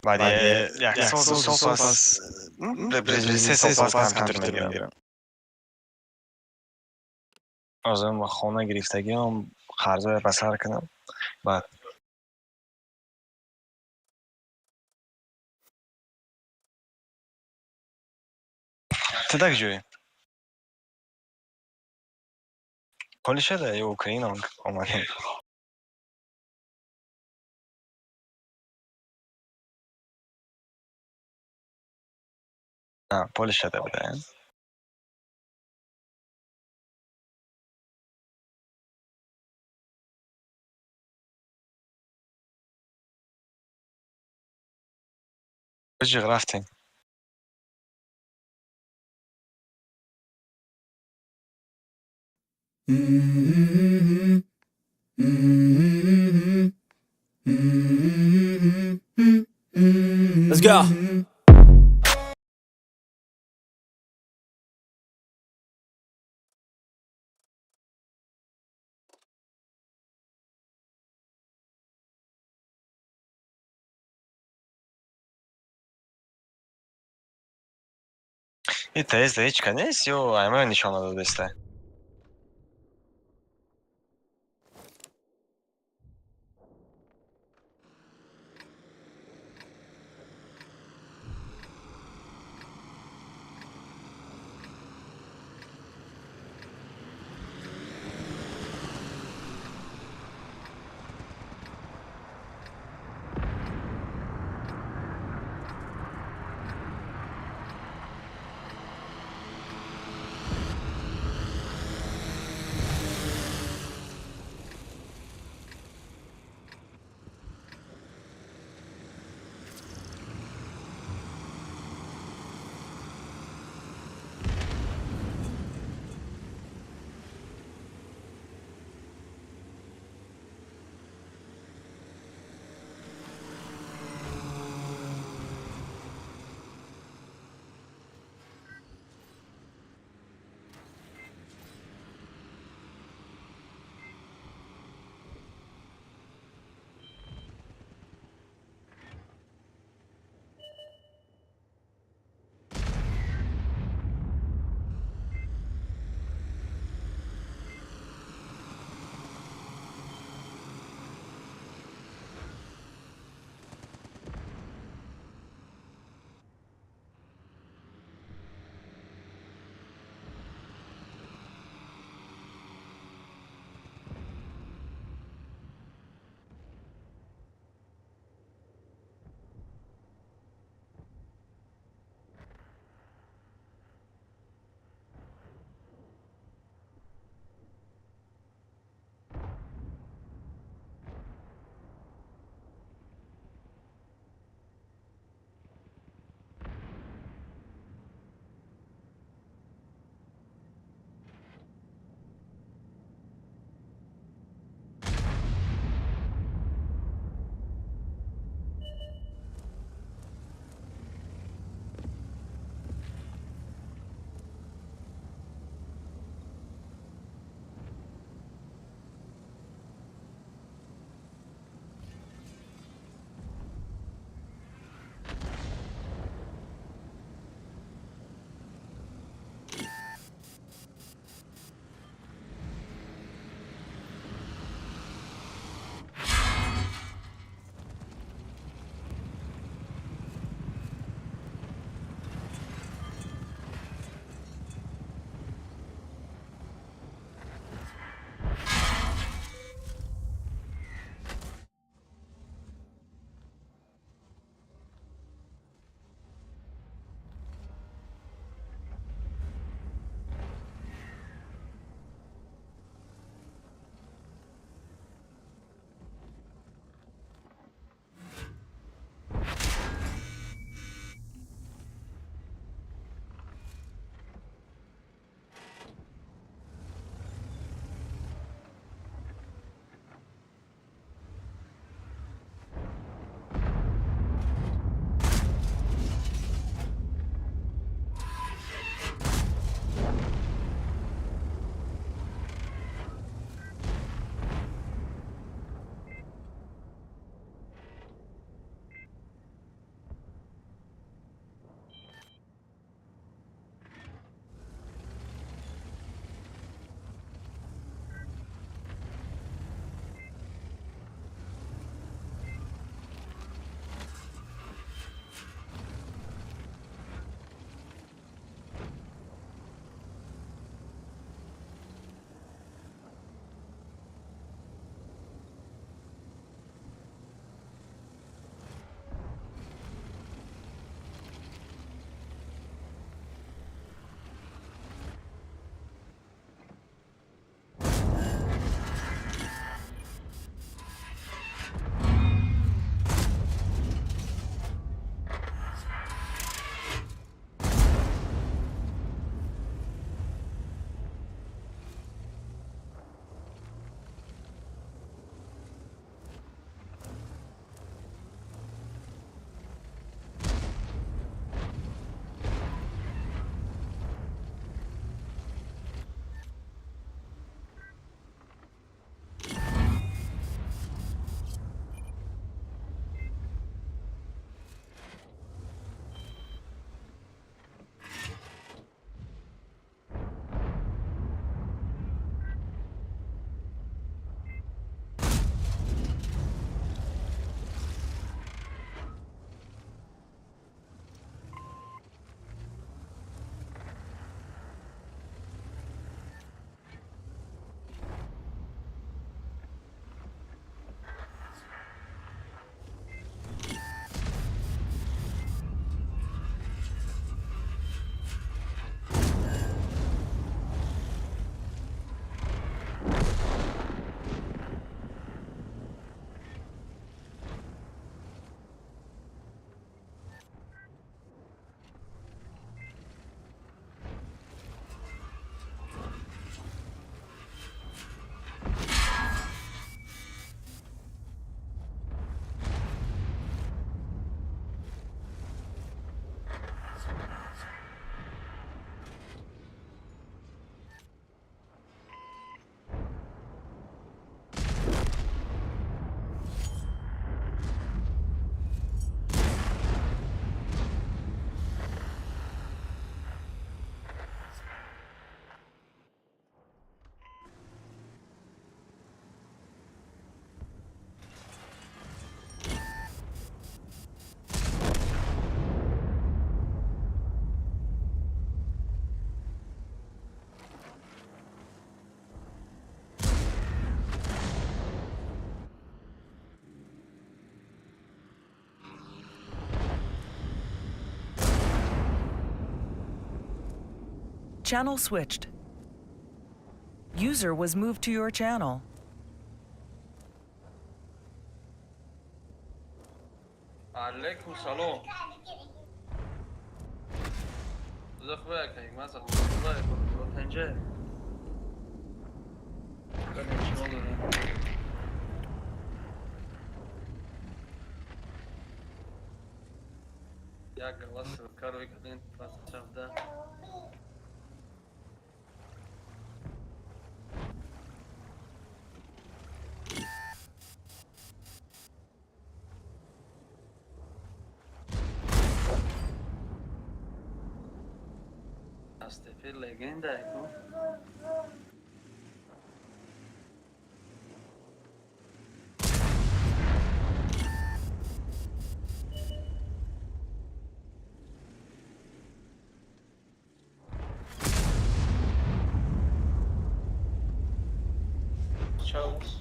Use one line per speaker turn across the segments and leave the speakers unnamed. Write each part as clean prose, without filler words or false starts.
Баъди як сол, ду сол пас, се сол пас компютер мегирам. Ҳозир хона гирифтагиам, қарзоя ба сар кунам, баъд ту дар куҷоӣ? Полшада ё Украина омадем? Полшада буда. Биҷиғ рафтем.
Let's go.
И тест ҳеҷ ка нест ё аймаро нишон надодеста?
Channel switched. User was moved to your channel.
Алейкум салом. Хубе, ман тенҷа. Чимо дорем? Як гала ссылка рӯй кардем 17. Астепи легенда ку.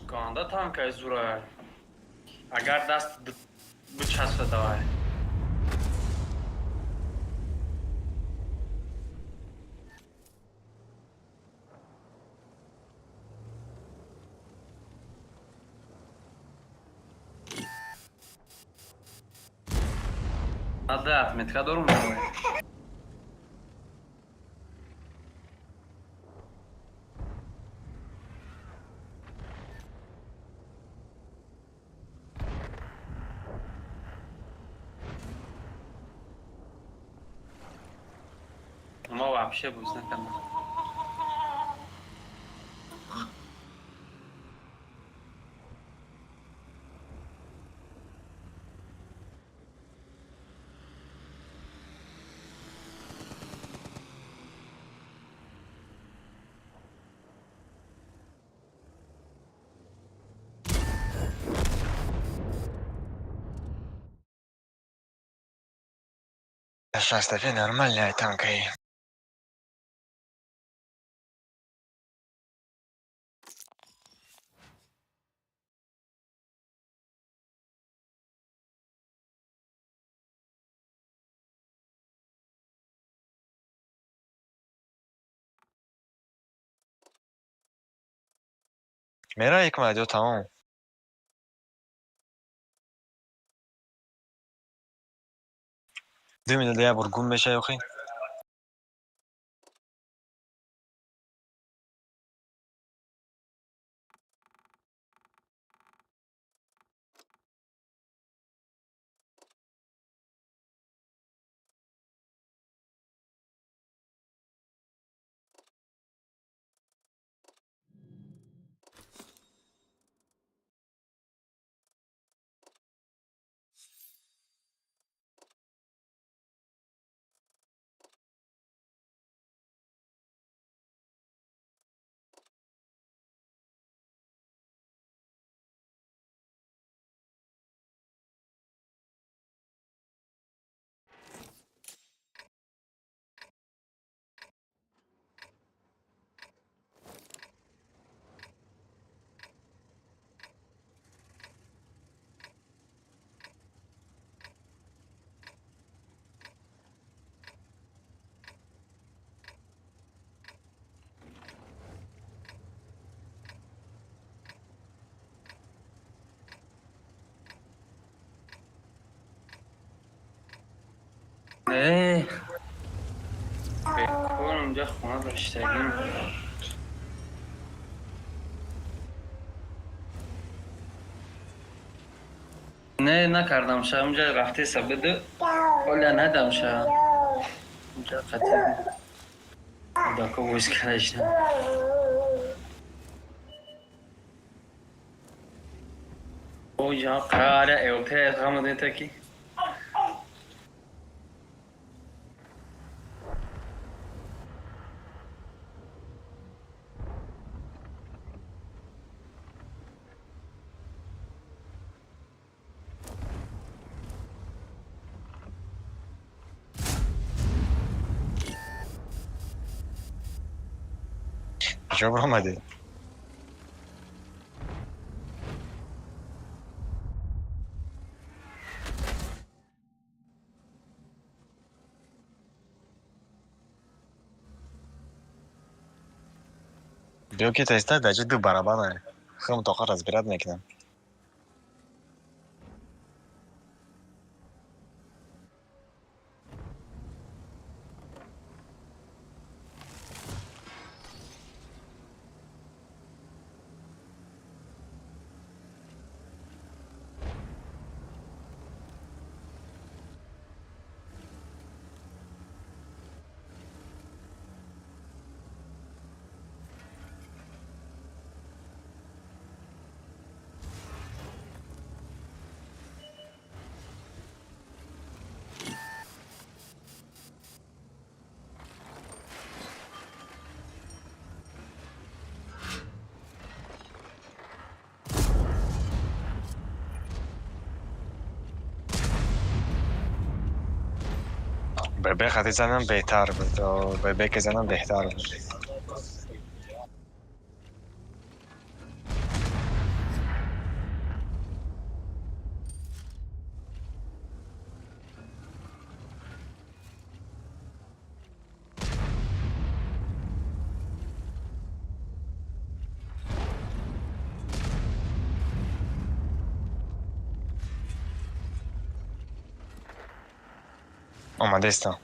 Ганда танкай зурай. Агар даст бичаспа, давай. Нада отметка дорум, давай. Ма вообще буз накардам.
65 нормальная танкай. Мера як ё тамом? 2 минута як бор гум мешавӣ охи.
Не. Бекор унҷа хона доштагим. Не, накардам ша, унҷа рафтеса биду. Оля надам ша. Унҷа қатӣ. Дако войс кардашна. Оҷа қара ЭОП ғамадета ки.
Чо биромадӣ? Биё ки теста даҷи ду барабана. Худам тоқа разбират мекунам. ББ хати занам беҳтар буд. ББ ки занам беҳтар буд. Омадестам.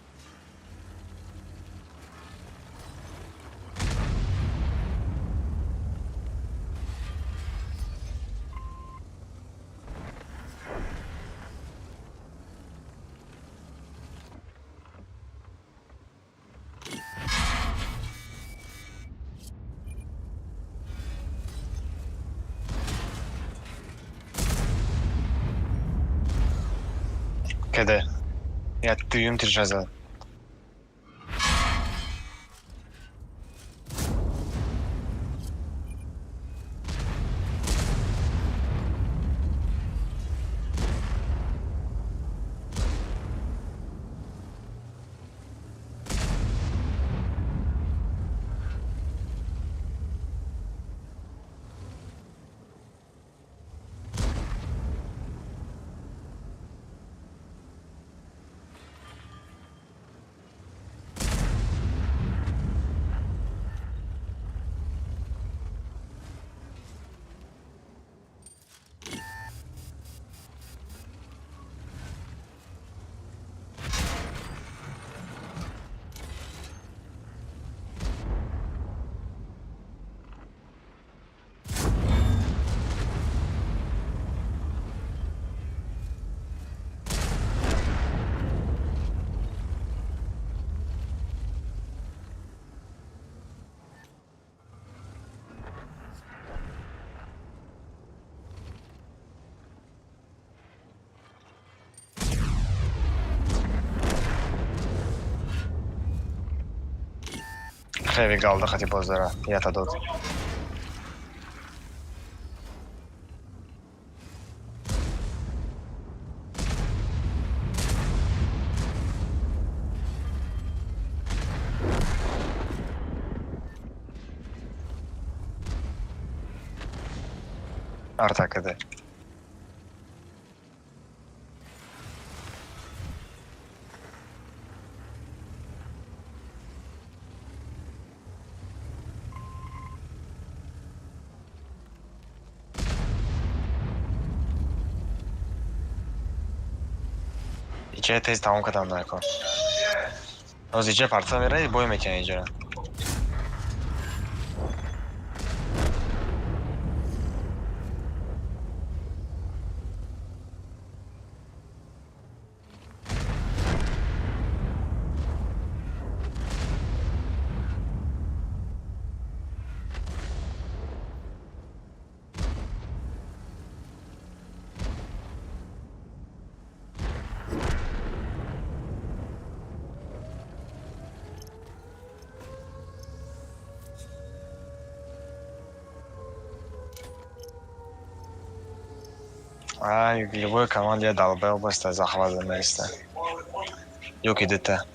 Каде? Я дуюм тирша зад. Хеле галда хати боз дора. Ята дод. Арта каде. Иҷа тез тамом кардам накун. Ҳоз иҷа парта мераи бой мекунӣ иҷара. Ай, любой команде долбоёб аста, захват места. Ёки дта.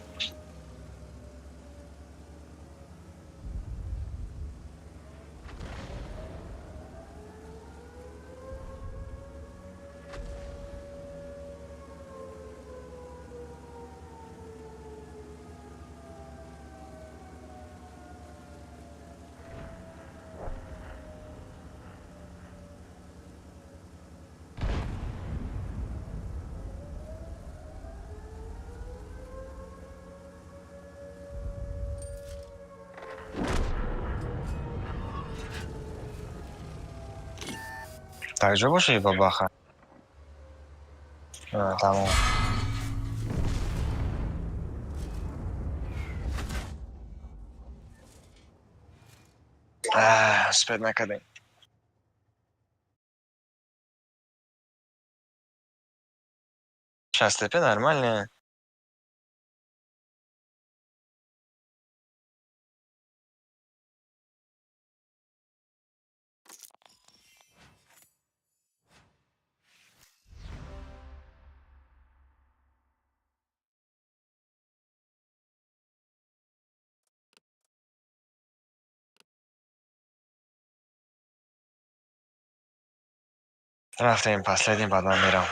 Так ҷо боши, бабаха? Тамом. Успеть накардем. Шастепе нормально. Рафтем последний, баъдан мерам.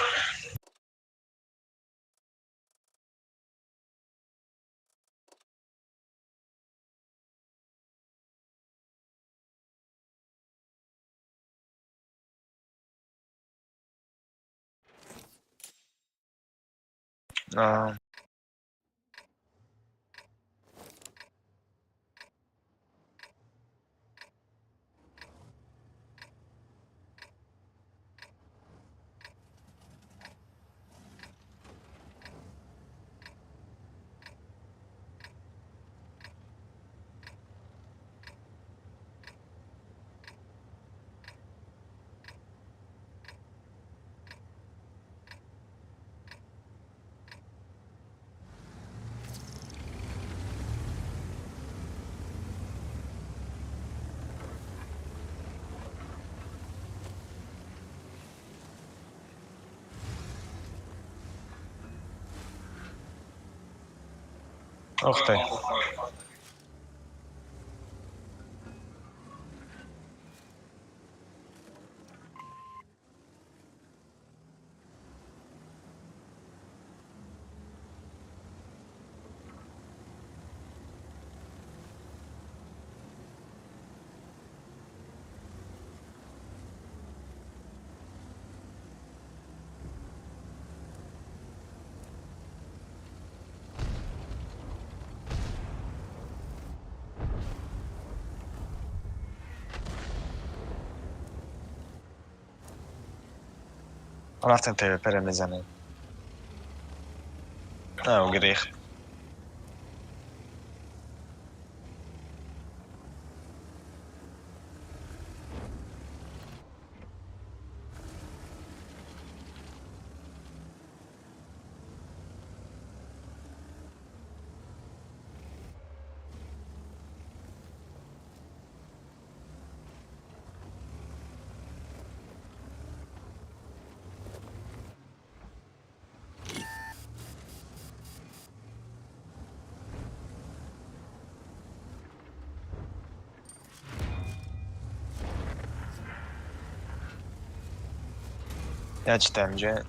А. Ух ты. Рафтем, ПВП мезанем. На, грех. Я читаем, же.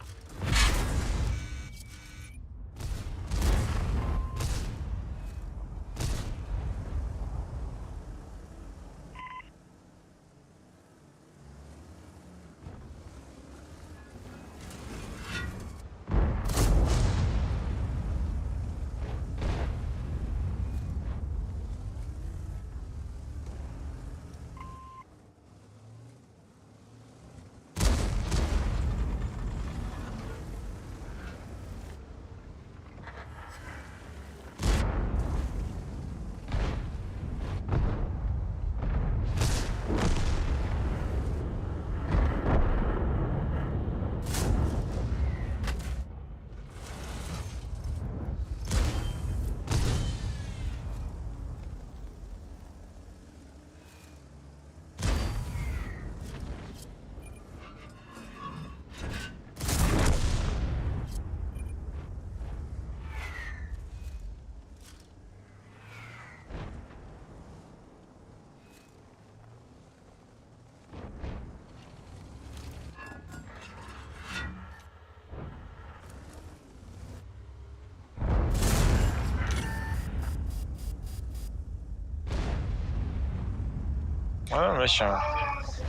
Мешавам.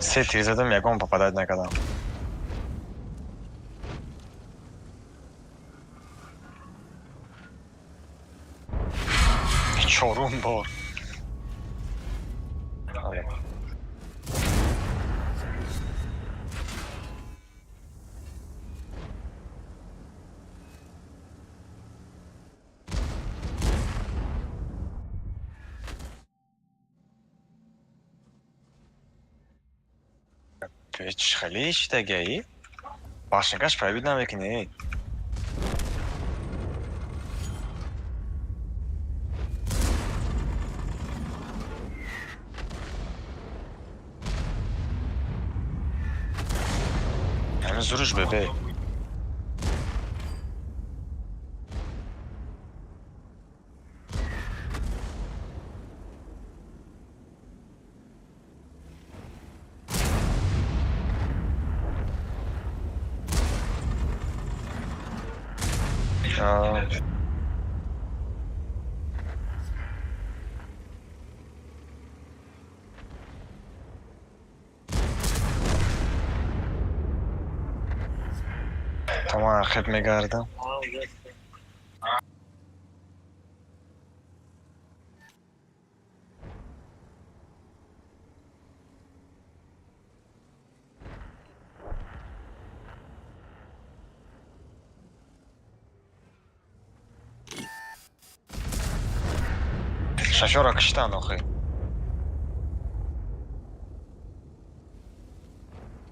Се тир задам, ягон попадать накардам. Чорум бор. Хеле шидагаи? Башенкаш пробить намекунӣ. Ҳамин зуруш бебе. Тамом хеб мегардам. Шофёра киштан охи.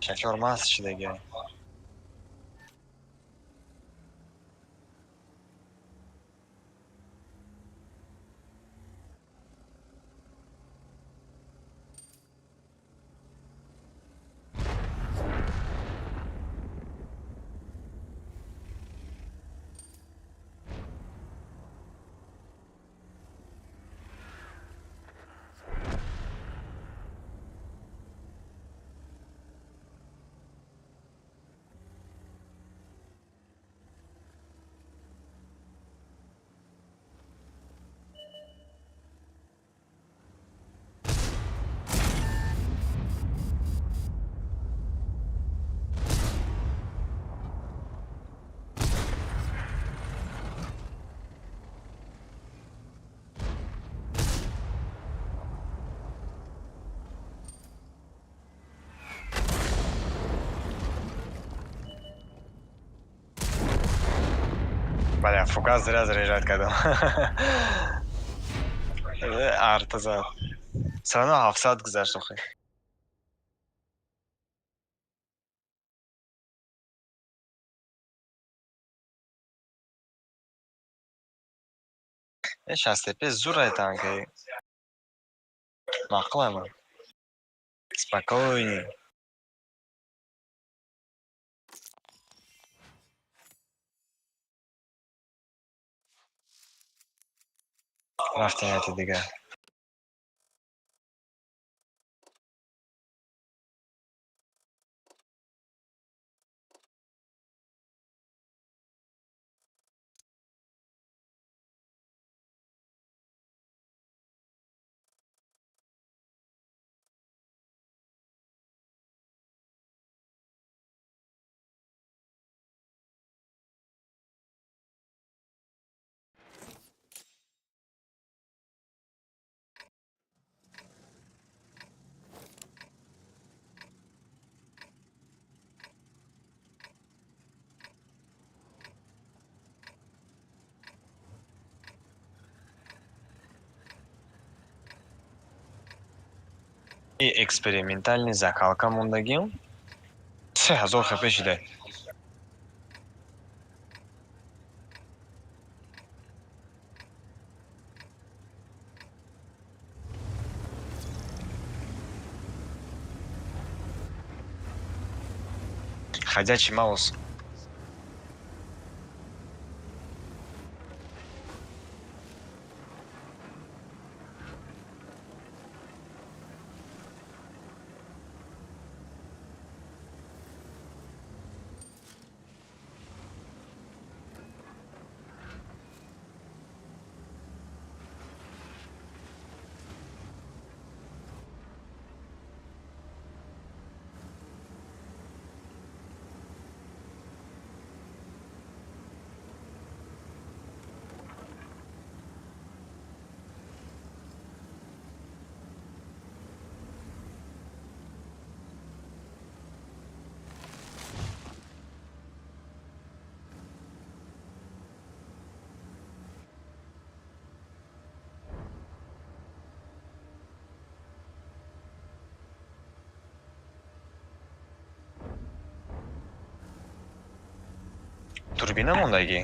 Шофёр маст шидаги. Бале, фугас зря заряжать кардам. Арта зад. Всё равно 700 гузашт охи. 65 зур танки. Маъқулам. Спокойней. Рафтем яке дигар. Экспериментальный закалка мондагим. 3000 хп шида. Ходячий маус. Турбина мондагӣ.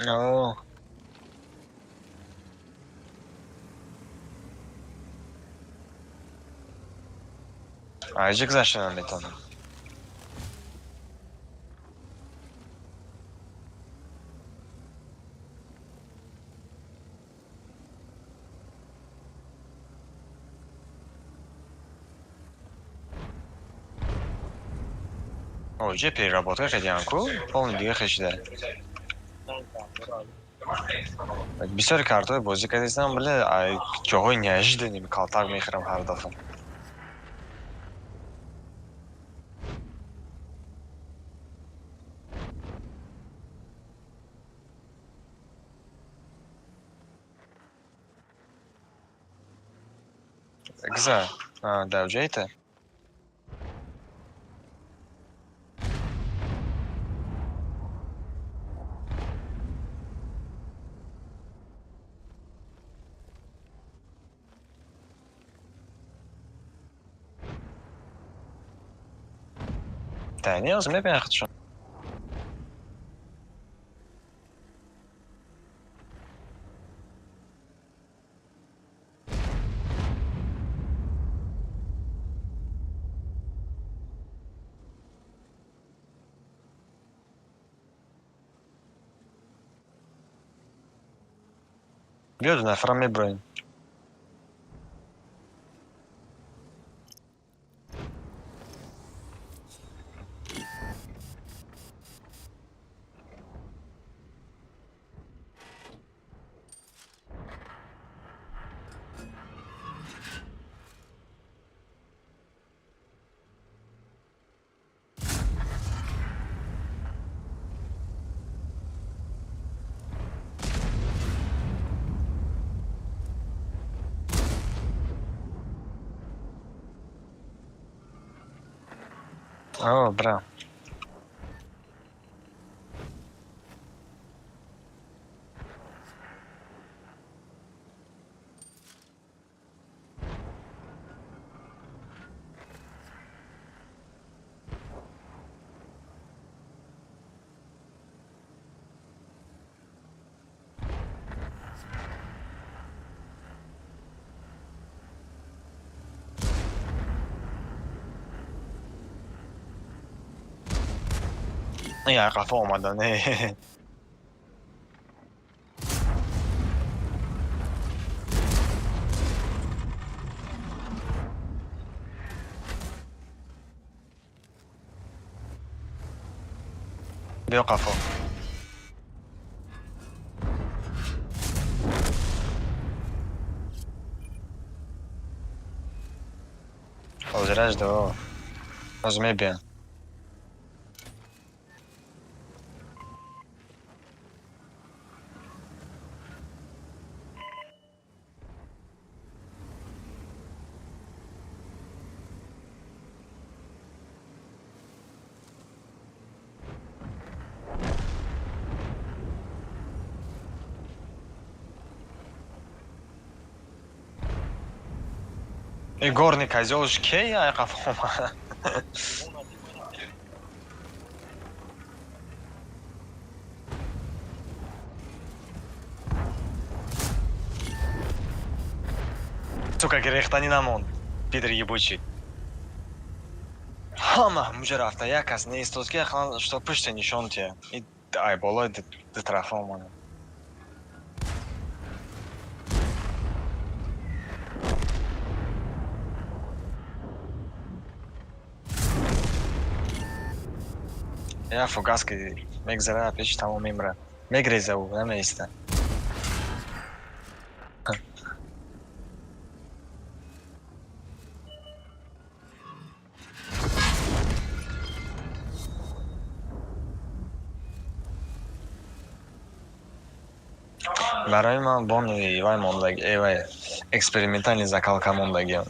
О. Аҷи гузашта наметавонам. Оҷа переработка кардиам ку, полный дига хешида. Бисёри картҳои бозӣ кардистам, бале, ҷоҳои неожиданный калтак мехӯрам ҳар дафъа. Гза, дар ҷоите? Та не, мебинахад. Биё, ду нафара меброем. О, бра. Я қафо омада, не. Биё қафо. Ҳозираш до. Ҳозир мебиям. И горный козел ж кей, ай қафома. Сука, гирехтанӣ намонд, пидор ебучий. Ҳама ҳамуҷа рафта, як кас неистод, ки ақаллан что пуште нишон тия. И ай болои ду тарафа омадам. Я фугас ки мегзара, пеши тамом мемра. Мегреза ӯ, намеиста. Барои ман бони вай мондаги, вай экспериментальный закалка мондагиам.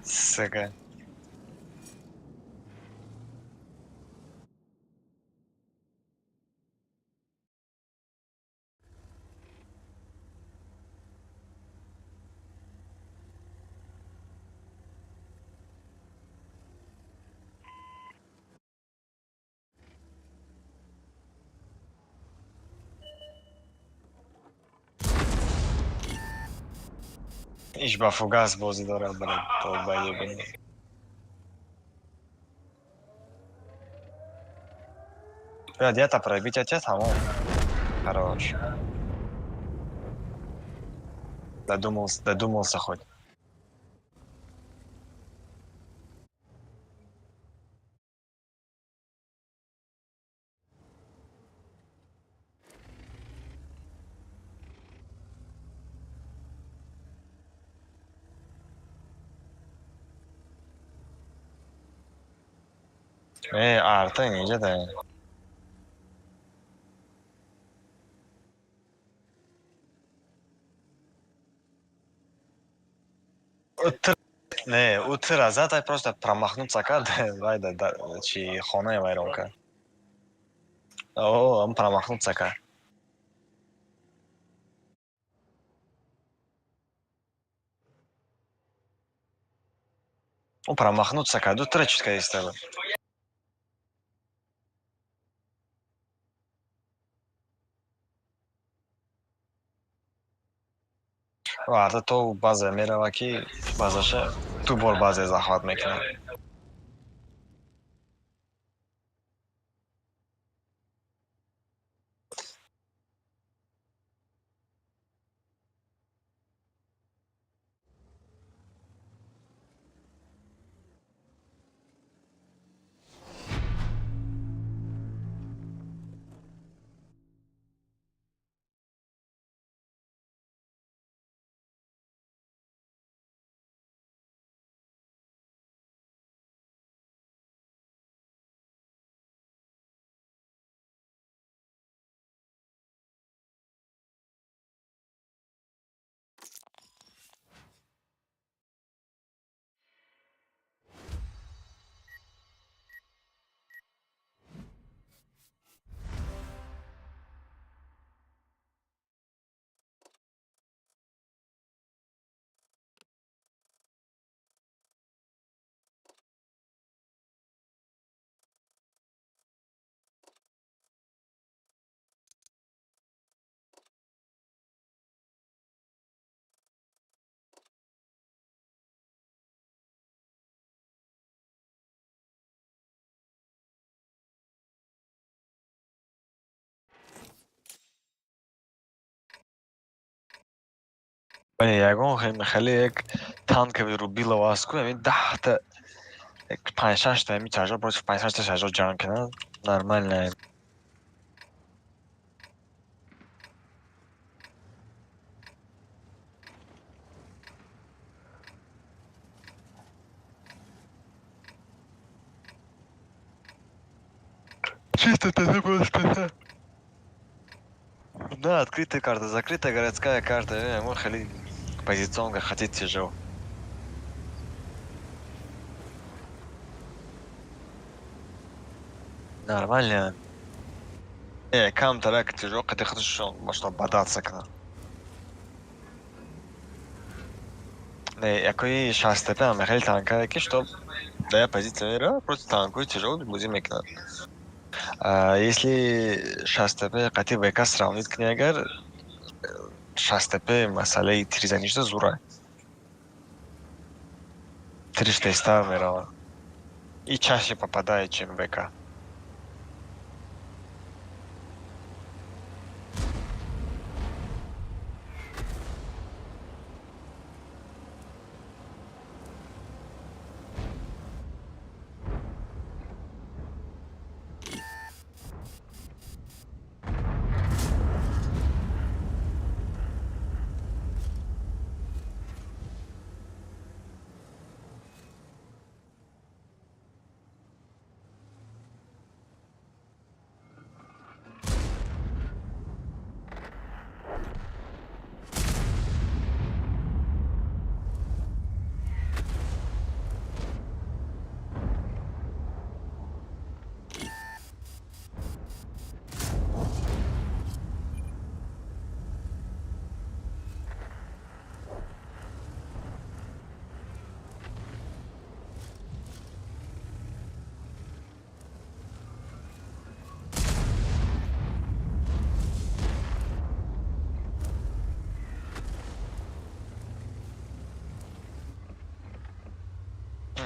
Сука. Иш ба фугас бозӣ дорад, брат, долбоёб. Блядь, я-то пробить, а те тамом. Хорош. Додумался, додумался хоть. Арта инҷа да. Не, ӯ тира зад, ай просто промахнуться кард, вай да чи хонаи вайрон кард. О, он промахнуться кард. Он промахнуться кард, ӯ тира чутка истада. Арта то база мерава, ки базаша ду бор базе захват мекунад. Бале, ягон хеле як танковый рубилово аст ку, ҳамин 10та, як панҷ-шашта ҳамин чаржо против панҷ-шашта чаржо ҷанг кунад, нормально. Чисто это просто. Да, открытая карта, закрытая городская карта. Мо хеле позиционка хотеть тяжело. Нормально. Кам тарак тяжело, когда хочешь, может, бодаться к нам. Не, якой шастепе, а хеле танка, ки что, да, я позиция вера, просто танку тяжело, будем мекнат. Если шастепе қати ВК сравнить кунӣ, агар шастепе масъалаи тирзанишда зура. Тириш тезтар меравад. И чаще попадает, чем ВК.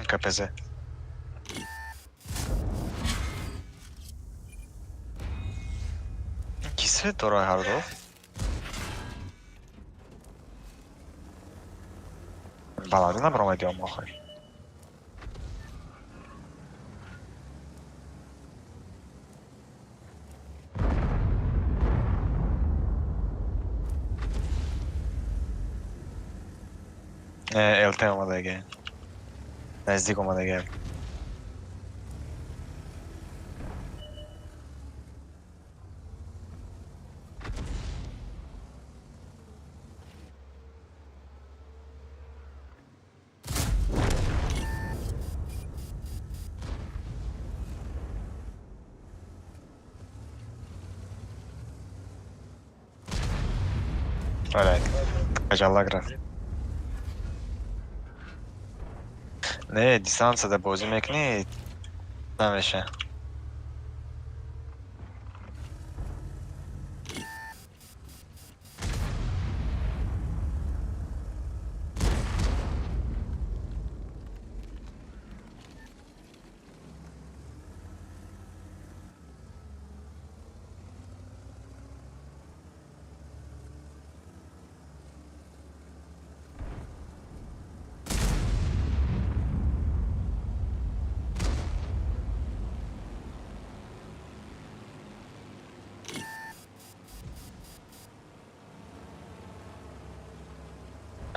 КПЗ. Ки свет дора ҳардо? Баландӣ набаромадӣ омохой. ЛТ омадаге. Наздик омадаге. Алай, кажаллак рафт. Не, дистанцияда бозӣ мекунӣ, намеша.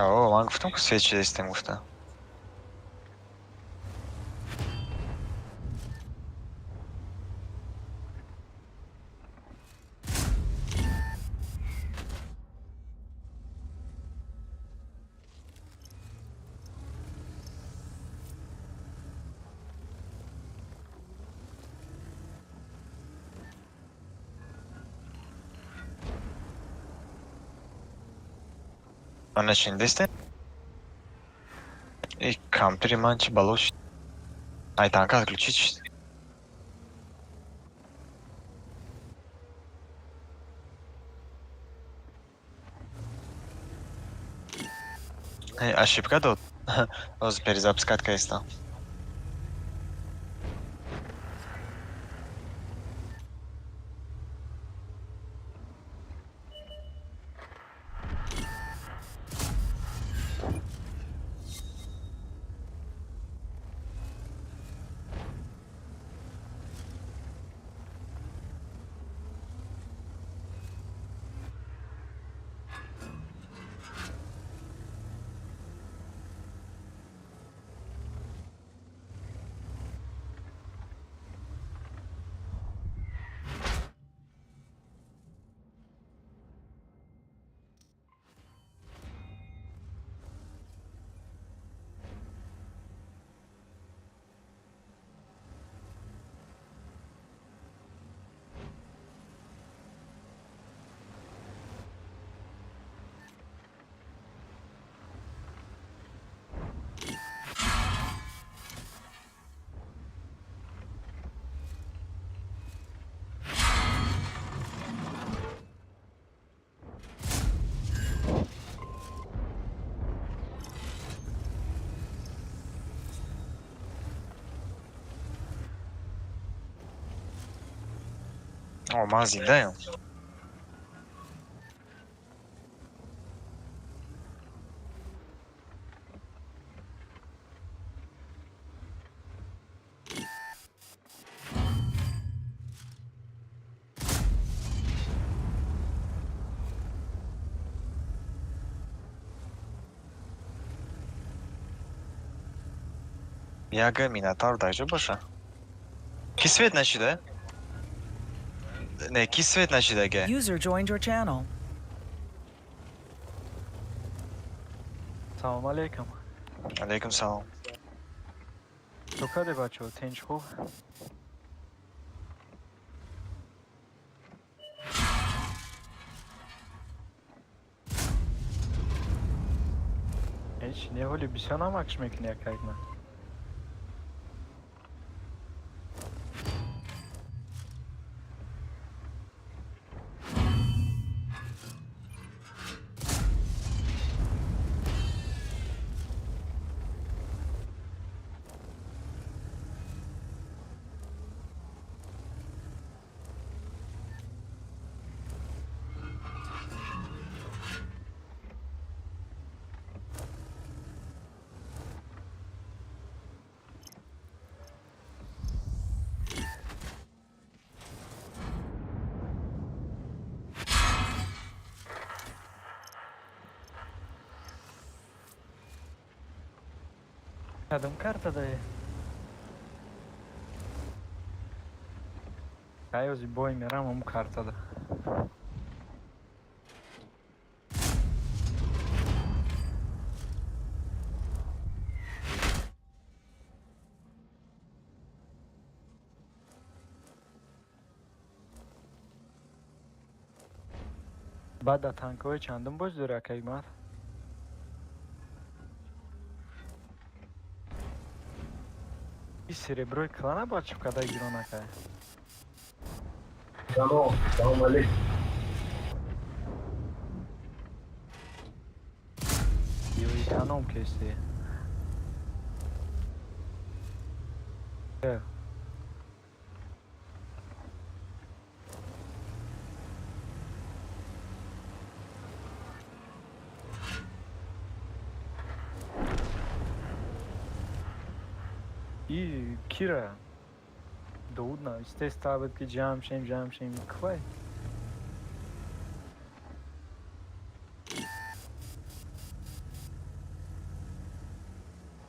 О, ман гуфтам, ки свет шидастем гуфта. Ман нашинидастем? И компьютери ман чӣ бало шуд? Ай, танка отключить шуд. Ошибка дод. Ҳозир перезапускать кардистам. О, ман зиндаям. Яга Минотавр дар ҷо боша. Ки свет нашида? Не, ки свет нашидаге?
User joined your channel.
Салом алейкум.
Алейкум салом.
Чо каде, бачаҳо, тинч, хуб? Ҳеч не, ҳоли бисёр намакш мекунӣ, акайма. Кадом карта дае? Кайози бой мерам ам картада. Баъд да танкҳои чандум боз дори, акаймар? И сереброи клана бояд чӯкада гирон, акай.
Салом, салом алейкум.
Ё эконом кести. Э. И кира Довудна, естественно, ки ҷамъ шем, ҷамъ шем, квай.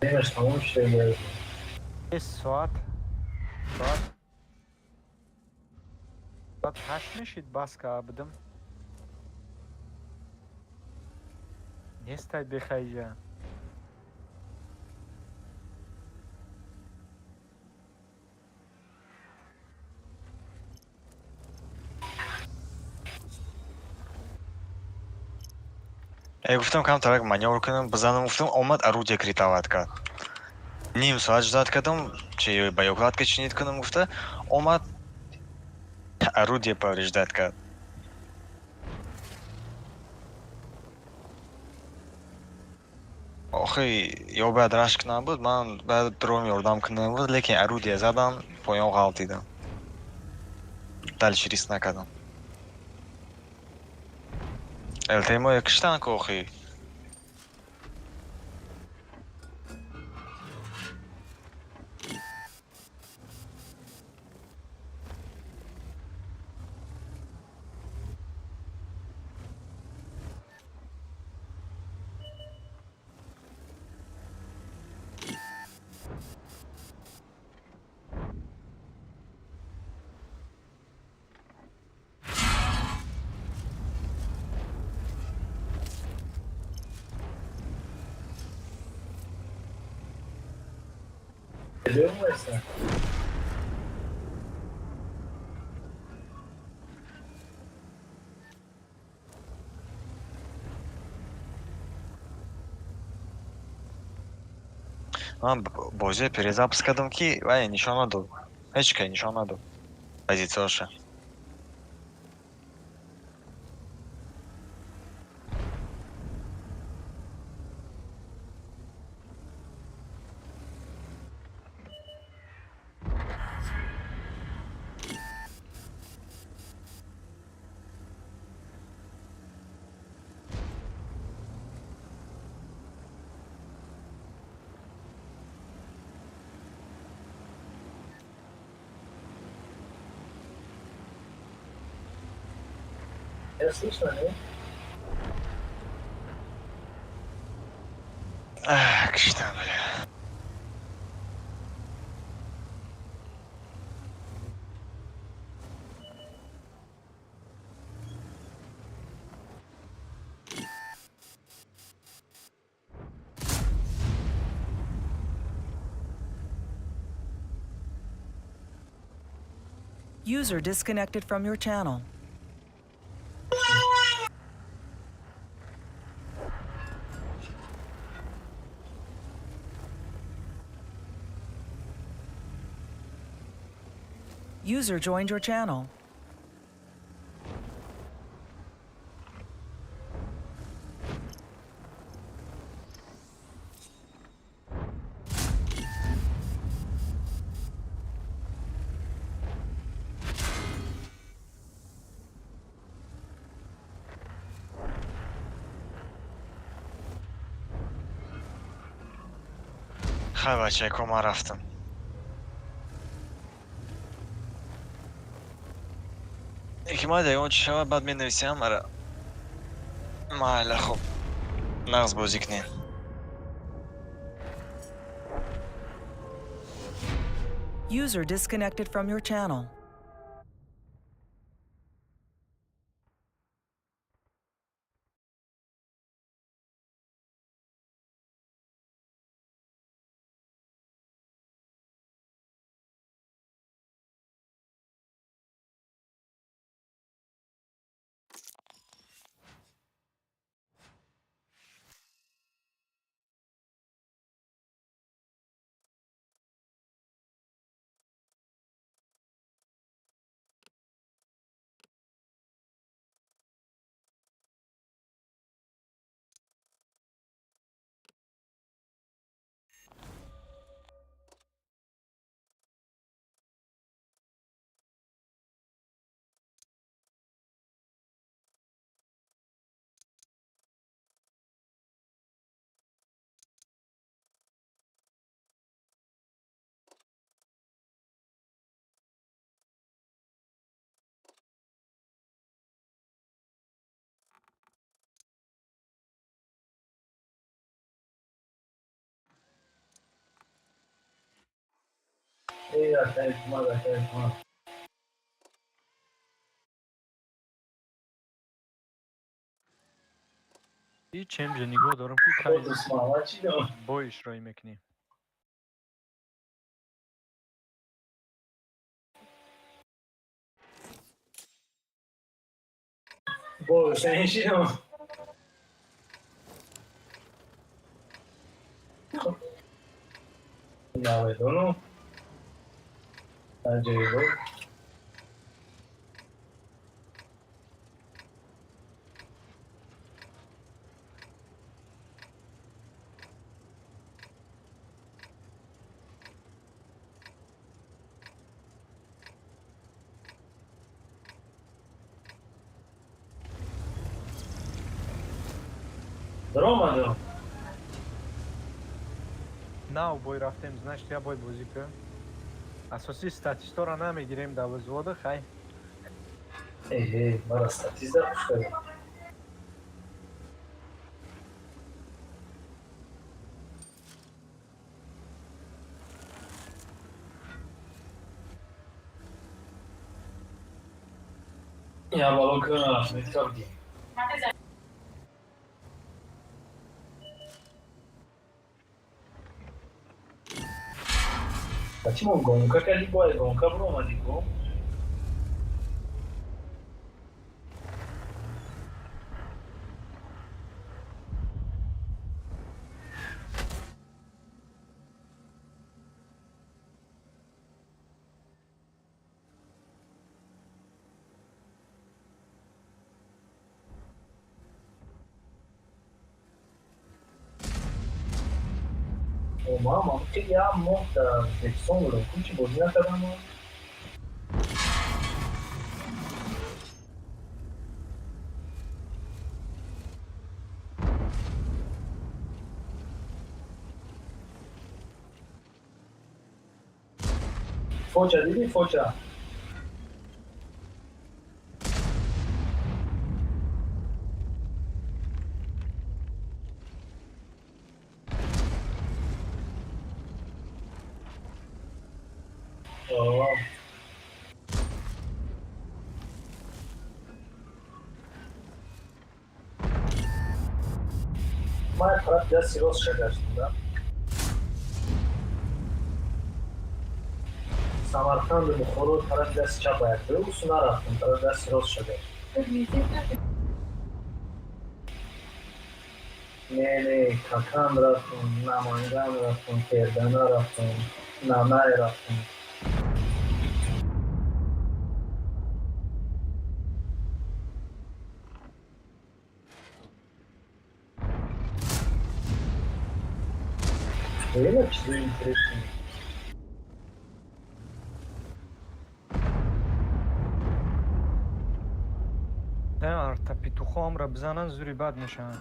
Немаш тамом шуда.
Е, соат 8 мешид, бас каа будам. Нестай бехайҷа.
Э, гуфтам, камтарак манёвр кунам, бизанам, гуфтам, омад, орудие критовать кард. Ним соат ждать кардам, чи боеукладка чинить кунам гуфта, омад, орудие повреждать кард. Охи, ё бояд рашк набуд, ман бояд дром ёрдам кунам буд, лекин орудие задам, поён ғалтидам. Дальше риск накардам. ЛТ мо киштан ку охи.
Думайся.
Ман бозиро перезапуск кардам, ки вай нишон надод. Ҳеҷ кай нишон надод. Позитсияша.
Я слышно, не?
Ах, киштам, бля.
User disconnected from your channel. User joined your channel.
Хай, бачако, ман рафтам. Яке ман ягон чӣ шавад, баъд менависям. Ара, майла, хуб, нағз бозӣ кунем.
User disconnected from your channel.
Эй, акай Шума, акай Шума.
И чем же нигоҳ дорам, ки кай
Усман, чӣ дорам?
Бой иштироӣ мекунӣ.
Бо Ҳусейн чӣ дорам? Намедонам. Таҷриба. Даромадам.
Нав бой рафтем, значит, я бой бозӣ кунем. Асосии статистора намегирем дар взвода, хай.
Эҳе, мара статист да хуш кардам. Я бало кунам, меткабди. Почему гонка кардӣ? Бояд гонка биромадӣ ку? Мама, я моҳ дар Ӯзбекистон будам. Ку чӣ бозӣ накардам? Фоча дидӣ, фоча? Ман тараф дасти рост шагаштам, да? Самарқанду Бухоро тарафи дасти чап бояд. Усу нарафтам, тарафи дасти рост шагашт. Не, не, Какан рафтам, Наманган рафтам, Фергана рафтам, Нанай рафтам. Хеле чизои интересный.
Не, арта петухомра бизанан зури бад мешаванд.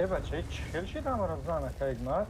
Э бача, ҳеҷ хел шид ҳамаро бизан ака Ҳикмат?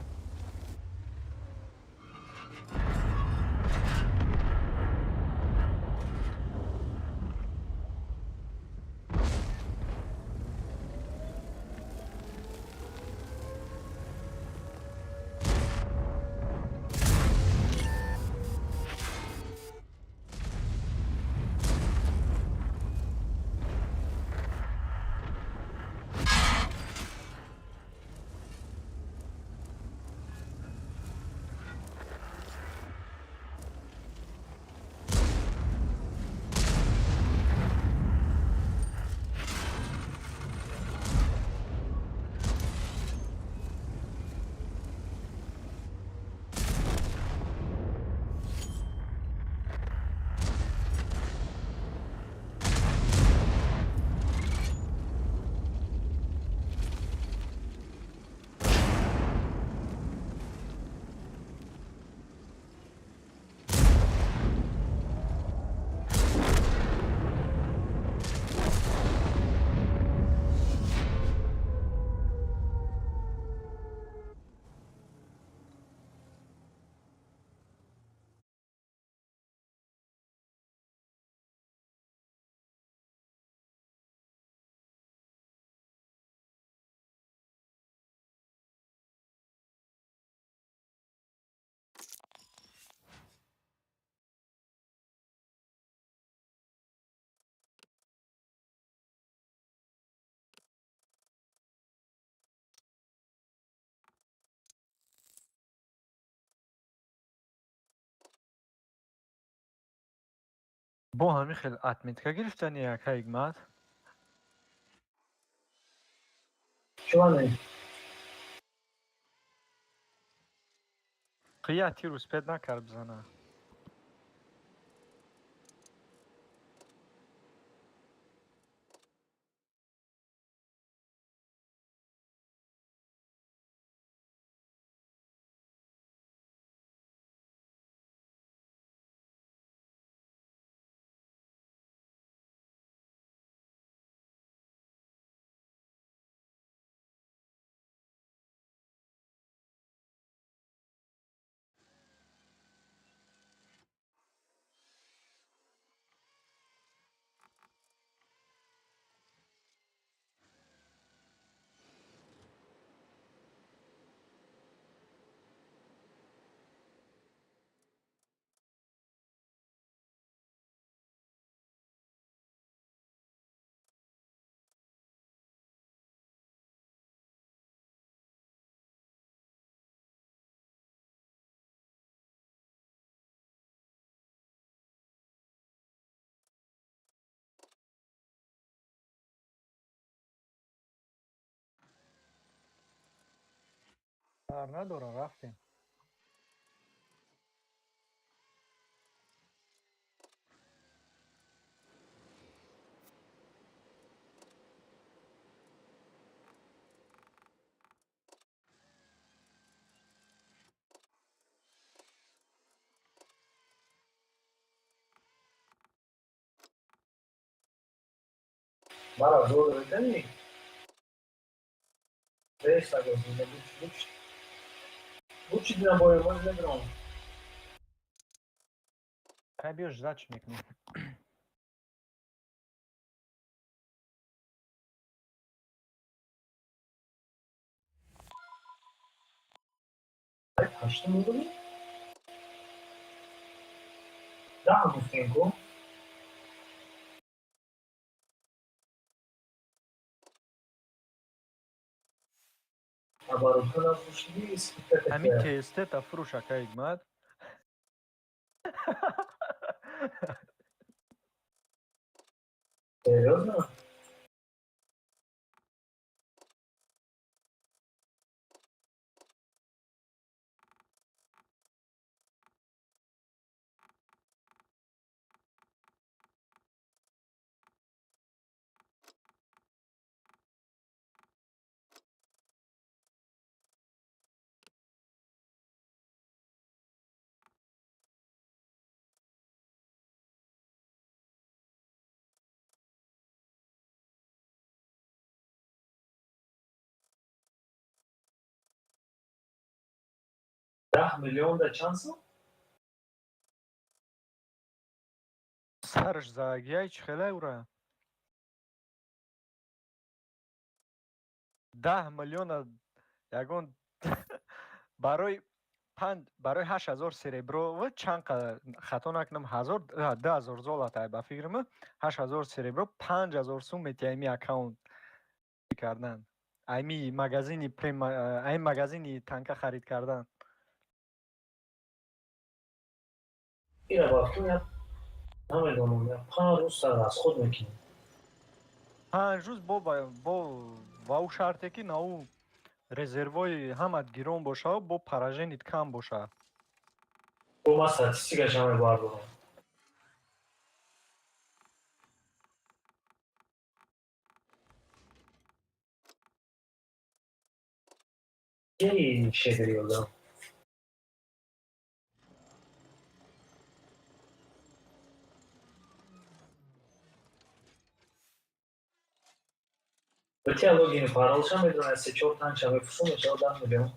Бо ҳамин хел отметка гирифтани ака Ҳикмат?
Чӯне?
Қия тир успеть накард бизана. Сар надора, рафтем.
Мара зор метани? Беш согласен, лучше. Лучше для боя, можно дрон.
Кай биё, ждать мекунем.
Ҳаштум будем? 10 гуфтем ку? Оборотка нафурӯшидӣ, скидка.
Ҳамин
Такая.
ТСТ та фурӯш, ака Ҳикмат.
Серьёзно? 10 миллион да чанд сол?
Сараш загияй, чӣ хелай ура? 10 миллиона ягон барои панҷ, барои 8000 серебро ва чанд, хато накунам, ҳазор, 2000 золото, ба фикрам, 8000 серебро 5000 сум мети. Ами аккаунт кардан, ами магазини прем, ами магазини танка харид кардан.
Ира ба як намедонам, як 5 рӯз сар аз худ мекунем.
5 рӯз бо ва ӯ шарте ки на ӯ резервои ҳамат гирон боша, бо пораженит кам боша.
Бо ман статистикаша мебардорам. Кей шедри одам? Битя логини паролша медонад, се чор танча мефурӯшам, мешава 10 миллион.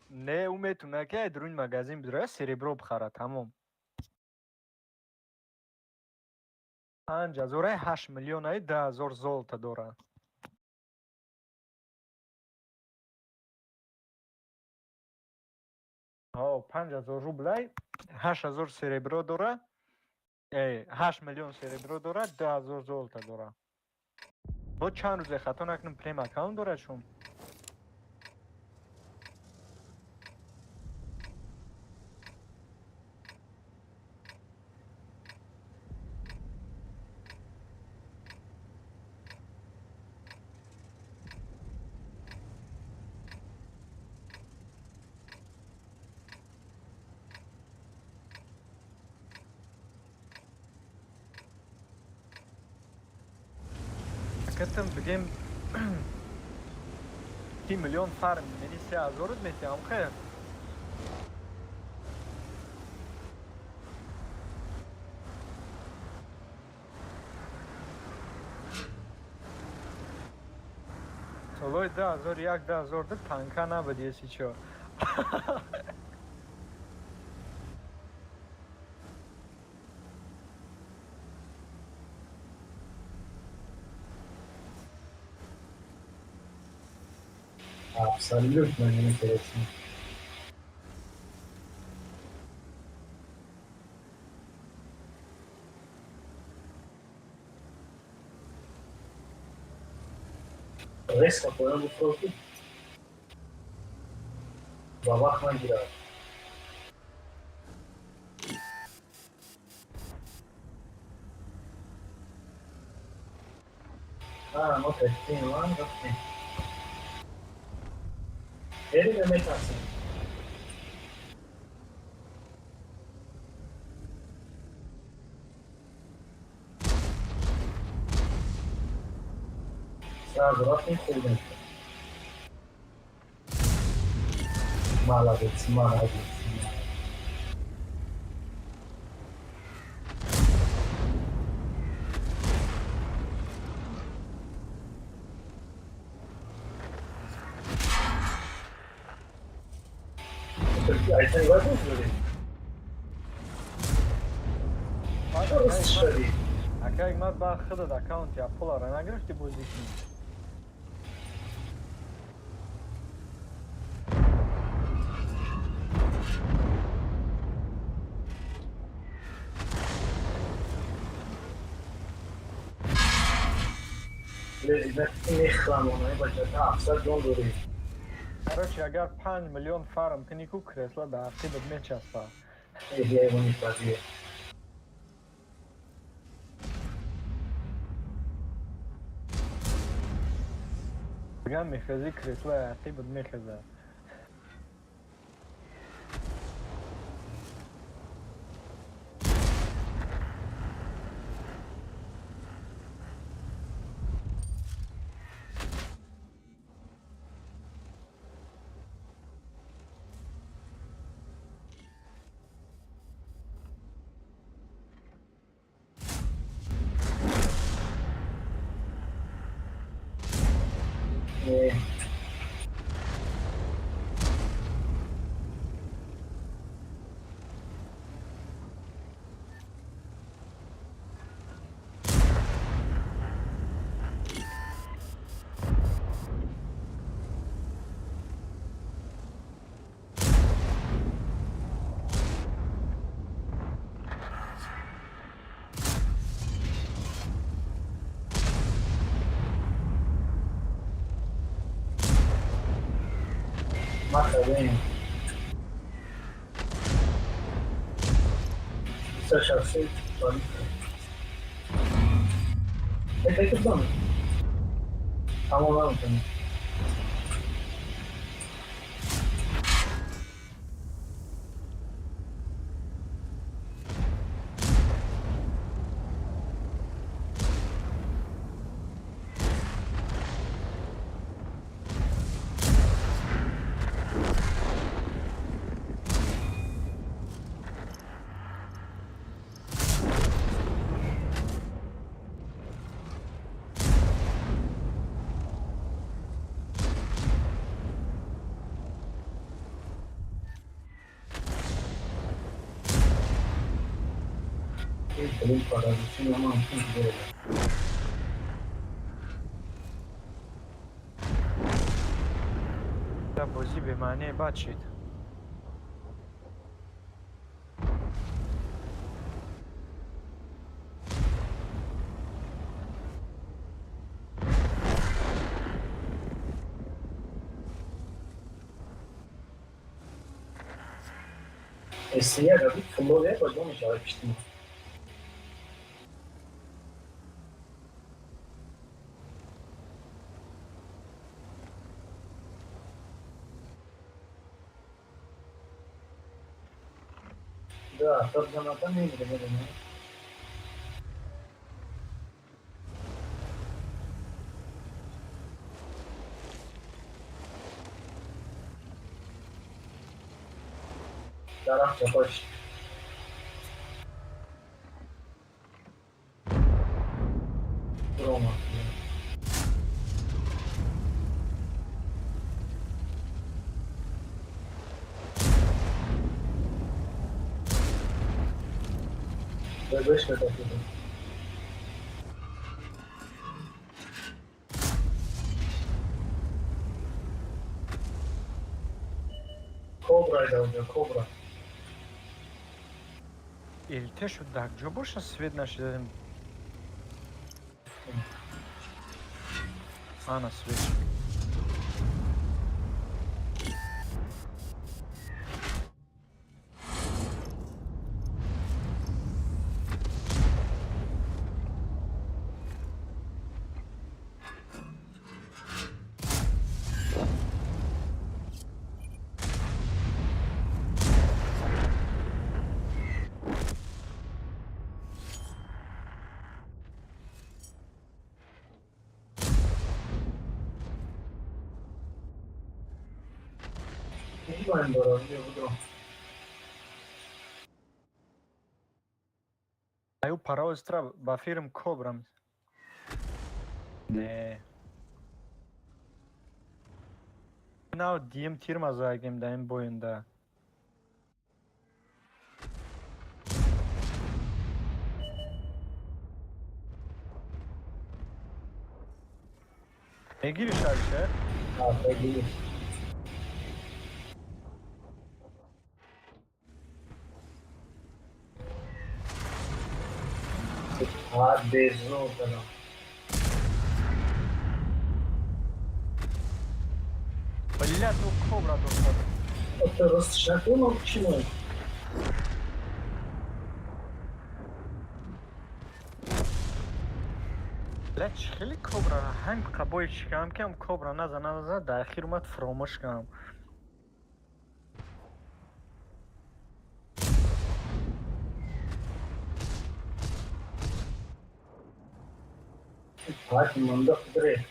Не, ӯ метавонад ки ай дуруни магазин бидрояд, серебро бихара, тамом. 5000-аи 8 миллионаи 2000 золото дорад. Ҳо, 5000 рублай, 8000 серебро дора, 8 миллион серебро дорад, 2000 золото дорад. Бо чанд рӯзе, хато накунам, прем аккаунт дорад шум. Катам бигем, 30 миллион фарм мени, 3000-ат метиҳам, хел. Солҳои 2001, 2002 танка набуд, если чё.
Абсолютно неинтересно. Резко поён гуфтор, ки ба вақт нагирад. Ма каштем, ма рафтем. Мерим ё метарсем? Сразу рафтем, хӯрдем. Молодец, молодец, молодец. Айтан бояд бозӣ. Дуруст шудӣ.
Акай, ман ба худат аккаунти Аполлоро нагирифтӣ бозӣ кунӣ?
Мехӯрам онаи бача, 700 ҷон дорӣ.
Короче, агар 5 миллион фарм кунӣ ку, кресла дар ақибат мечаспад.
Ҳайвони бадие.
Гам мехезӣ, креслаи ақибат мехезад.
Э, ма хабем. 360. Ефект. Тамом наметонем. Ин паразитӣ мумкин буд.
Бозӣ бемаъне бад шид.
Эсия габи фулове ба ҷо мешавад пишти мо. Да, тот мемире, медонӣ. Дарахт чапаш. Рома. Вышли оттуда. Кобра это кобра.
Илте шуд, дар ҷо боша, свет нашидадем. Ана свет шуд.
Мебарем дора, биё будро.
Аю паровоз тра ба фирм кобрам. Не. Нав дием тирма загем да ин боинда. Мегири шарше?
А, бегири. А, безумно.
Блядь, ну кобра достад.
Это расшакунов к чему?
Блядь, хеле кобра ҳам қабои шикам кам кобра наза наза дар ахир омад фуромӯш кам.
Так, монда қудре.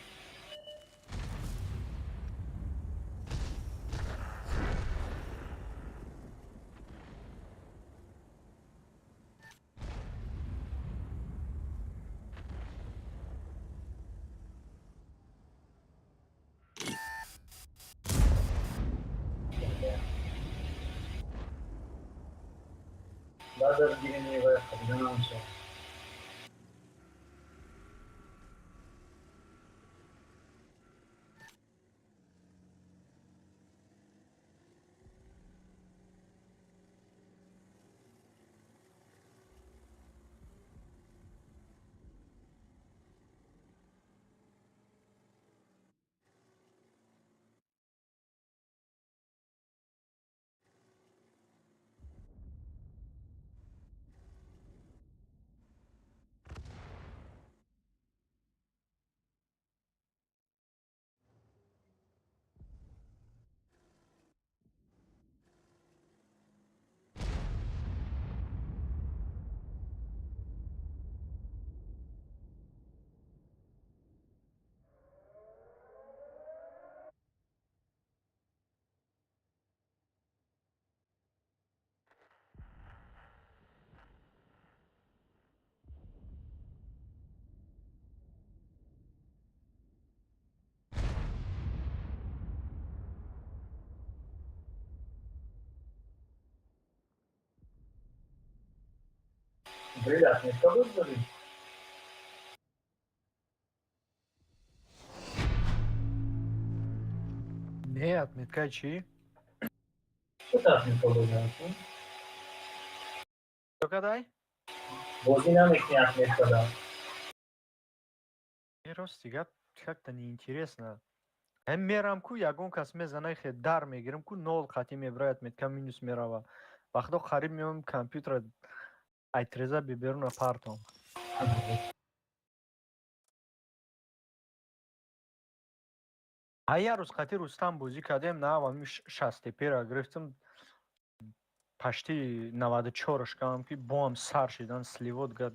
Баъд аз гирини вай қабида намешавад. Бриллиант, не с тобой были?
Не, отметка чӣ?
Что ты отметка бозӣ намекунӣ?
Чё кадай?
Бозӣ намекунӣ отметка да.
Э, рости гап, как-то неинтересно. Ҳам мерам ку ягон кас мезана, хе дар мегирам ку нол қатӣ меброяд, отметка минус мерава. Вақто қариб меом компютера айтреза биберуна партом. А як рӯз қатӣ Рустам бозӣ кардем, на ами шастепера гирифтам, почти 94-ш кардам, ки боам сар шидан сливот гад.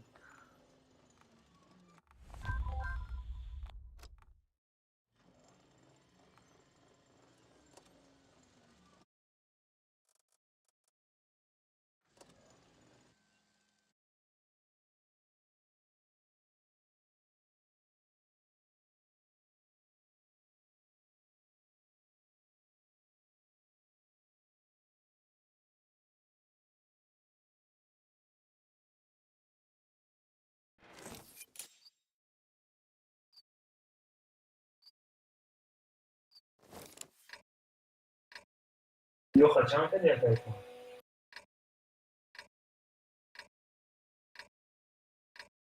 Леха, чанд кади якайкун?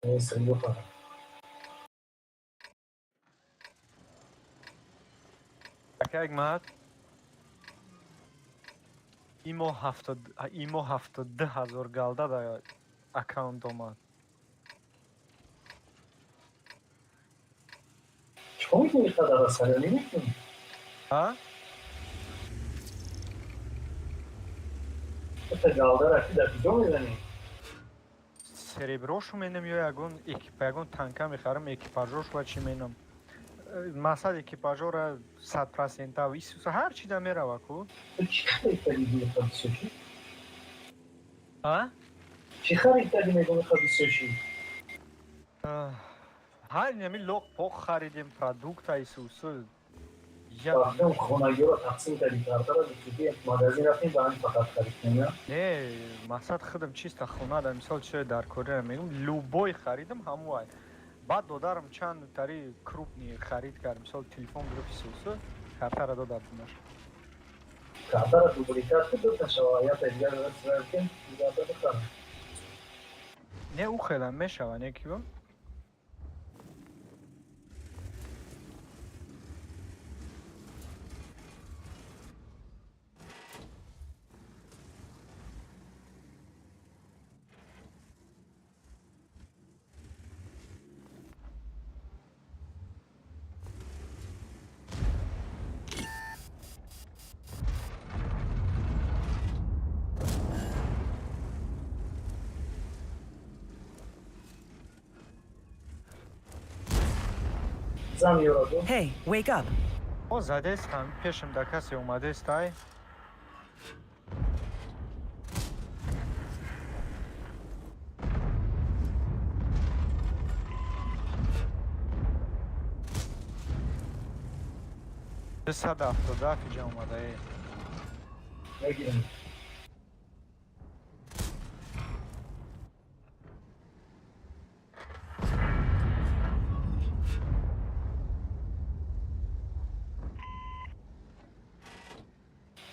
Нест, Леха.
Акак мад имо ҳафтод имо 72 000 голда дар аккаунт омад.
Чикор мекунӣ қадар асалё намекунӣ?
А?
Ата голдара ки дар куҷо мезанӣ?
Сереброшу менам ё ягон экип, ягон танка мехарам, экипажош ва чӣ менам. Мақсад экипажора 100% исуса ҳар чи да мерава ку.
Ту чӣ харид кардӣ, мехоҳ бисёр шӣ?
А?
Чӣ харид кардӣ, мегӯ мехоҳ бисёр шӣ?
Ҳар нами лоқ поқ харидем, продукта исусу. Я
Рафтем хонагиҳоро тақсим кардӣ, картаро гуфтӣ, магазин рафтем, ба ҳамин фақат харид кунем, я?
Не, мақсад худам чисто хона да, мисол, чизе дар корея мегӯм, любой харидам ҳамуай. Баъд додарам чанд тари крупный харид кард, мисол, телефон гирифт исусу, картара дод абдунаш.
Картаро дубликат ку, ду нашава, я дигар рафтем, дигар бихарам.
Не, ӯ хелам мешава, не киво?
Зан ёраду.
Hey, wake up.
О, задестам, пешам да касе омадестай. 277 иҷа омадае.
Мегирем.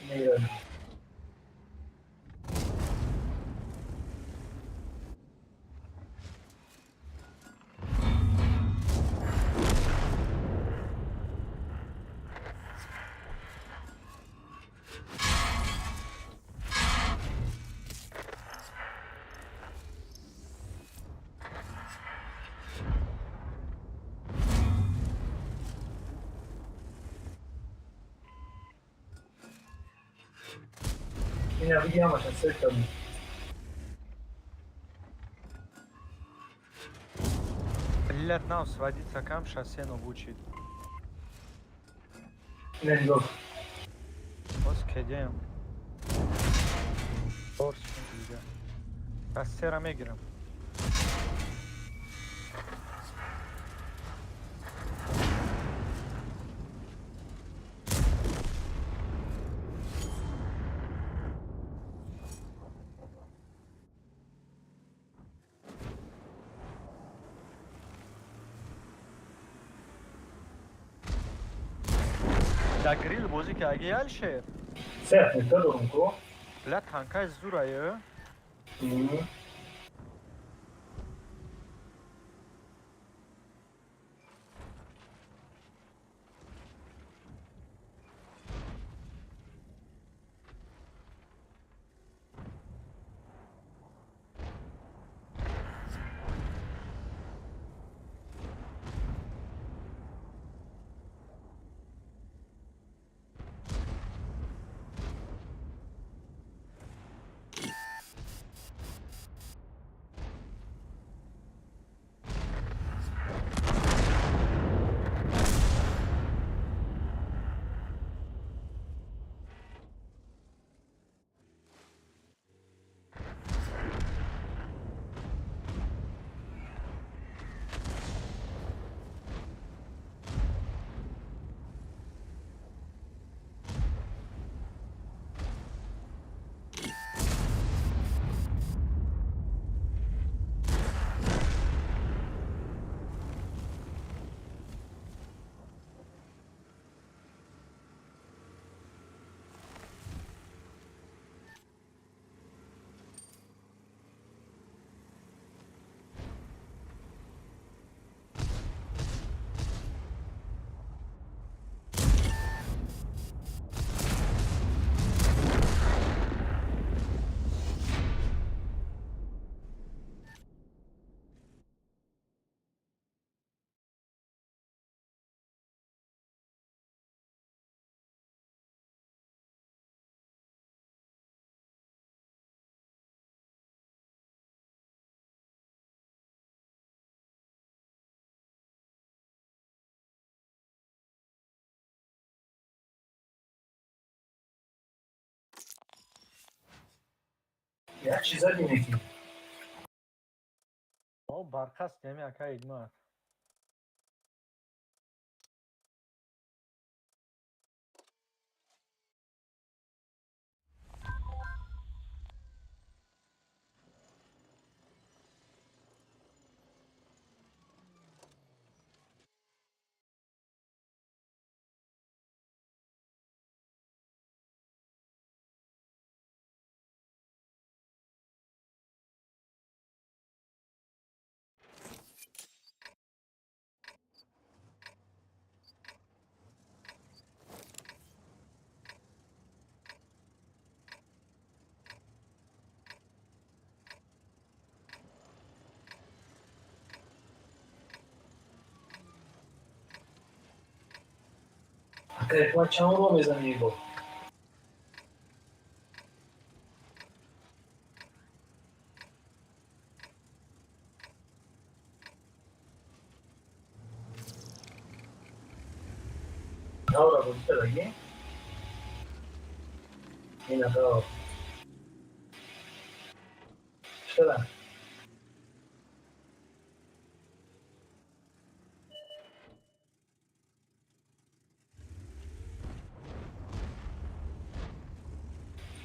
Мегирем. Ина види, ҳамаша се кардем.
Блядь, нав сводиться кам шоссе бучид.
Ина нигоҳ.
Боз кедем. Борс дига. Шоссера мегирам. Да грил бозӣ ки аги ялшер.
Се отметка дорум ку.
Бля, танкай зурае.
Як чиза динеки.
О, барқаст ями ака Ҳикмат.
Ака Ҳикмат, чанд ро мезани бо? Давра бозӣ кардагӣ? Ина давр. Чиқадар?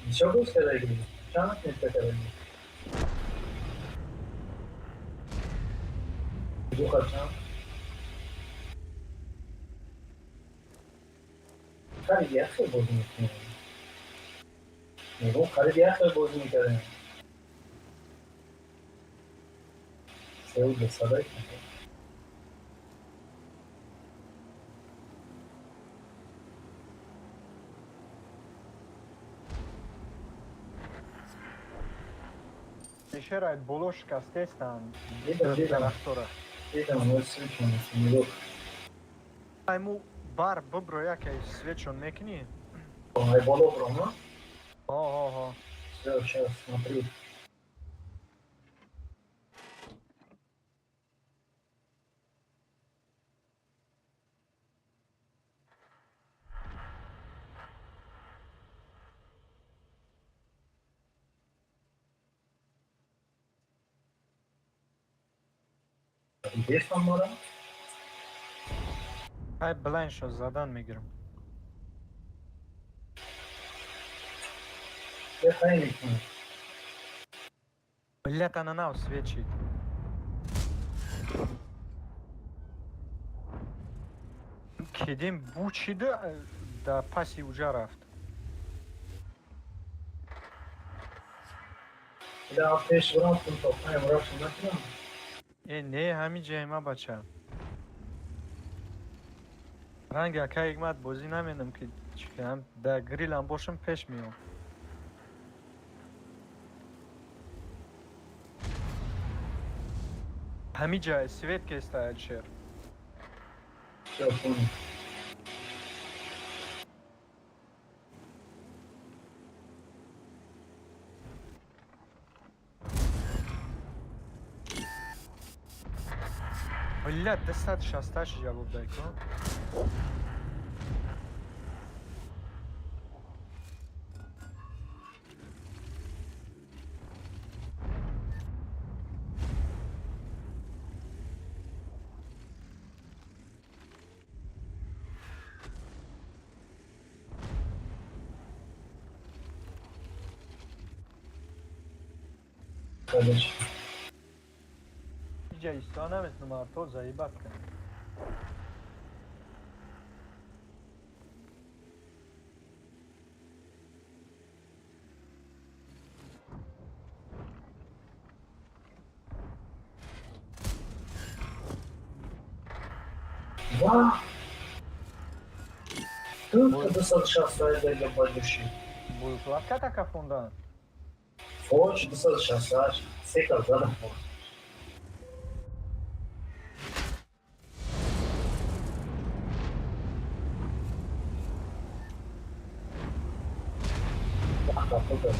Бисёр бозӣ кардагӣ? Чанд метр кардагӣ? Ду хат чанд? Қариб як хел бозӣ мекунем. Мегӯм, қариб як хел бозӣ мекардем. Сеу бесадай.
Шерайт боло шикастестанд.
Дидам, дидам.
Дарахтора.
Дидам, оно свечон нигоҳ.
Айму бар бибро, яке свечон мекунӣ?
Ай боло брома?
Ҳо.
Всё, сейчас смотри. Дидестам мора?
Ай блайн шо задан мегирам.
Я хай мекунам.
Миллат ананав свечит. Кидем бучида, да паси уҷа рафт.
Да пеш рафтам то паем рафтам накунам.
Э, не, ҳамин ҷайма, бача. Ранги ака Ҳикмат бозӣ наменам, ки чӣ кунам, да грилам бошам, пеш меом. Ҳамин ҷай свет кеста, Алишер.
Всё, понял.
Миллат 268 ҷавоб дай кун.
Короче.
Иҷа истоа наметунам, арто заибат кунам.
Ва! Тут 268 дай бадуши.
Буюклатка така фонда.
Фоч 268, сека задам фоч. Даҳ.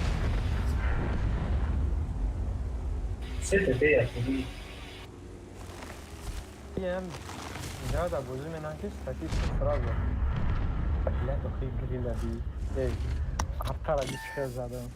Се ТП якиди.
Ем да бозӣ менам, ки статистика сразу. Блядь, охи грила би. Эй, артара би чихел задам.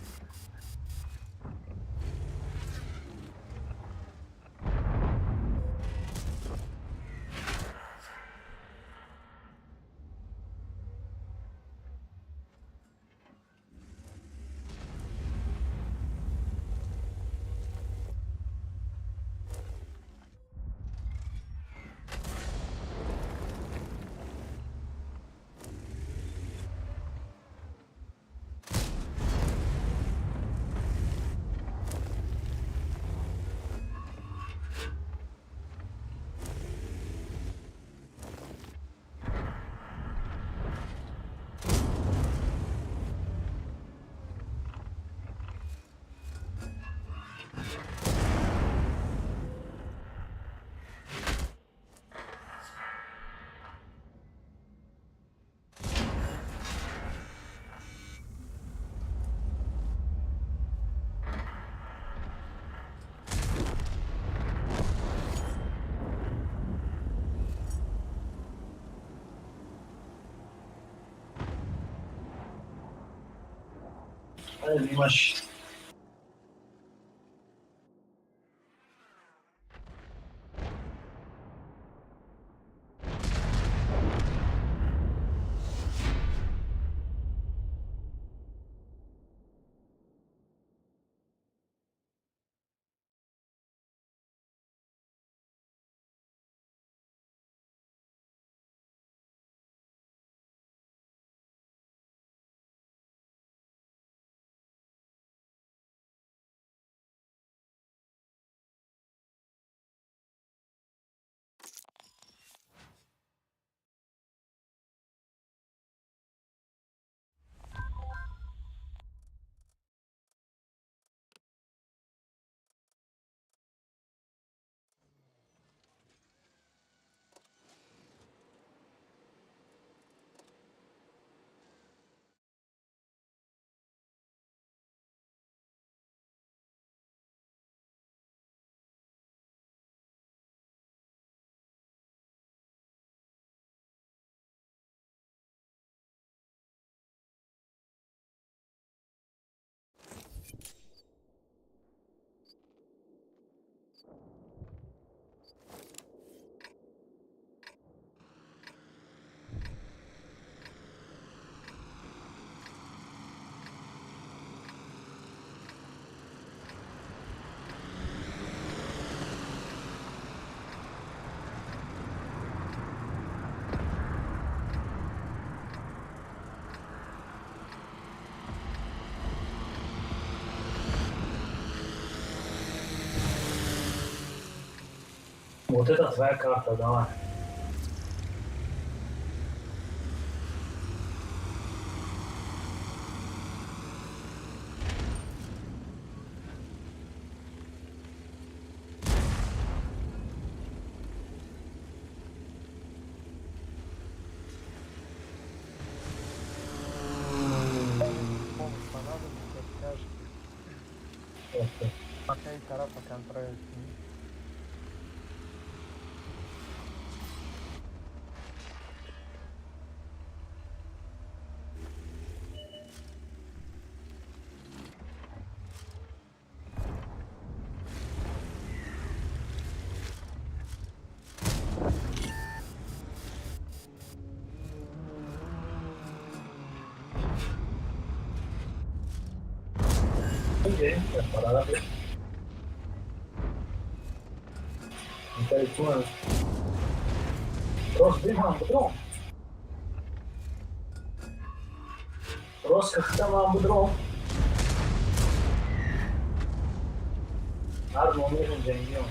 Нимаш. Вот это твоя карта, давай.
Помощь понадобится, скажешь. Пока и тарафа контроль.
Рост хатам будром. Ҳар момерин ҷангиён.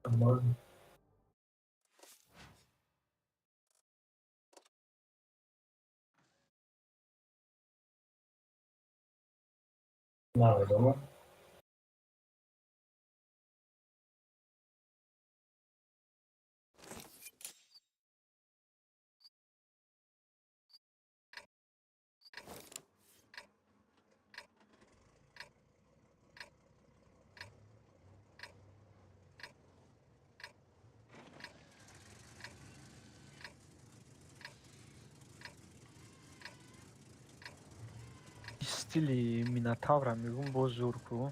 Амон. Намедонам.
Стили Минотавра мегум боз зур ку.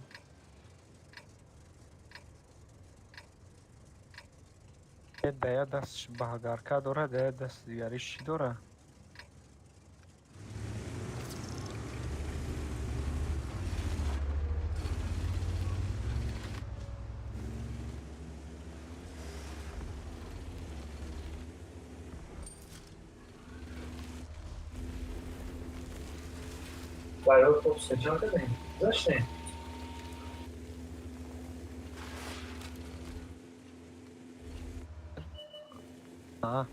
Да я даст баҳгарка дора, да я даст дигариш чӣ дора?
Барои топ се чанд кардем? Гузаштем?
Аа.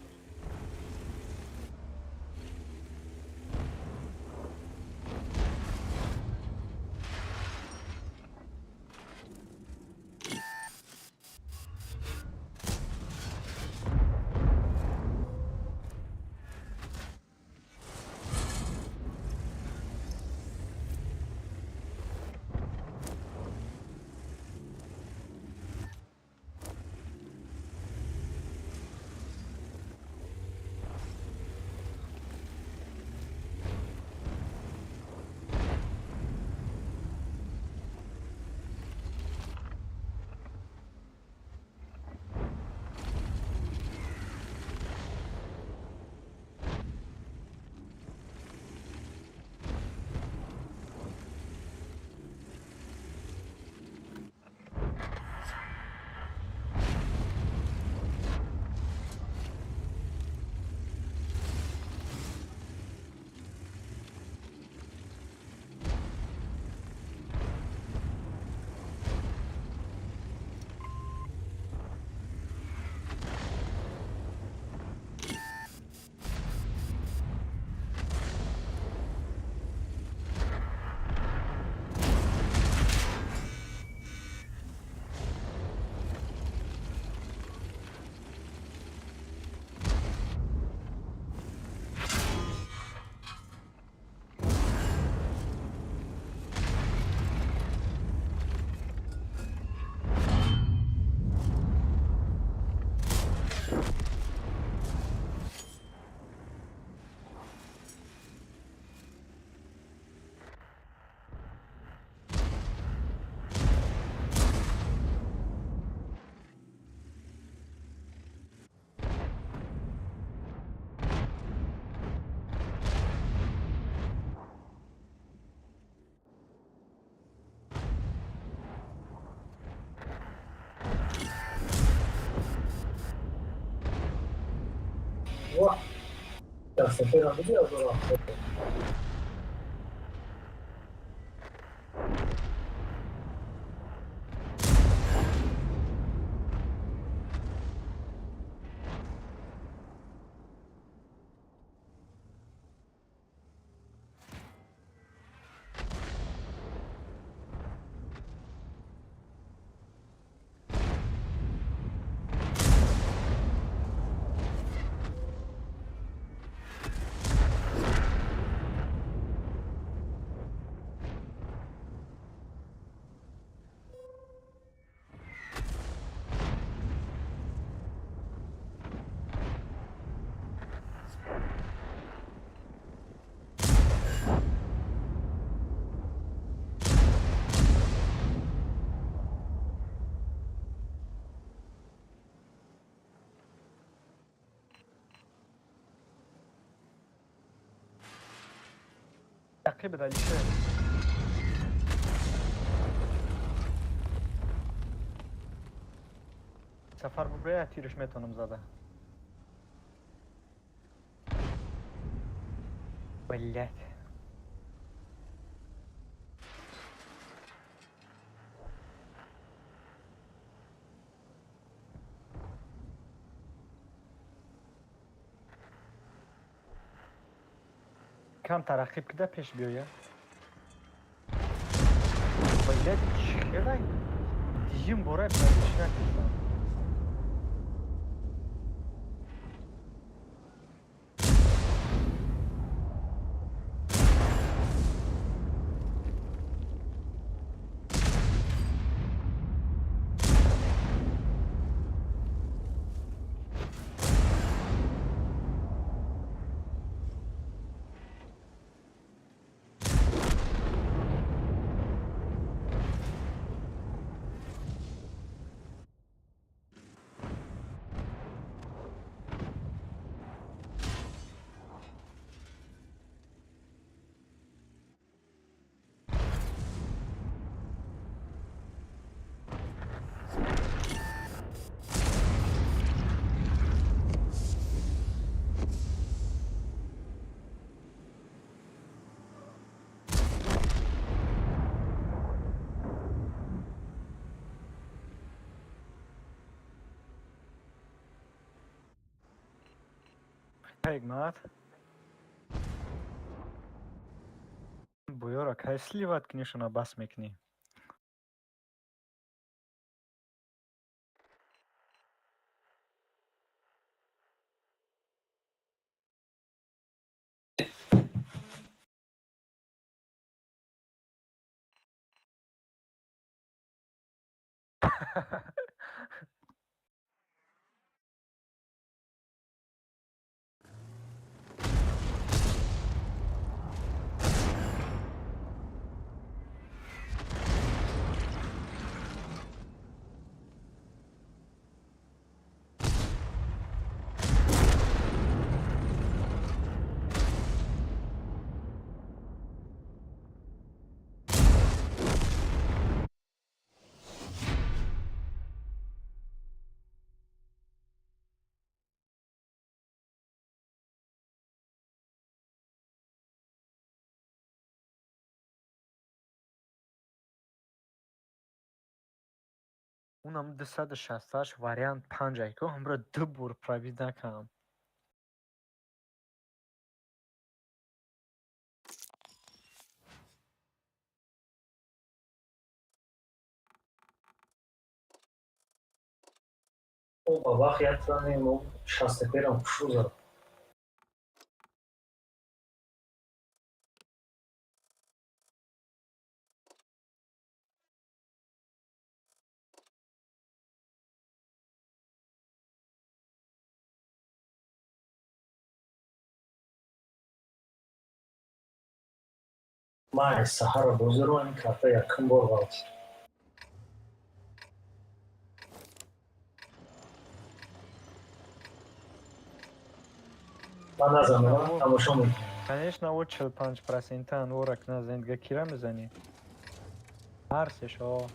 Ва! Дар саферам буди 1070.
Яқиб Алишер. Сафар бубрая тирш метонам зада. Блять. Кам тарақиб кида пеш биёя. Блядь, чӣ хелай? Диюм бора чӣ накардам. Ҳикмат. Буёра кай сливать кунишона бас мекунӣ? Унам 268 вариант панҷ айко ҳамро ду бор пробить накардам.
О, ба вақт як занем, 61-ам хушу зад. Ман саҳара бозиро ин карта якум бор ғалтид. Ман назанам, тамошо мекунам.
Конечно, о 45 процентан ворак назани, дига кира мезанӣ? Ҳар сешо.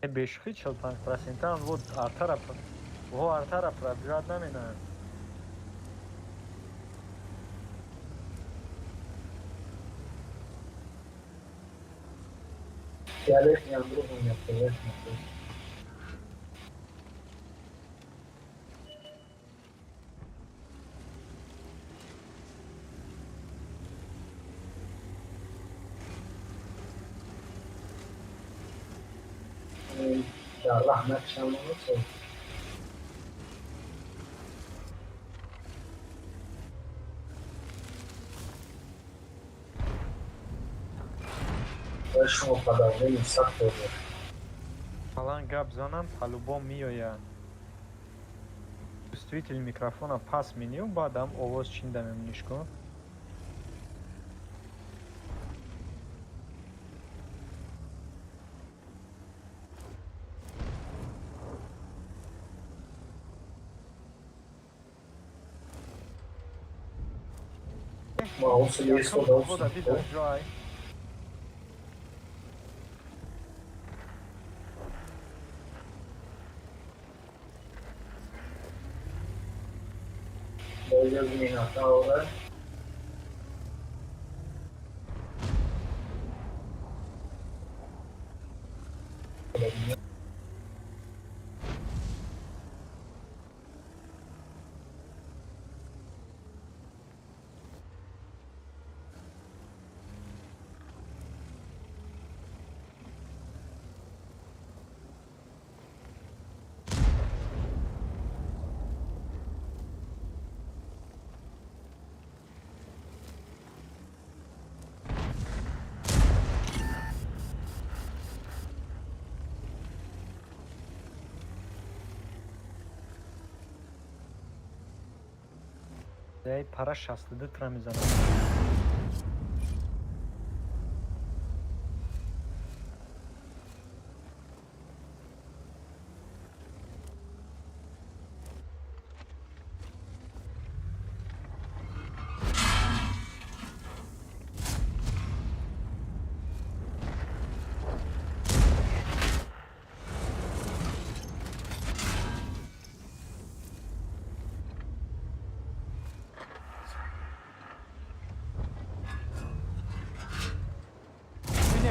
Бешухи 45 процентан вот артара во артара пробивать наменанд.
Фиолетний Андрюха у меня фиолетний. Дар раҳ накшам. Шумо подавление сахт доред.
Алан гап занам, по-любому меояд. Чувствитель микрофона пас меню, баъдам овоз чинда мемониш кун.
Маусу истода.
Вода бида ҷой.
Бояд Минотавра. мекардем.
Эй, пара 62 тра мезанам.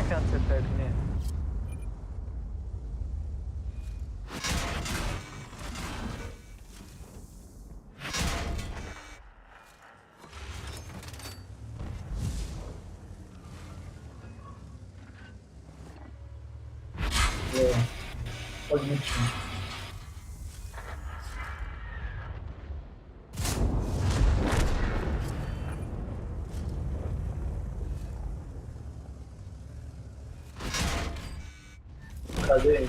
Концепт не.
Логично. Cadê?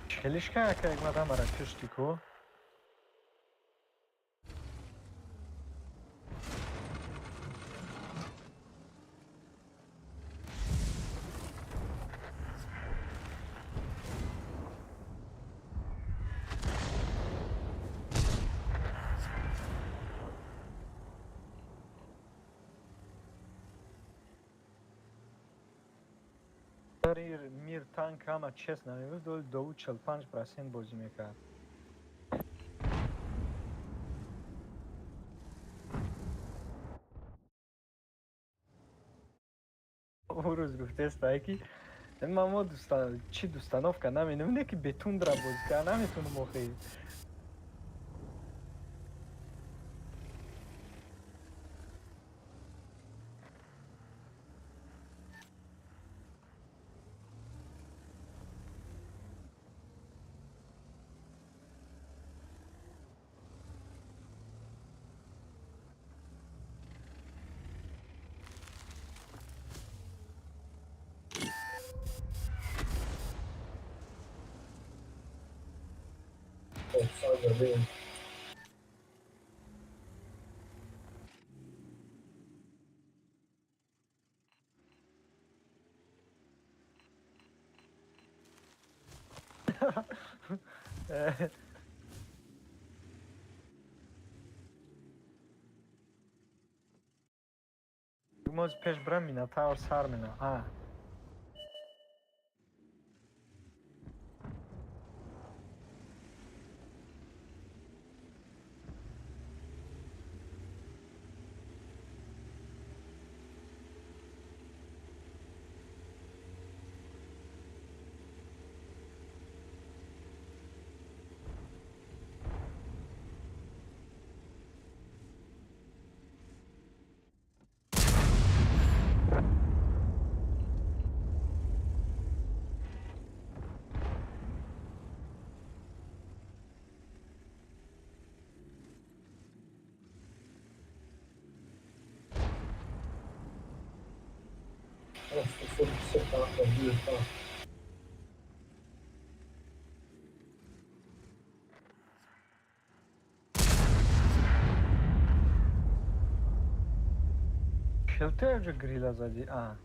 Хелишка як мадамара кушти ку. Мир танк ҳама честно мегуфт, ду 45% бозӣ мекард. Ӯ рӯз гуфтеста ки ма чи установка намедонам, ки бе тундра бозӣ кард наметонам охи. Моз пеш брам Минотавр сар мена. А. Хелте грила зади. А.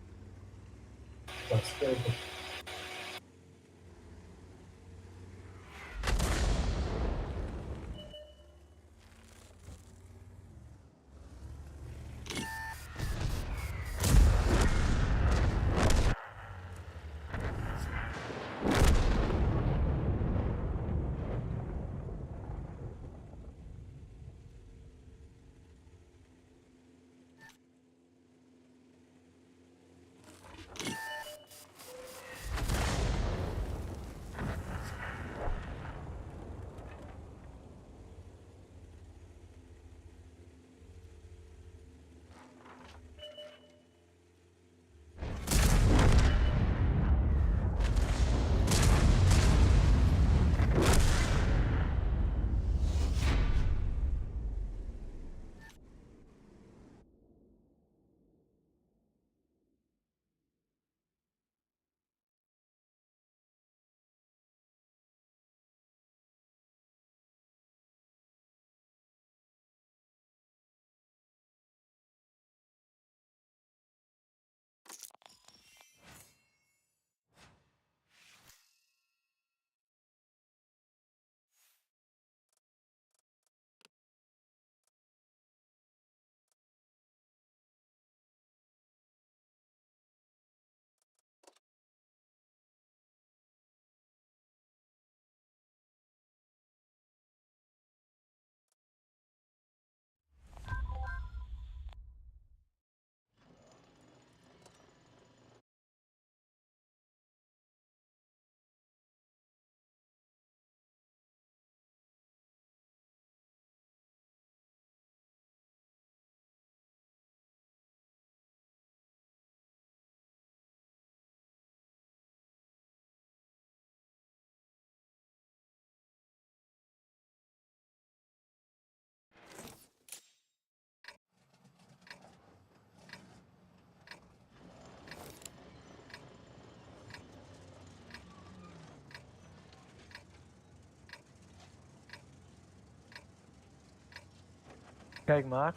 Kijk maat.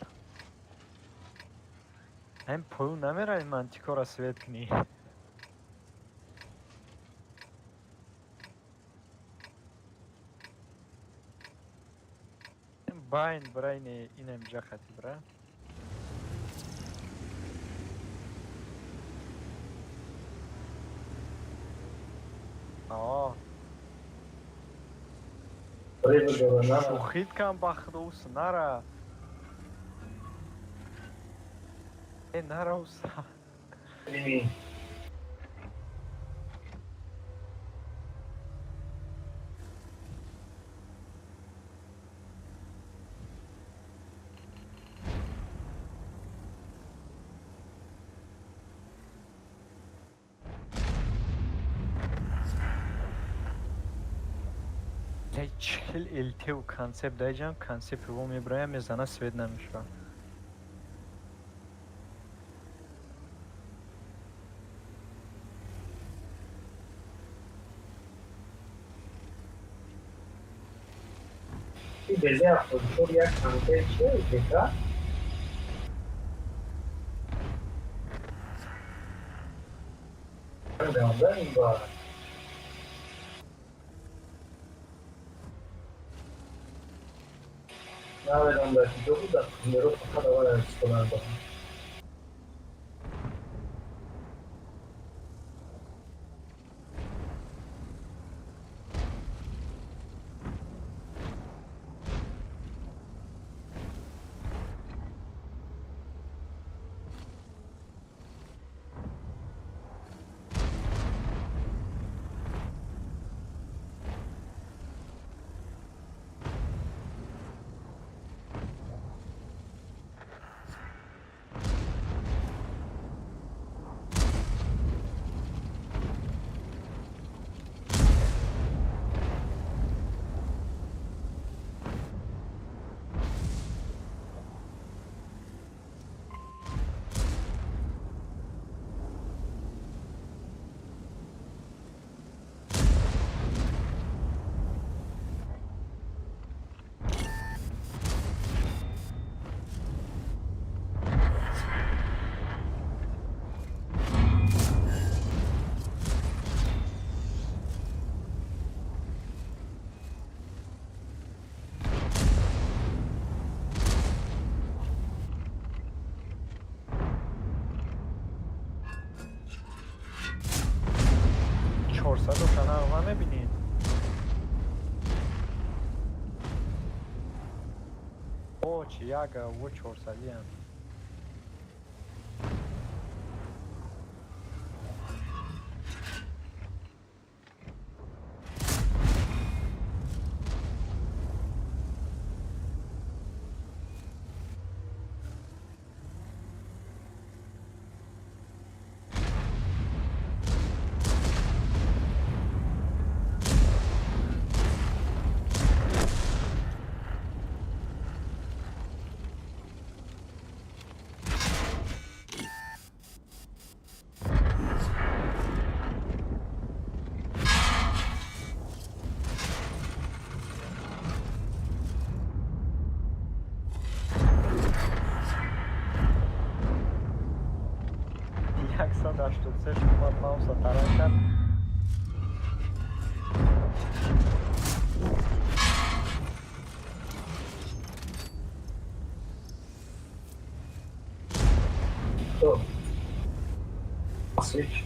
Ҳам поён намеравӣ, мантикора свет кунӣ. Байн брайни инам ҷахати бра. Аа. Шӯхит кам ба худо, нара. Э, нара, уса. Чил ЛТ концепт даҷам концепт во мебраям, мезана, свет намешава.
Безе 74 як концепт чия дека? Ин ба намедонам дар куҷо буд, дар Кумеро фақат аввал истифода мебарам.
400 шанағма мебинед. О, чи яга, о, 400-иам. 183 омад, мауса таран кард.
Хто? Свіч.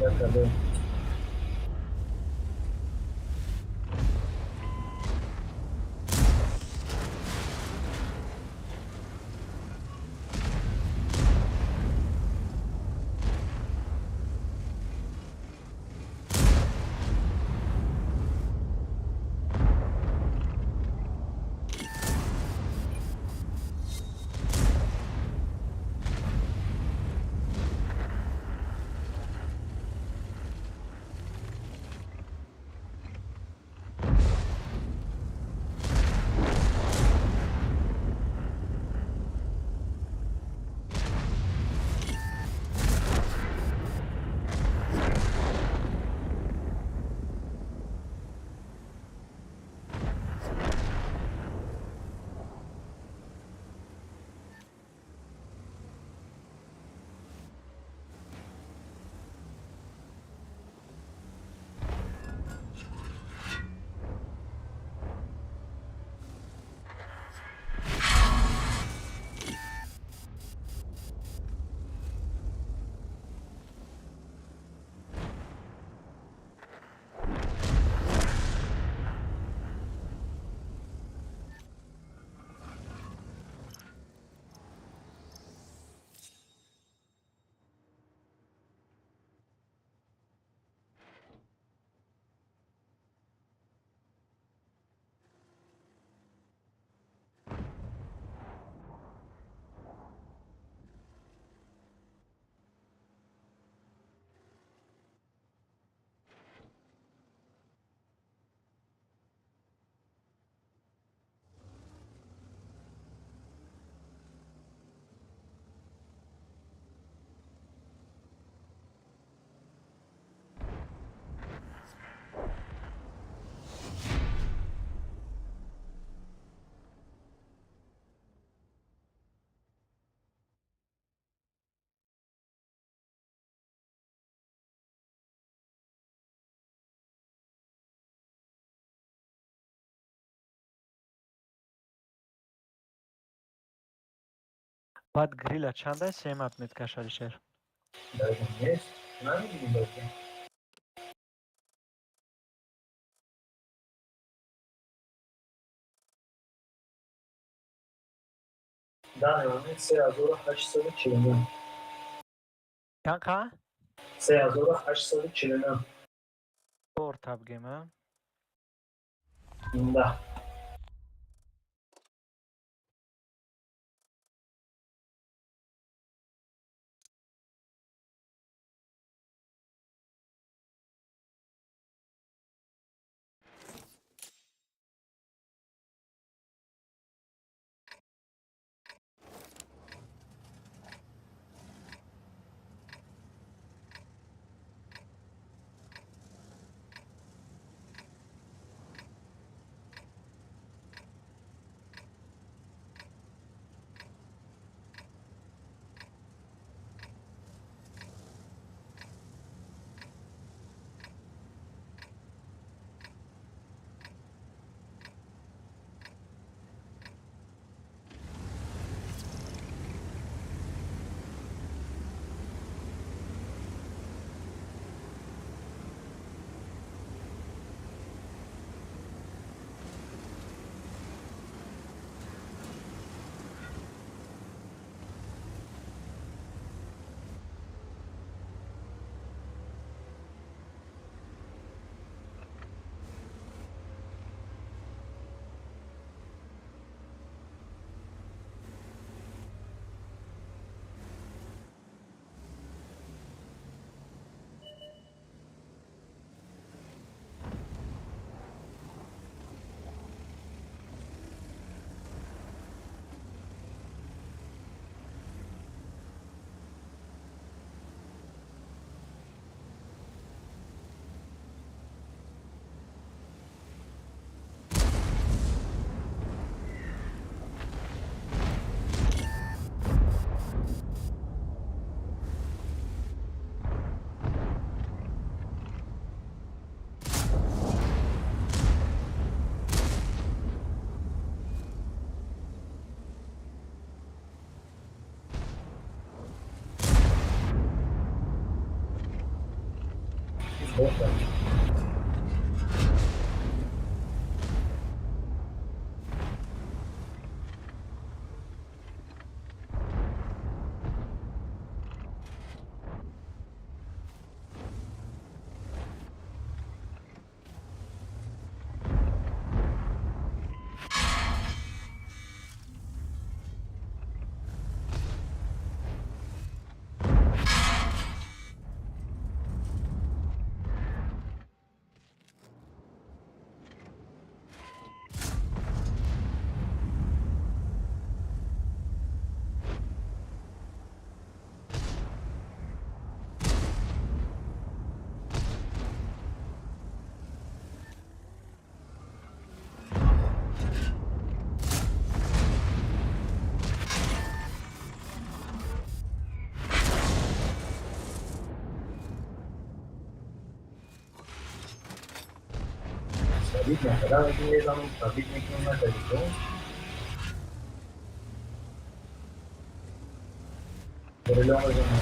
Як
Баъд грила чанда сем отметка ш, Алишер?
Даже нест. Намедонем баки. Данный момент 3849.
Чанд қа?
3849.
Бор табгем, а?
Да. Бошад. Сабит накарда мезанам, сабит мекунам, накардӣ. Грило мезанам.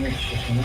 Мекшишона.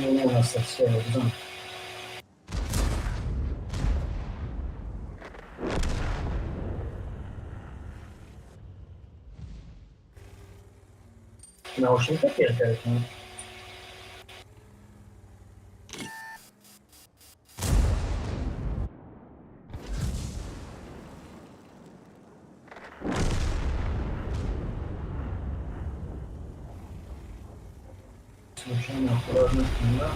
Не, Анастасия, бизан. Наушника перкает, ну. Совершенно аккуратно, да.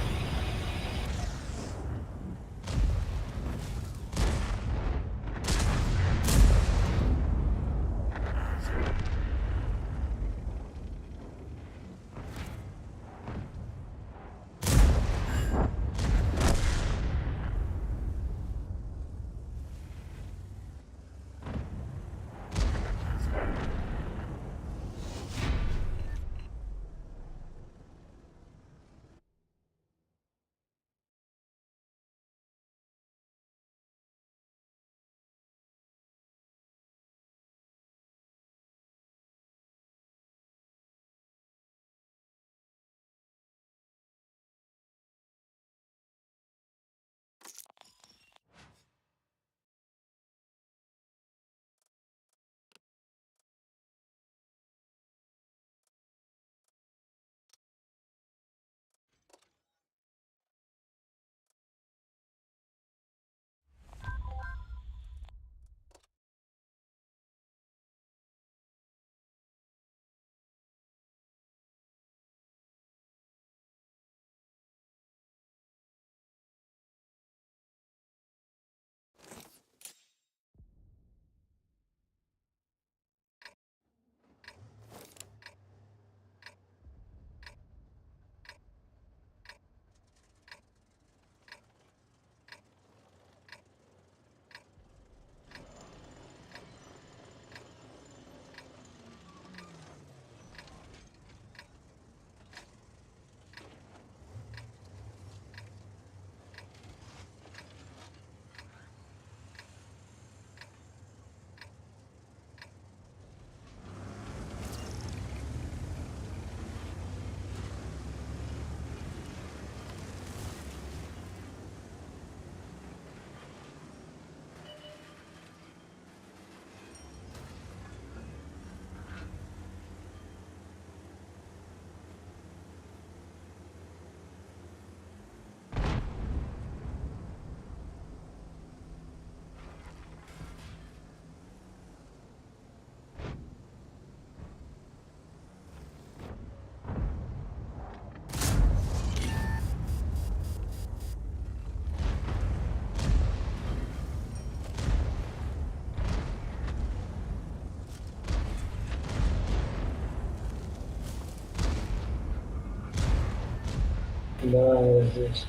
Да, я здесь.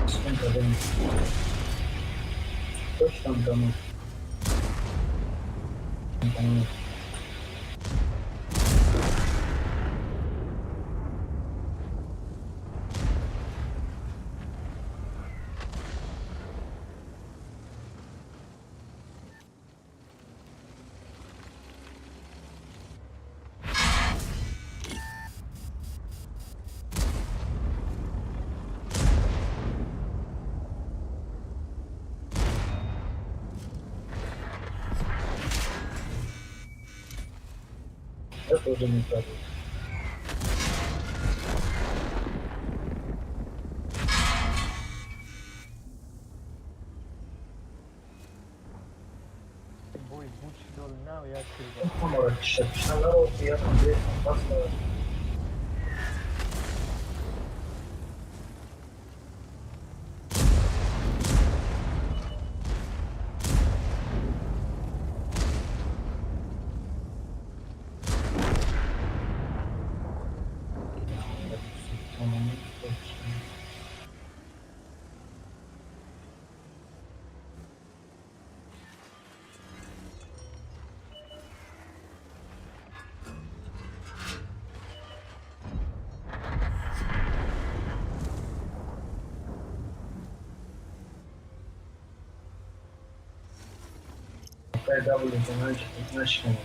Сколько дым? Точно там кому? Там. Я тоже не падаю.
Бой буч дол нав як чиз.
Хамара киша народ, я там здесь, там W нашиканам.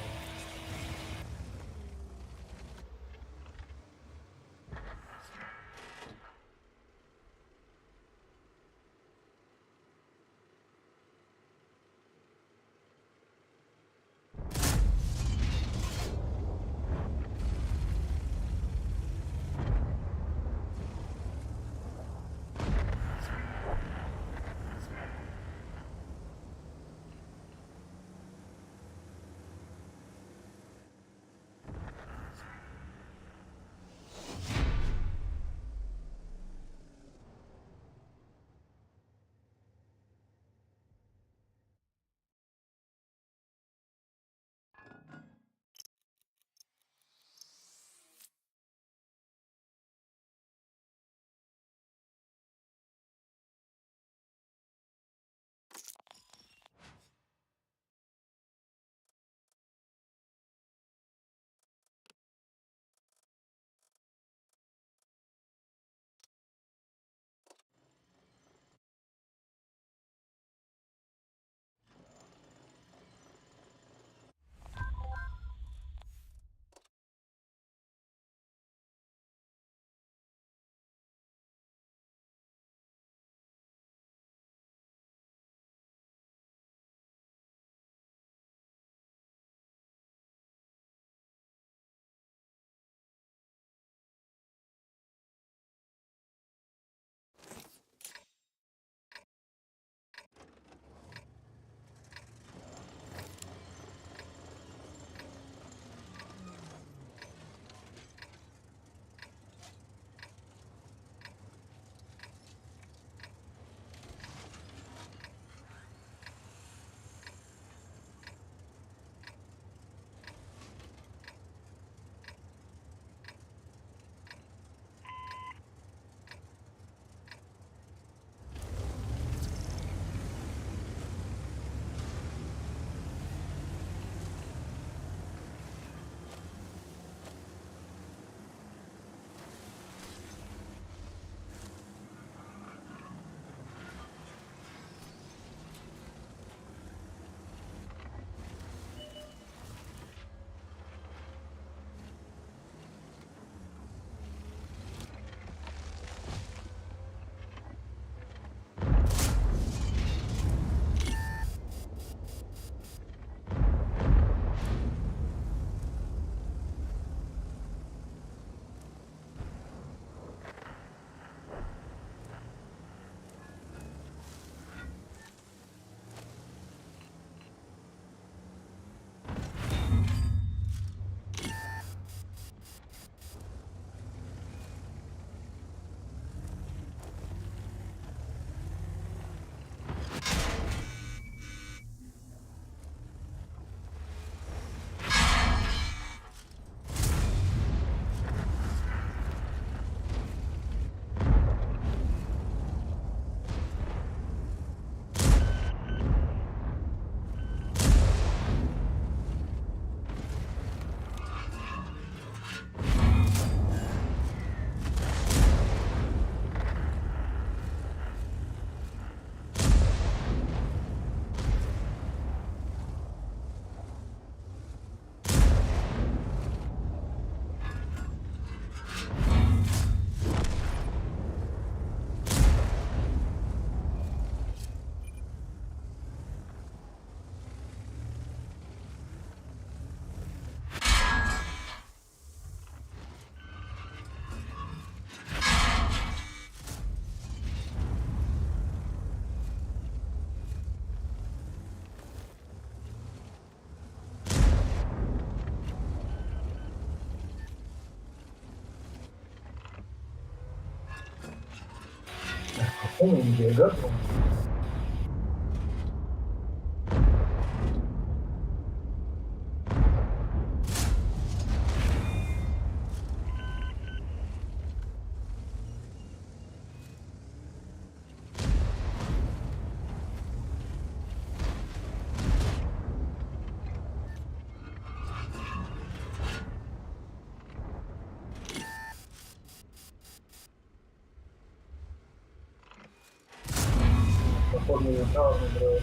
Каком он? Походу, не правильно.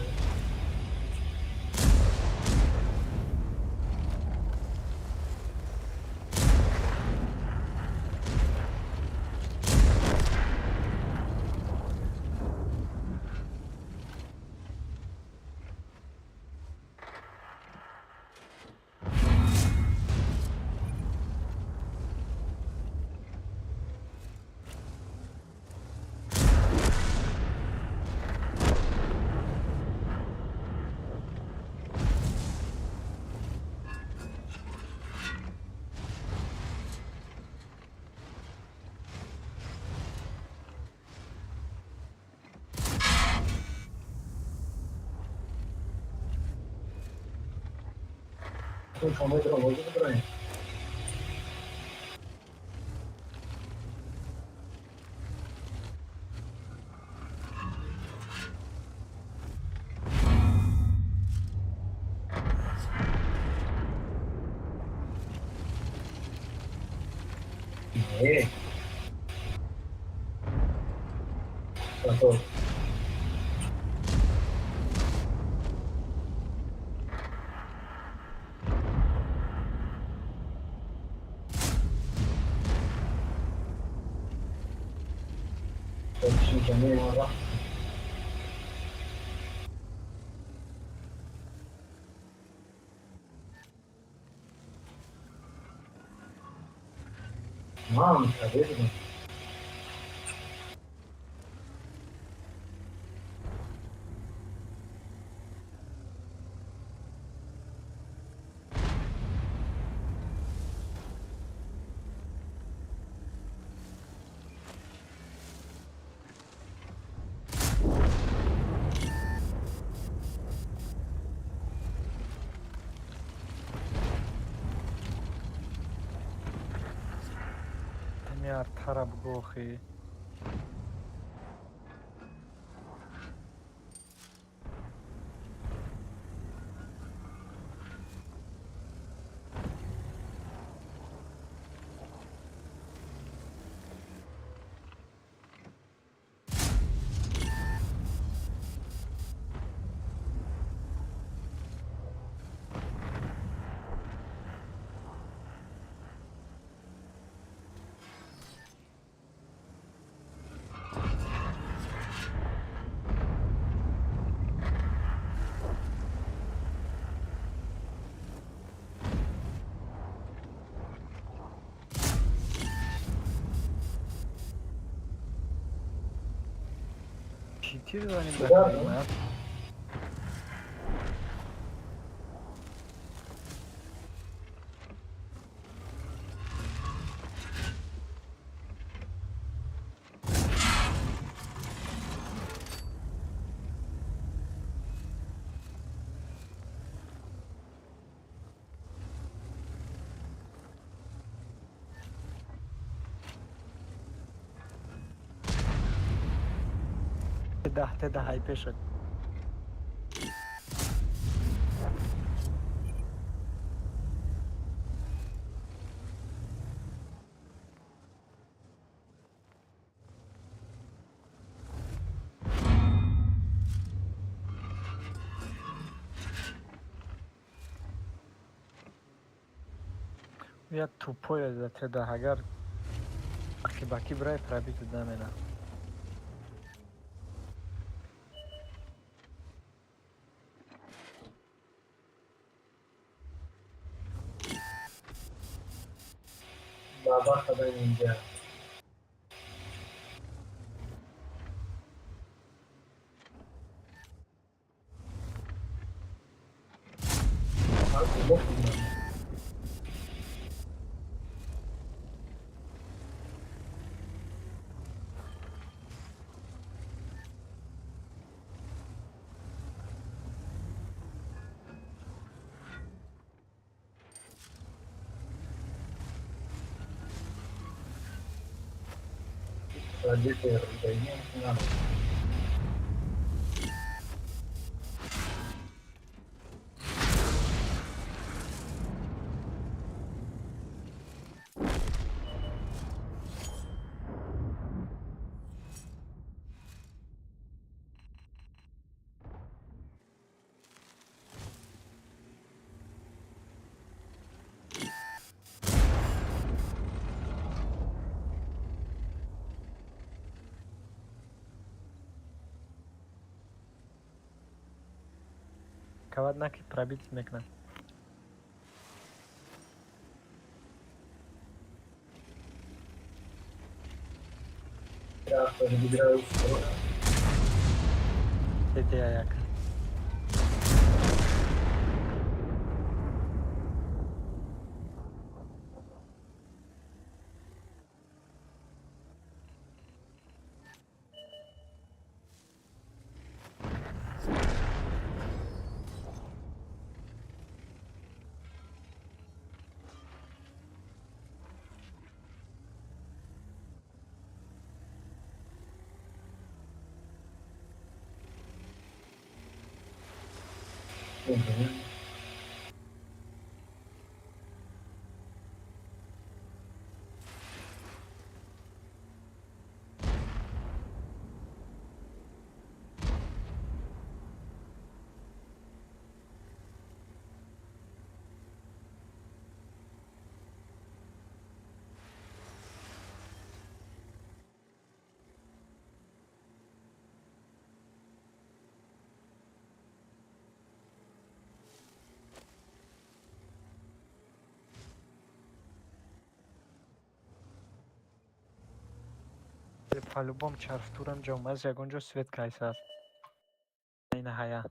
Тарабгохи. Тир заним ба. Даҳ ҳай пешад. Я тупой за теда, агар баки брай пробить намена.
Баба хада нинҷа.
Кавад наки пробить мекна. Як. По-любому чарфтурам ҷомаз ягон ҷо свет кайсад. Ина ҳая.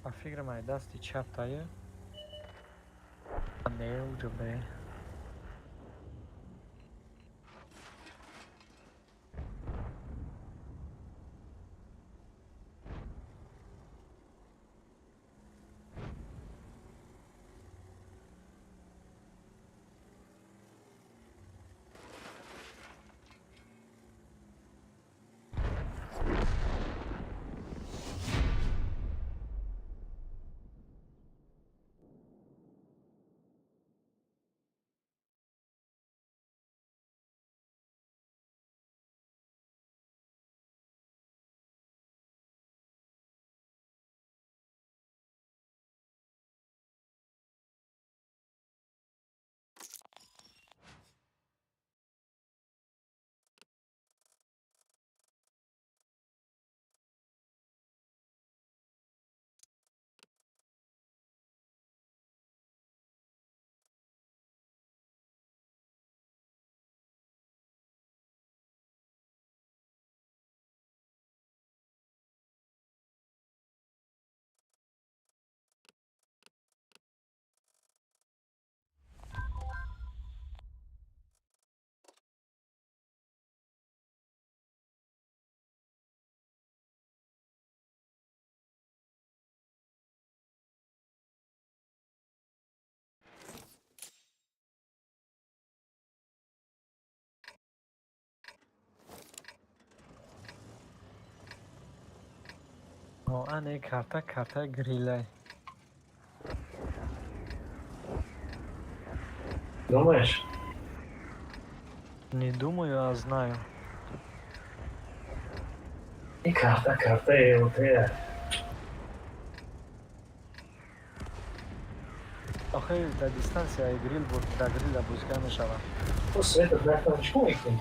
Ба фикрам ай дасти чап тае. Не, уҷо бе. Ане карта карта грилай.
Думаешь?
Не думаю, а знаю.
И карта карта ЭЛТ.
Охи, да дистанция грил буд, да грила бузга мешава.
То светот накан чӣ мекунӣ?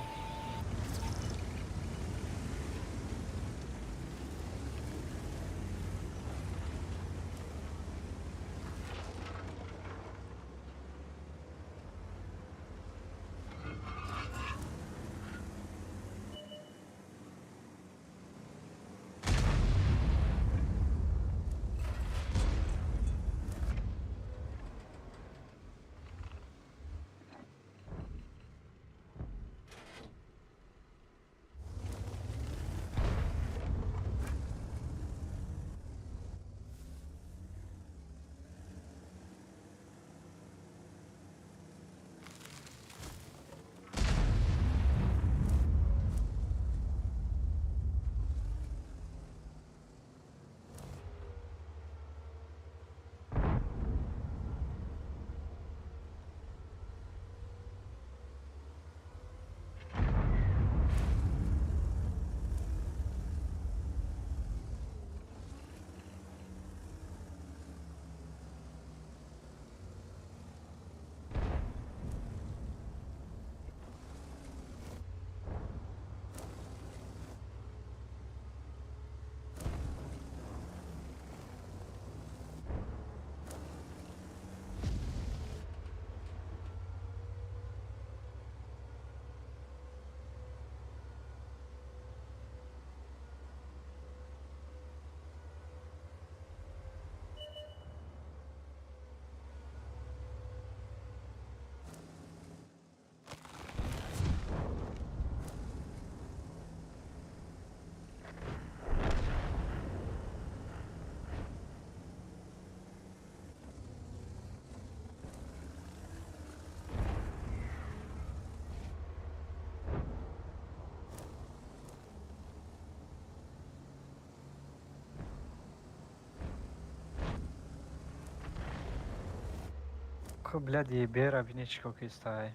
Ку блядь, ебера бини чико кистай.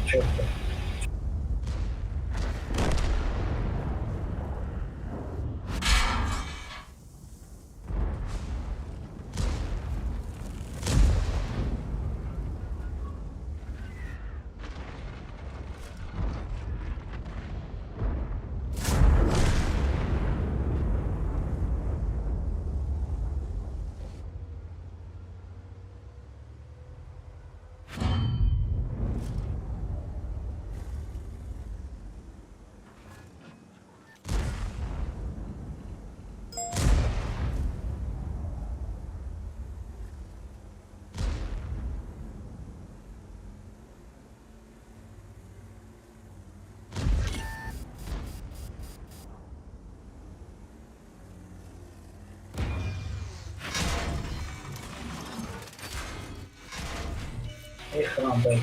Чётко. Мехрам дай.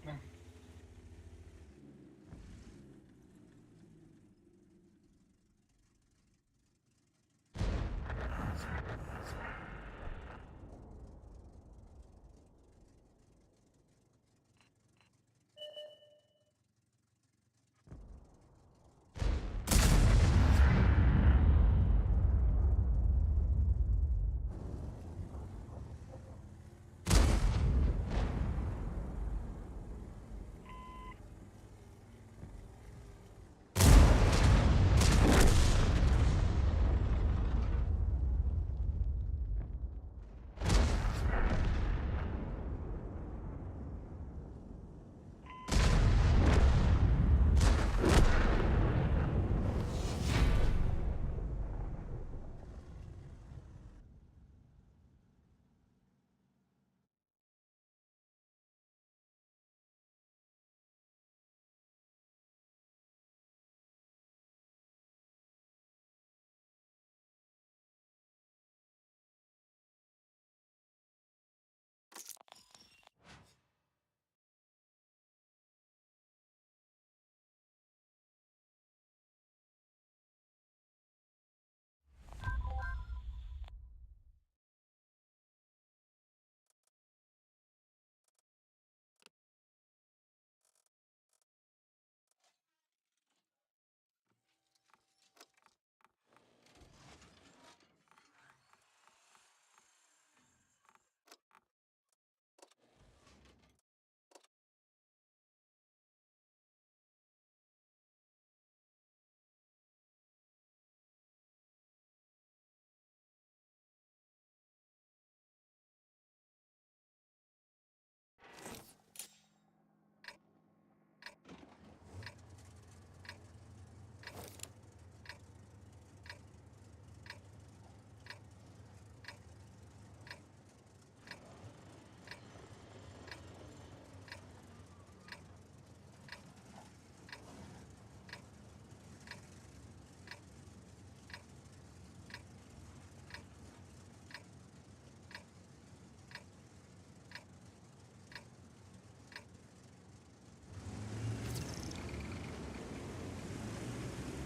Мекунам.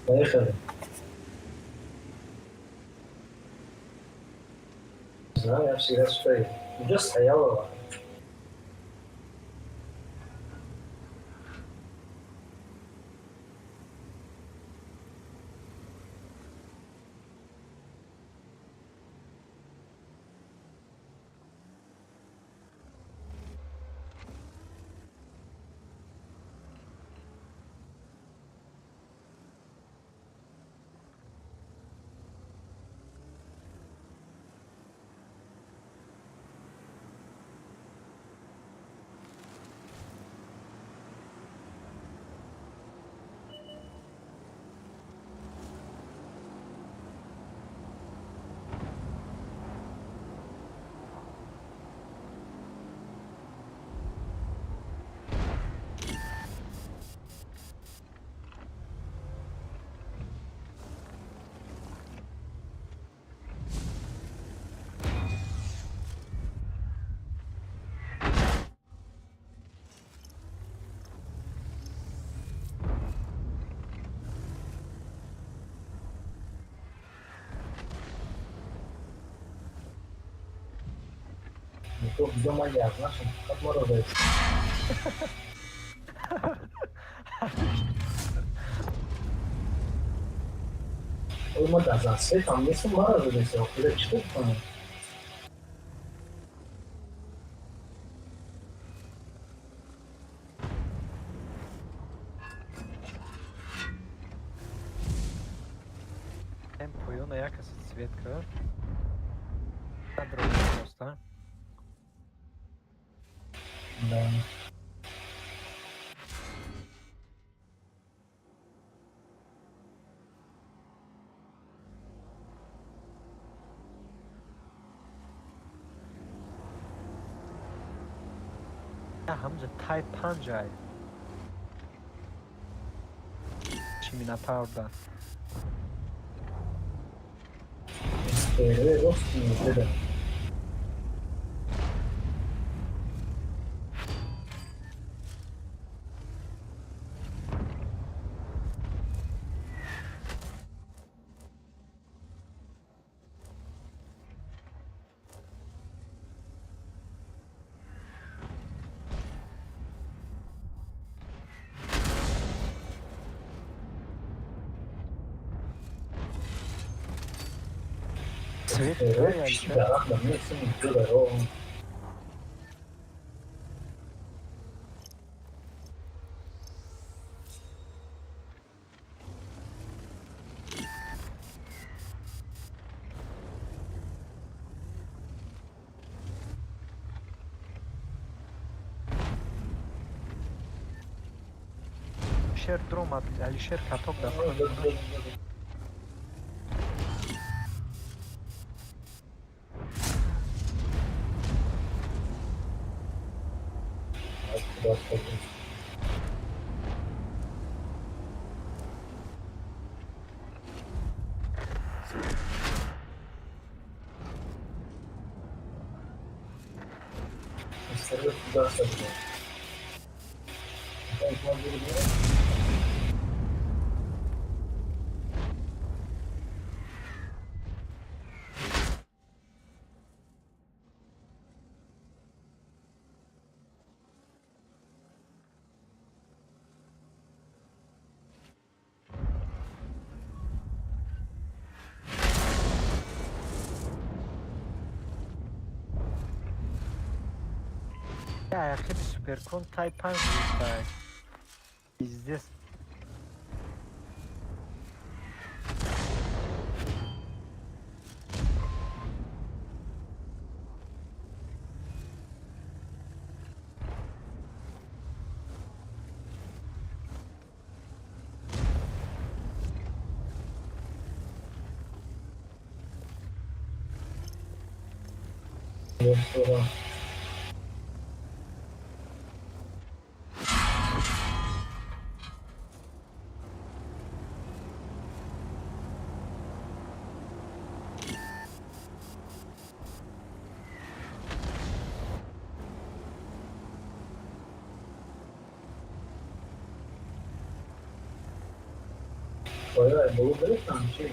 Поехали. Знаю, я всегда стою. Уже стояла. Дома я, знаешь, как морозец. Ой, ма да, за там не морозец, что там?
Поёна яка цветка. Просто.
Да.
Ҳамҷа тай панҷай. Чи Минотаврда.
Родственник, да.
Свет дай, Алишер.
Дарахта месим ҷуда.
Шер дромад, Алишер каток да. Яхиби суперкон тай 5 тай. Пиздец.
Оё, боло гирифтам чи?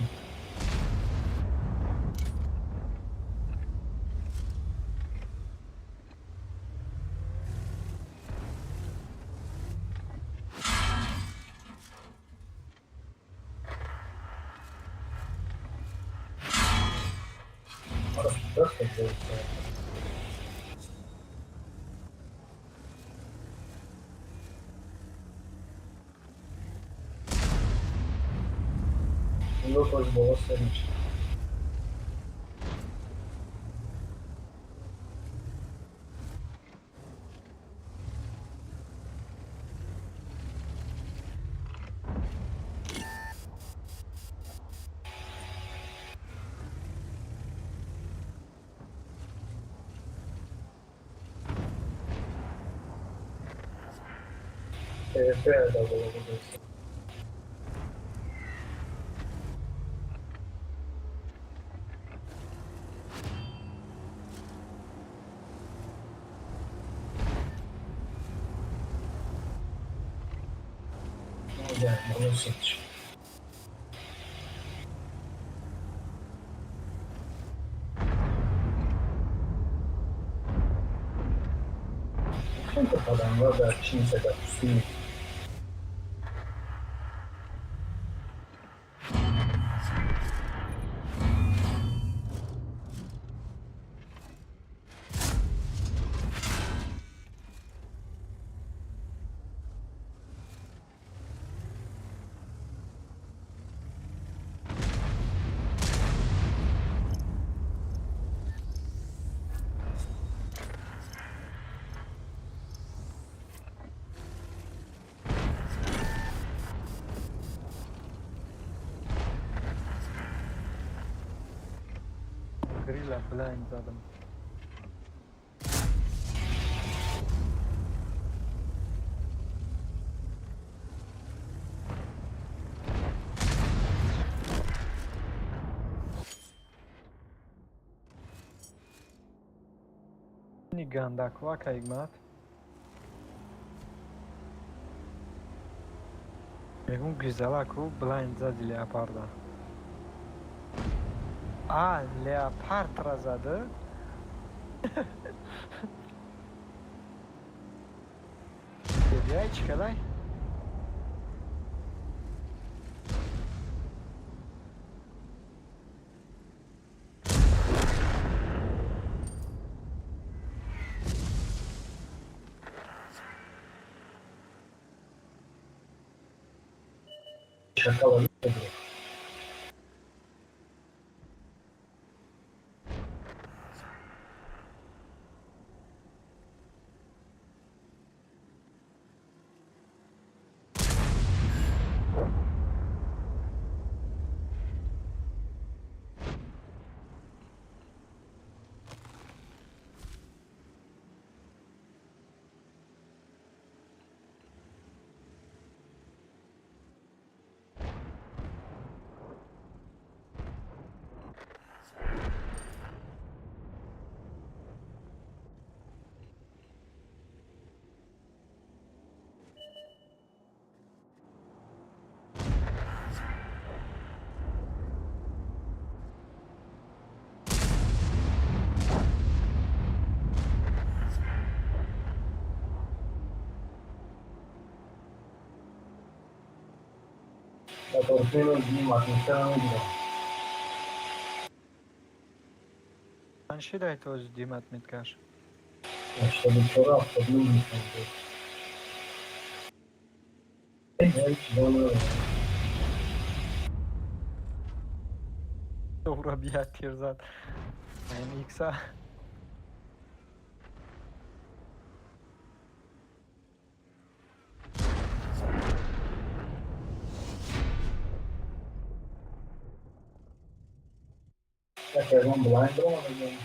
Просто Лукаш боло серич. ПВП да боло гирифтам. Адамlar дар Чин зада пусти.
Грила блайнд задам. Ни гандаква кайгмат. Мегум гизалаку блайнд зади леопарда. А, леопардра зады. Дедяй чикалай.
Шакала видели. La torpedo дим, атмосфера медиа.
Шидай тоже дим отметкаш.
84 79 мешавад. Ҳеҷ дона.
Ура бия тир зад. Ин икса.
Так, я вам блайнд омадагам.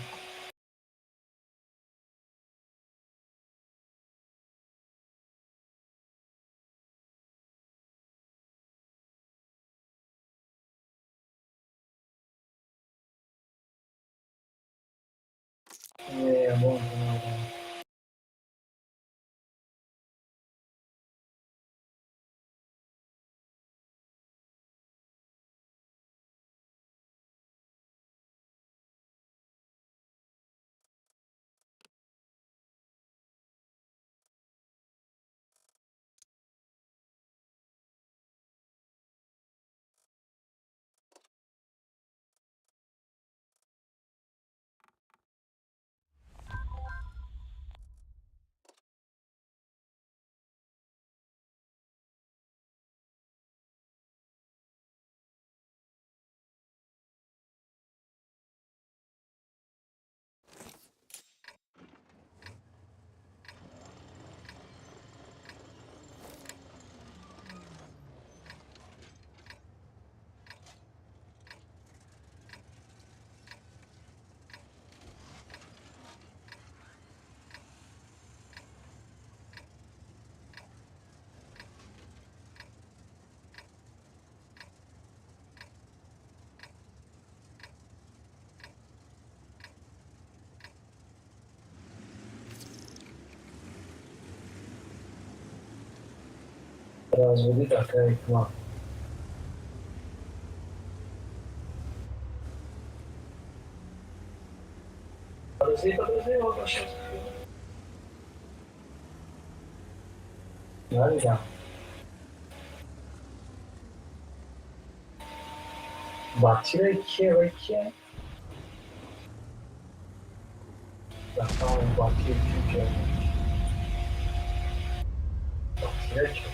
Не, вон, вон, вон. Разводи такая реклама. Подожди, подожди, вот сейчас. Да, да. Бачира кие ва кие? Рафтам бачир чуча. Бачира чуча.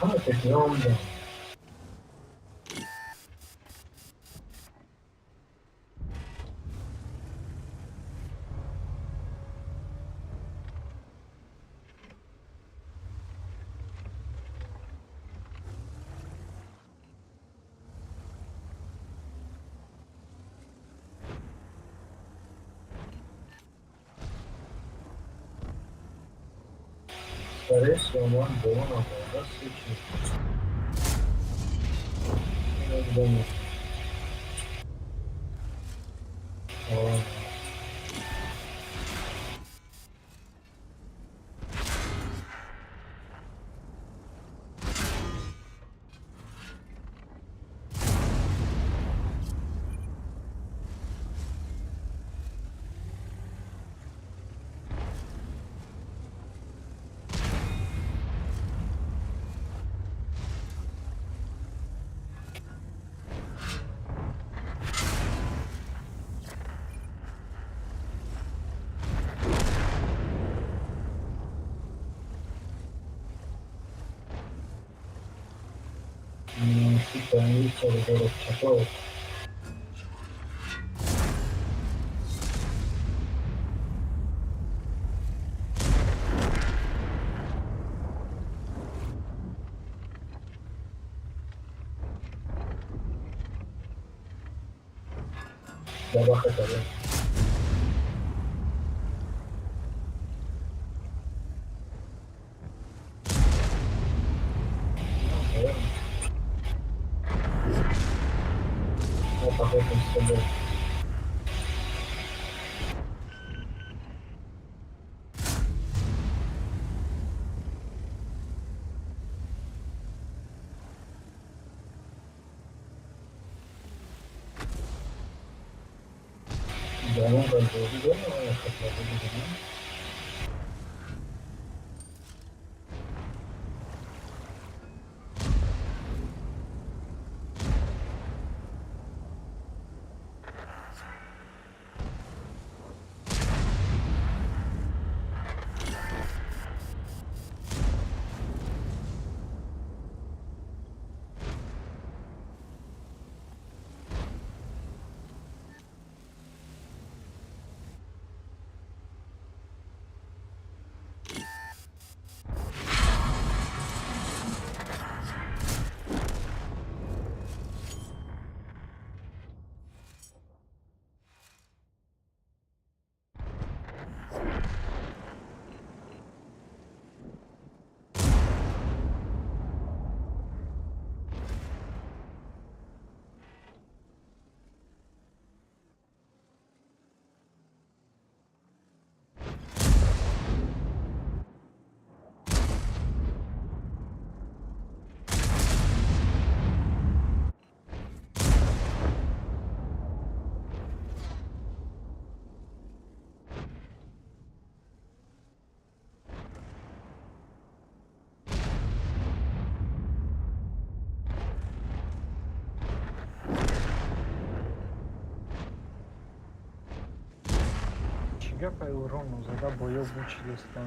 Ҳама пешниҳод. Сари Сомон берун омада сучи. Намедонам. Типа,
Гапай урону зада боё бучидестан.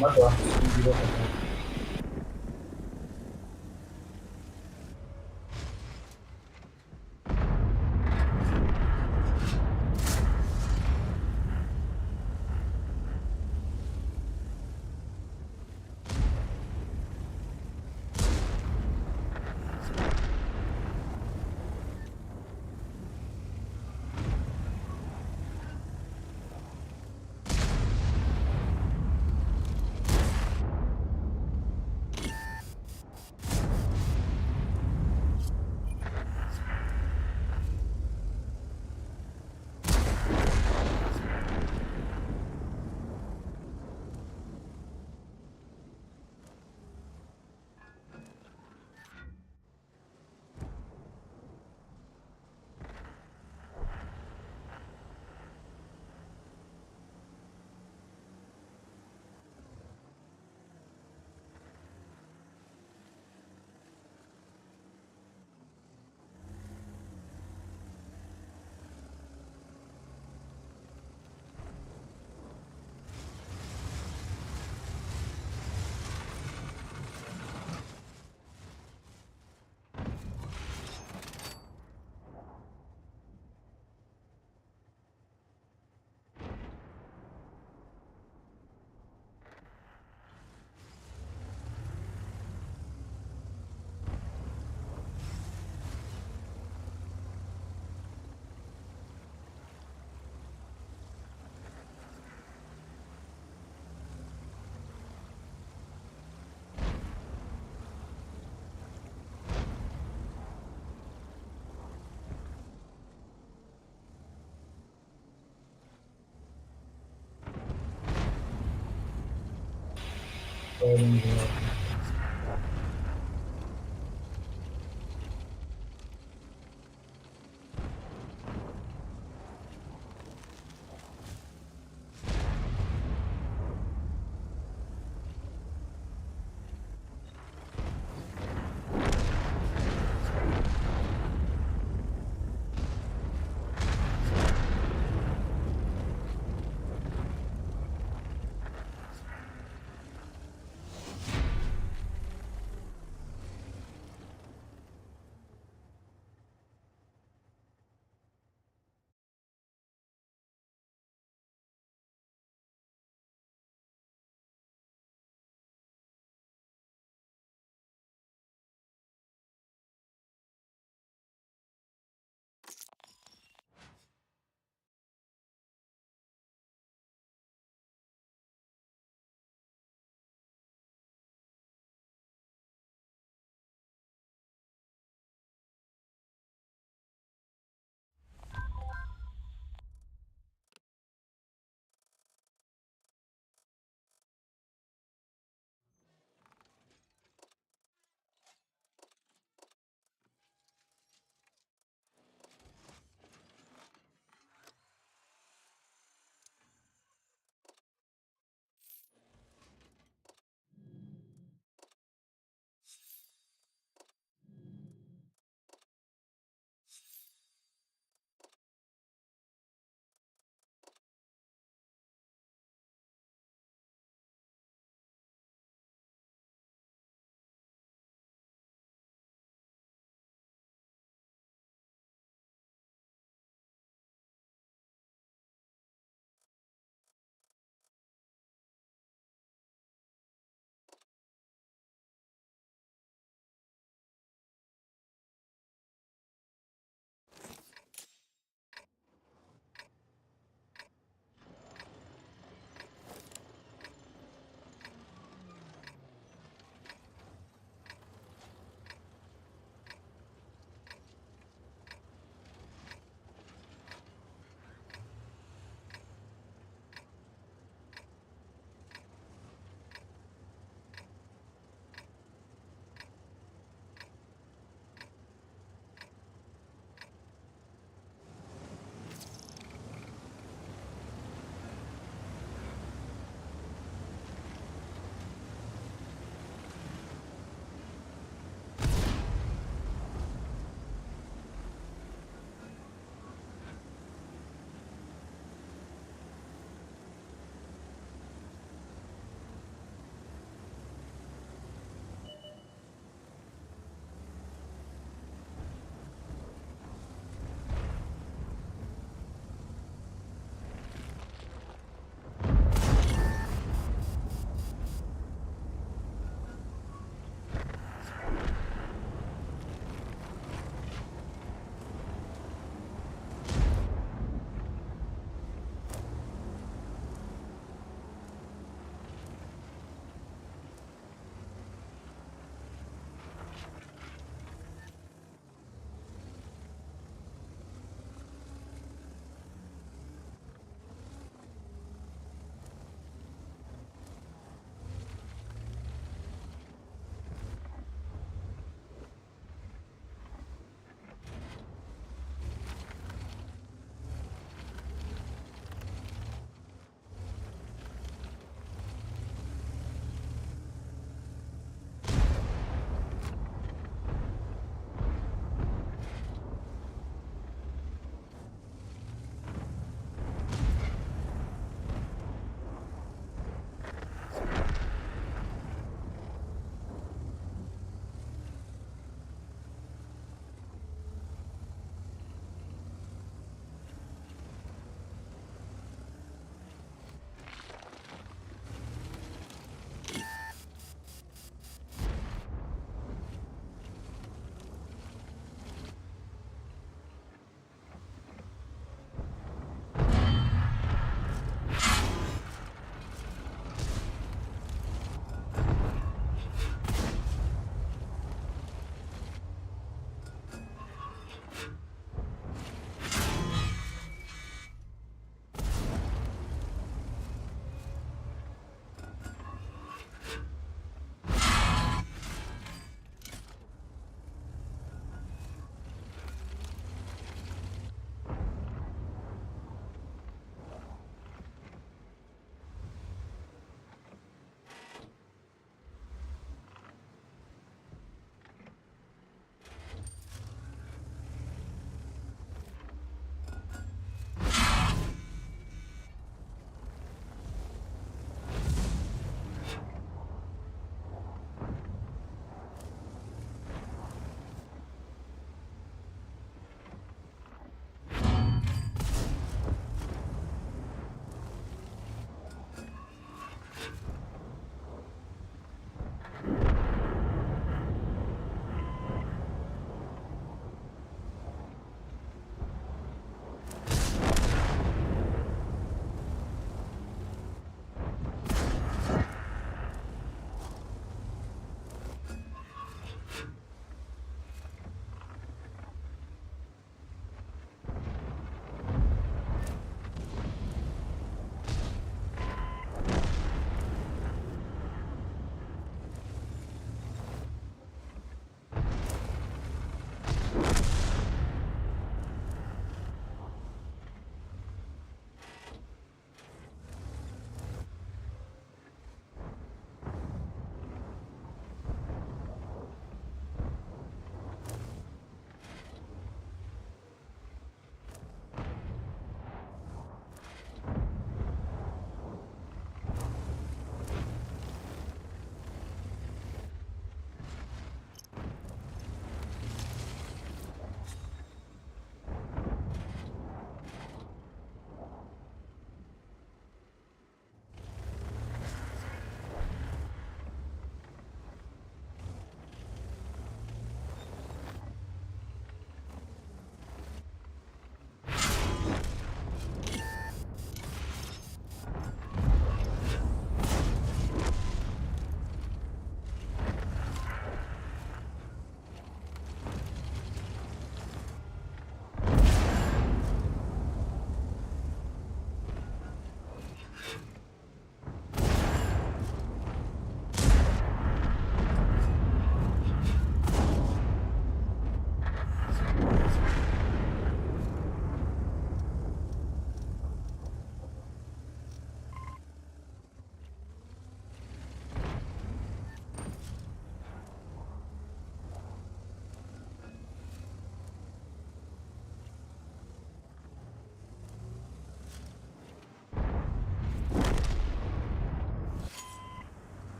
Ман 2 кило кардам.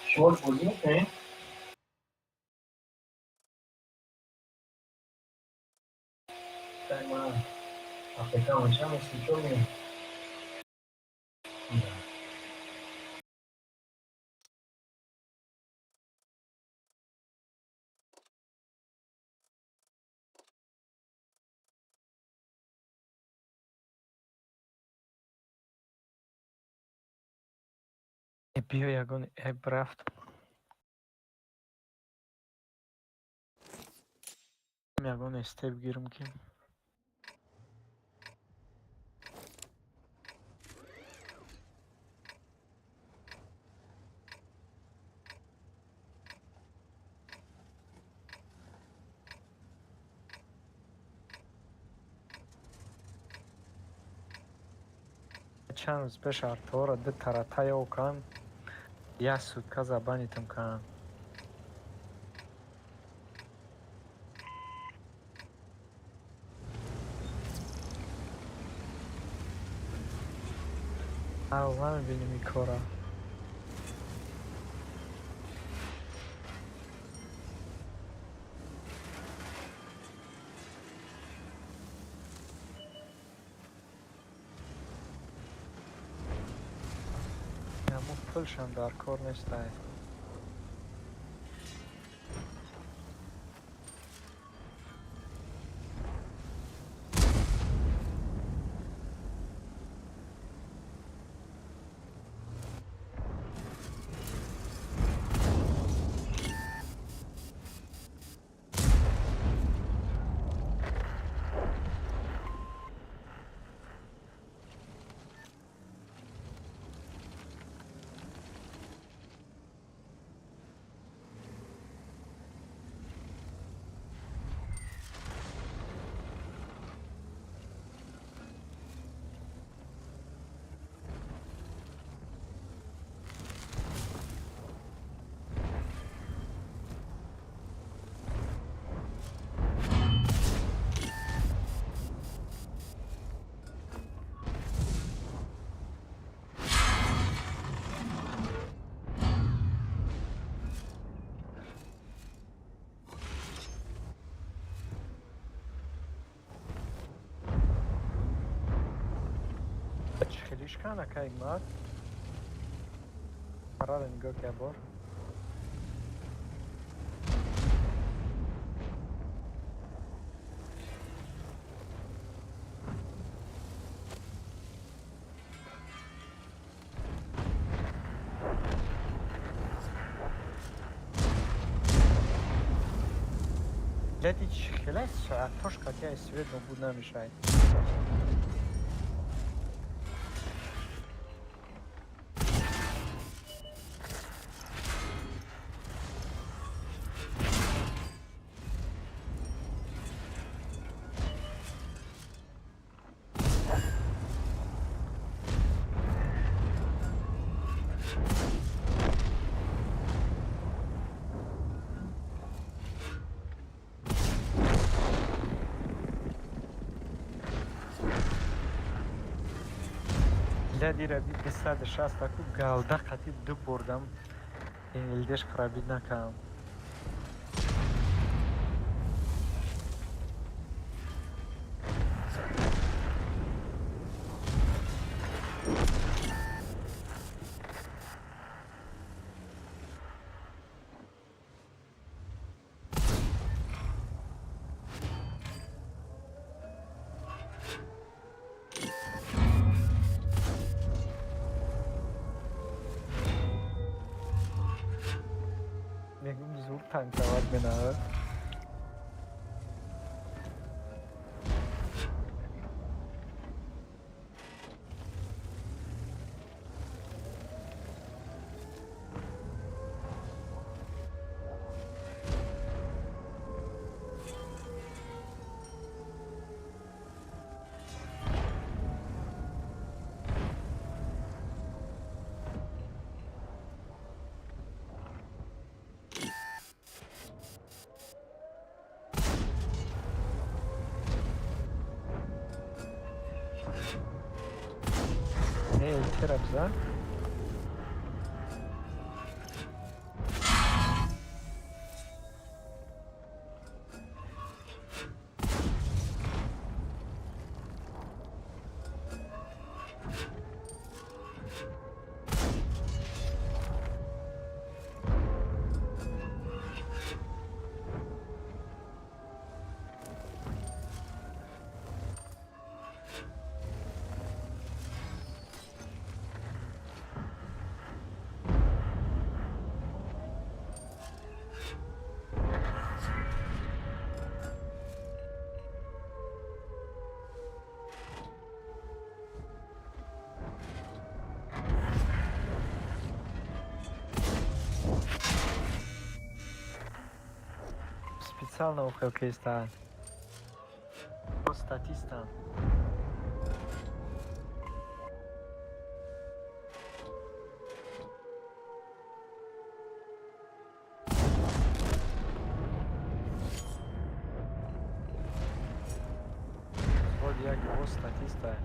شما بازی میکنید؟ من افریقا میشم سیچو میام.
Биё ягон эб рафт. Ягон степ гирм ки. Чанд рӯз пеш арторо ду тара тайёр кардам, як сутка забанитам кардам. Ҳар намебинем ин кора. Ҳамун пулшам дар кор нестай. Хелиш кана кай мад? Парада нигоҳ ка бор. Лети хеле соатош қатъи свет нобуд намешавад. Ладира би 260 ку галда қати ду бурдам. Элдеш қирабид накардам. Мегум зур танковать менавад. Не, терапза. Специально охокейста. Статиста. Як боз статиста.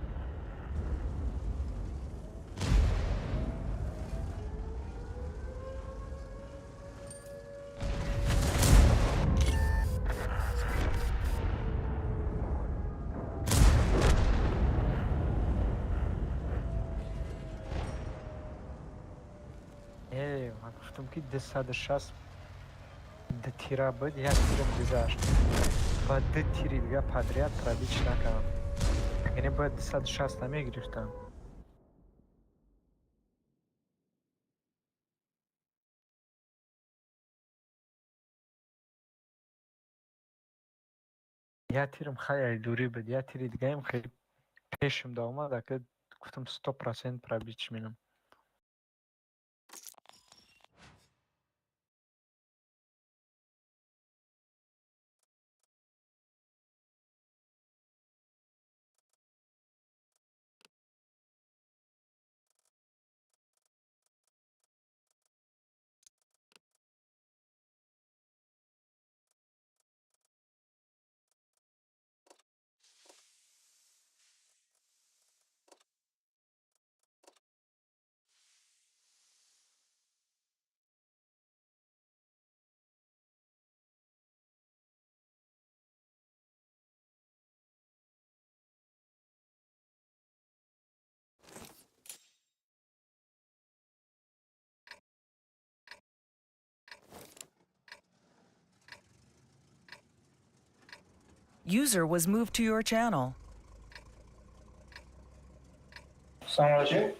Э, ман гуфтам, ки 260 ду тира буд, як тирам гузашт ва ду тири дига подряд пробить накардам, яъне бояд 260 намегирифтам. Як тирам хеле дурӣ буд, як тири дигаам хеле пешам даомад, ака гуфтам, 100% пробить минам.
User was moved to your channel.
Салом алейкум.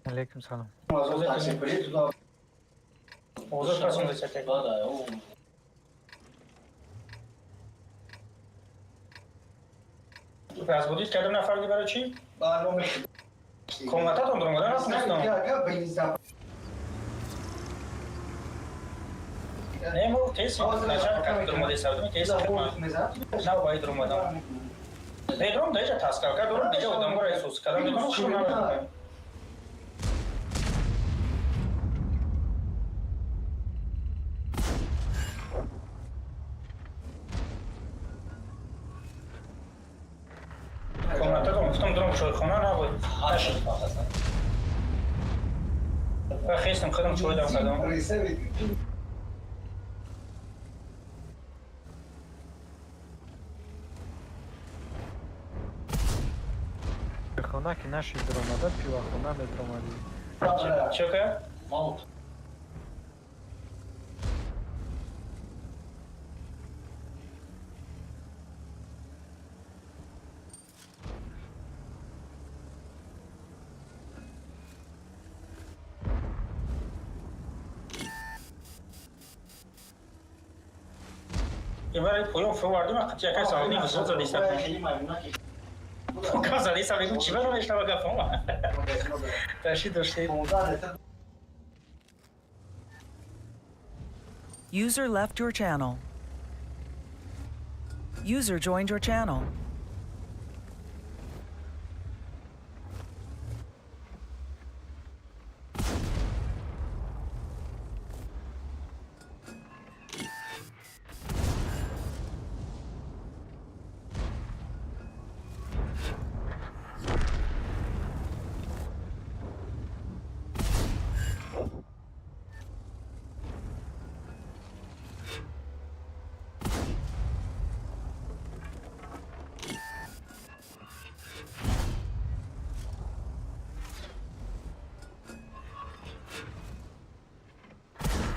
Алейкум салом.
Озод расондед. Разбудить кардам нафарди, барои чӣ? Комнататон дуромада натонистам. Не, мо тез начал как дуромади савдум, тез нав баи дуромадам. Не дуром деҷа таскалка дуром деҷа одамора эҳсос кардам, медонам чӣ намедонам. Комнататон гуфтам, дуром чойхона набуд. Нашуд. Ва хестам, худам чой дам кардам.
Хона ки наши дуромада, пивохона медуромадӣ.
Чё ка? Ибара поён фурвардим, қати якай савони высот задиста. Гап задиста, мегум, чӣ бара мешнава гафома. Даши дошти.
User left your channel. User joined your channel.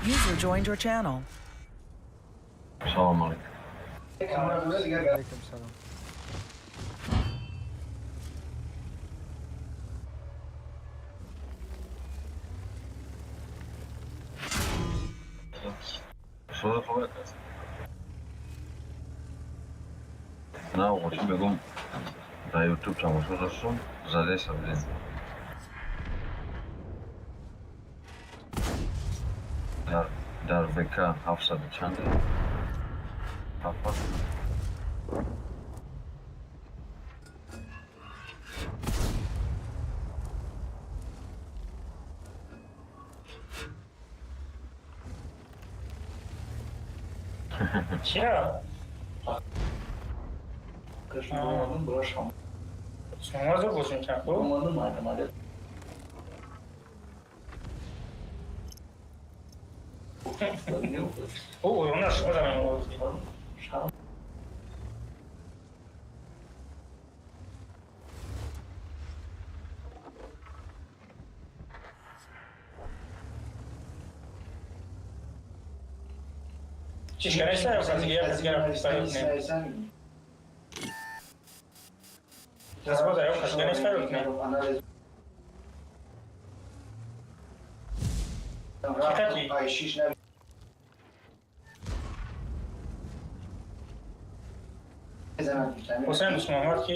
User joined your channel.
Салом алейкум.
Алейкум салом.
Суоли хуб аст. На, оғо, чӣ бегум, дар Ютуб тамошо доштум, задеса будем. Дар ВК ҳафтсаду чанд ҳафт.
Чиро? Дӯстмуҳаммад зур бозӣ мекард, хуб? Ӯ оёна шумо дар мемовоз. Чиш канеста ё каси я каси гара фристайл кунем? Дастбоза ё каси канеста ё кунем? Ҳақиқати? Ҳусайн Дӯстмуҳаммад ки?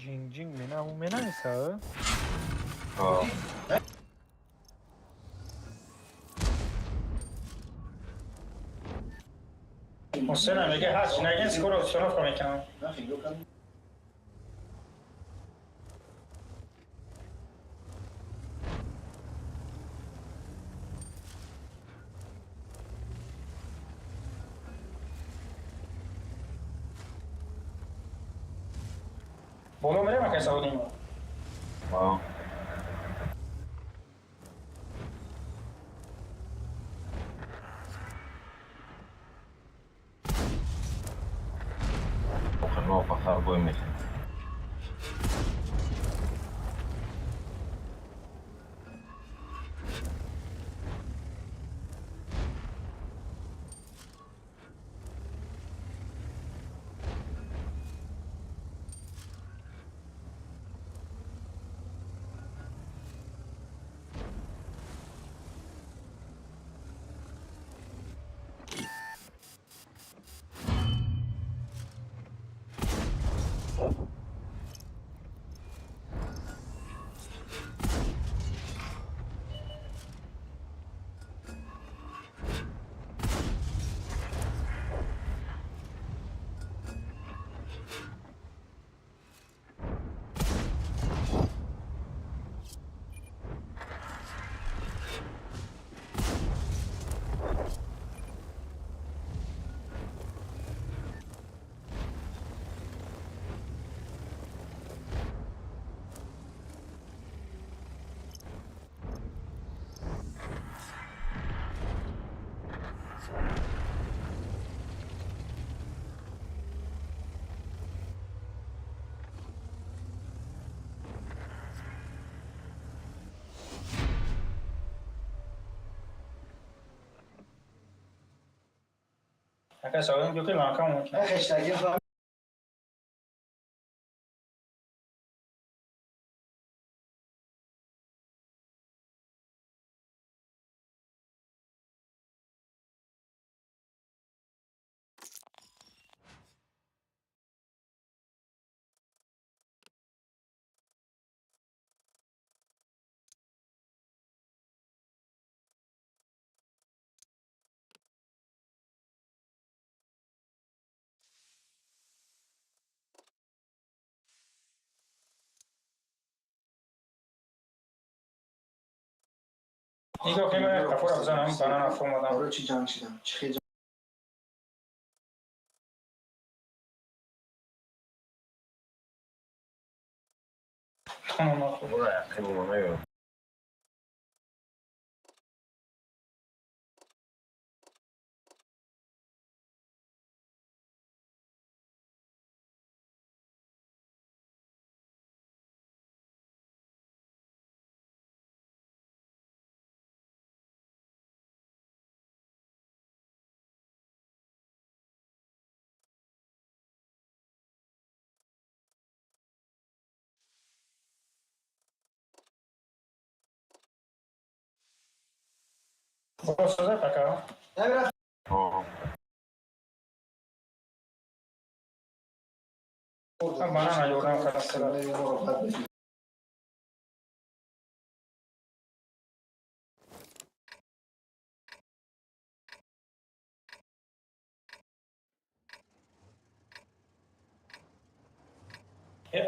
Ҷинг ҷинг мена у менависа?
Ҳусейнам мега ҳарчи нагин скоро установка мекунам. Боло мерем акай Саудима?
Охир бой мехӯрем.
Акай Саудин гӯ ки ланка мумкин. Нигоҳ кунед, ман як қафора бизанам, банана фурмадам. Тонам нахӯрд. Хуб, пока. Банана ёрдам кардам.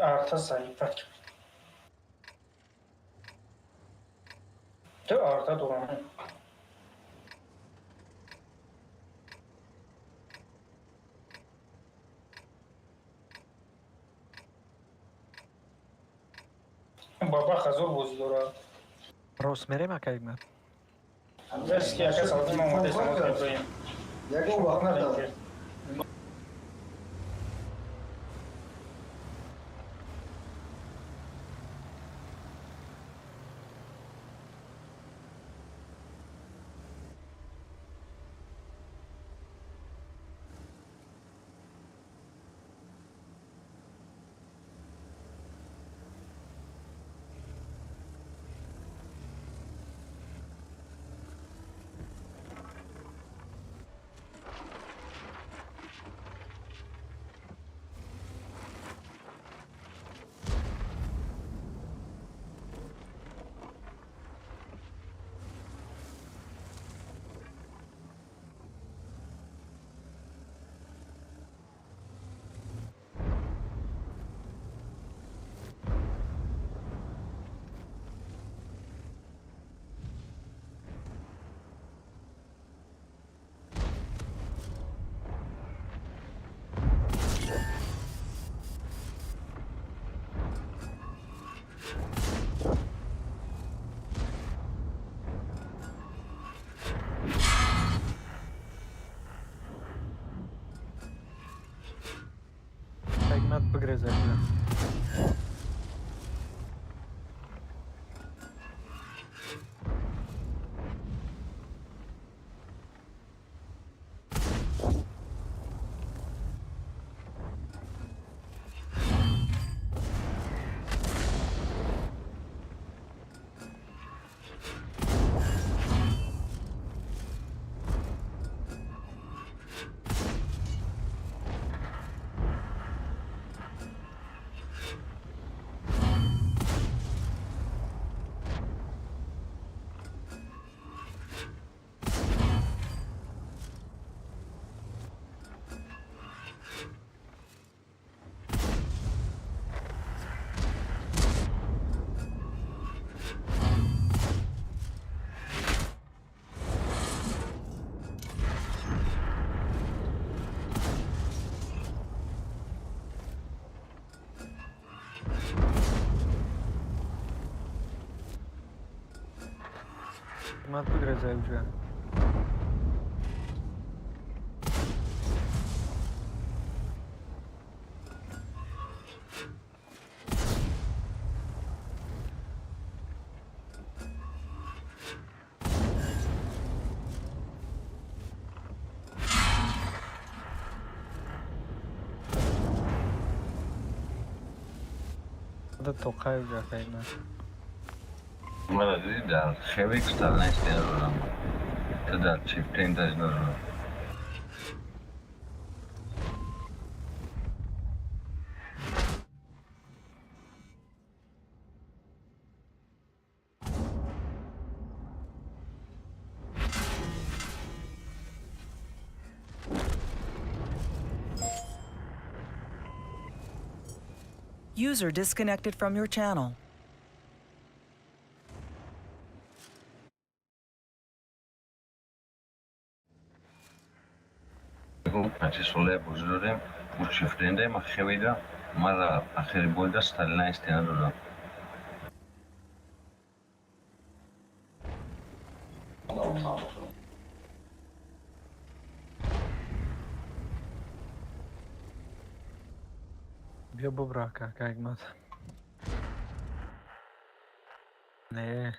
Арта заифа кард. Ду арта дорам. Баба хазор бозӣ дорад.
Рост мерем, ака Ҳикмат?
Ки ака Салдин омадест, мо
Ягон вақт надорам.
Ҳикмат, бигреза. Ҳикмат, бигреза уҷа. Тоқай уҷа, ака Ҳикмат.
Мара диди, дар хевик сталина истена дорам. Ту дар чифтен даж надорам.
User disconnected from your channel.
Панҷи солая бозӣ дорем, ӯ чифтендаем, хевида мара ахири бойда сталина истена додам.
Биё бубра, ака Ҳикмат. Не.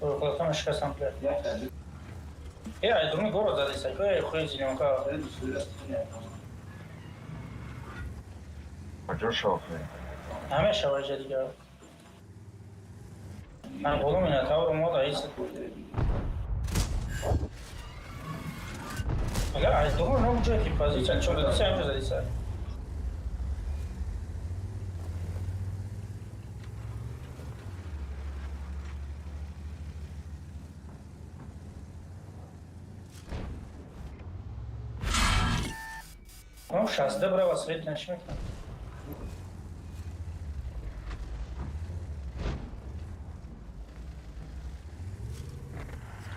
Худатон шикастам бля. Э, ай дуруни город задиса, ки хуи зелёнка.
Куҷо шохӣ?
Ҳамеша ваҷа дигар. Ман боло мина тавр мо да ис. Агар аз дуруни ном ҷой ки позиция чон задиса, ҳамҷо задиса. Ну, 60 брава средняя шмекна.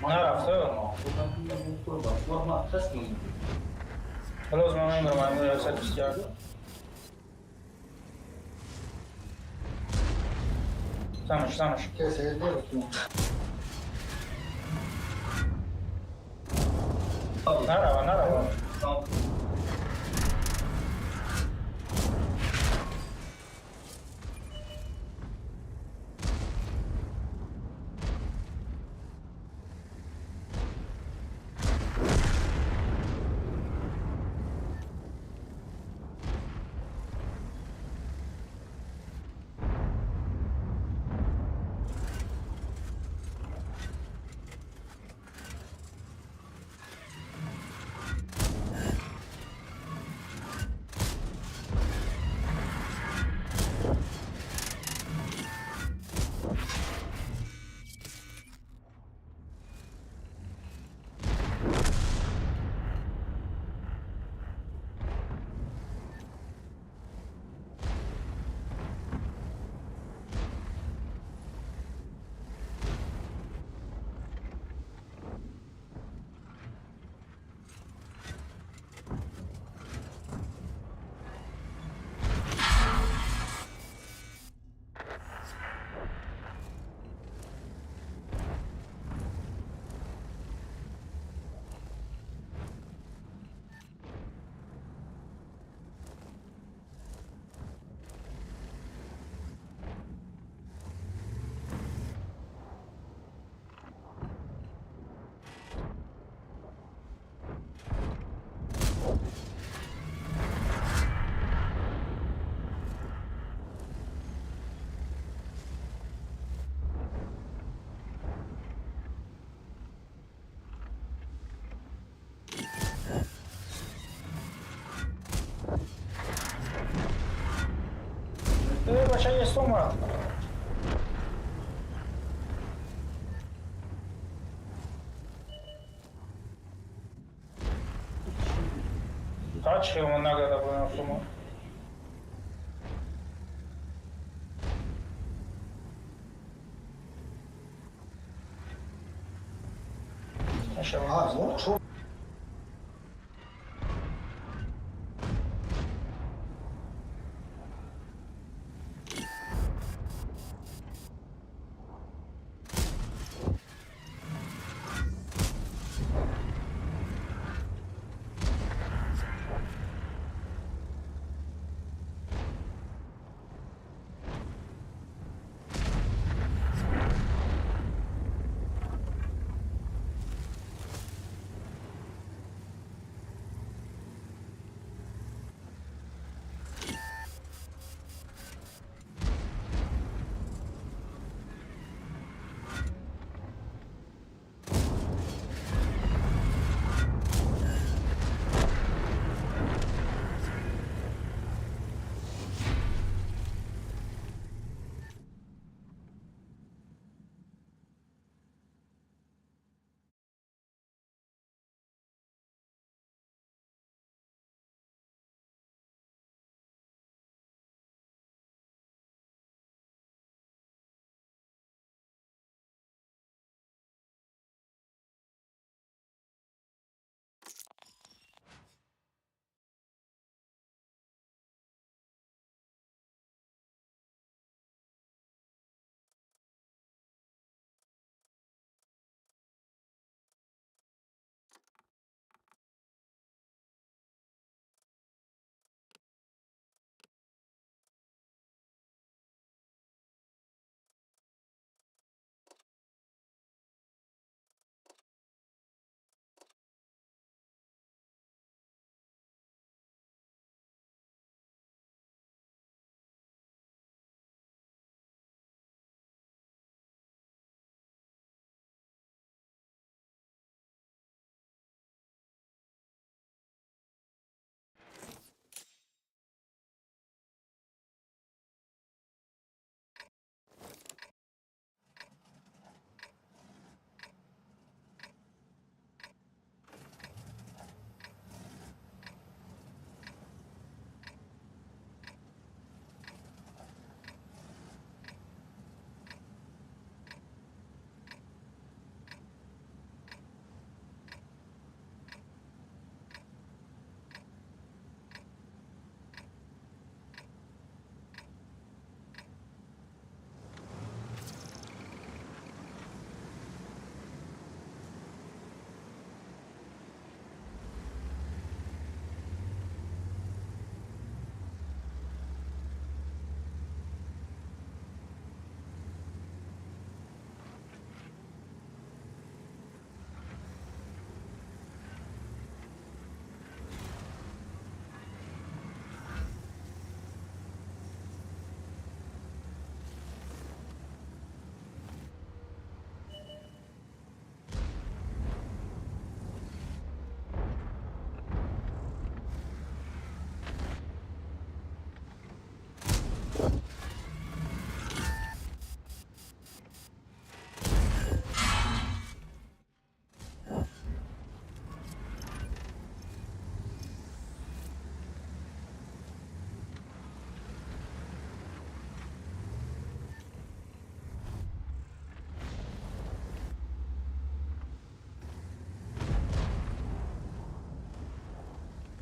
Нарафта. Ҳалоз ман мемирам, айму 121. Замуж, замуж. Нарава, нарава. Бача есть дома. Тачки ему награда была на.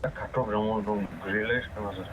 Каток жамон грилеш назар.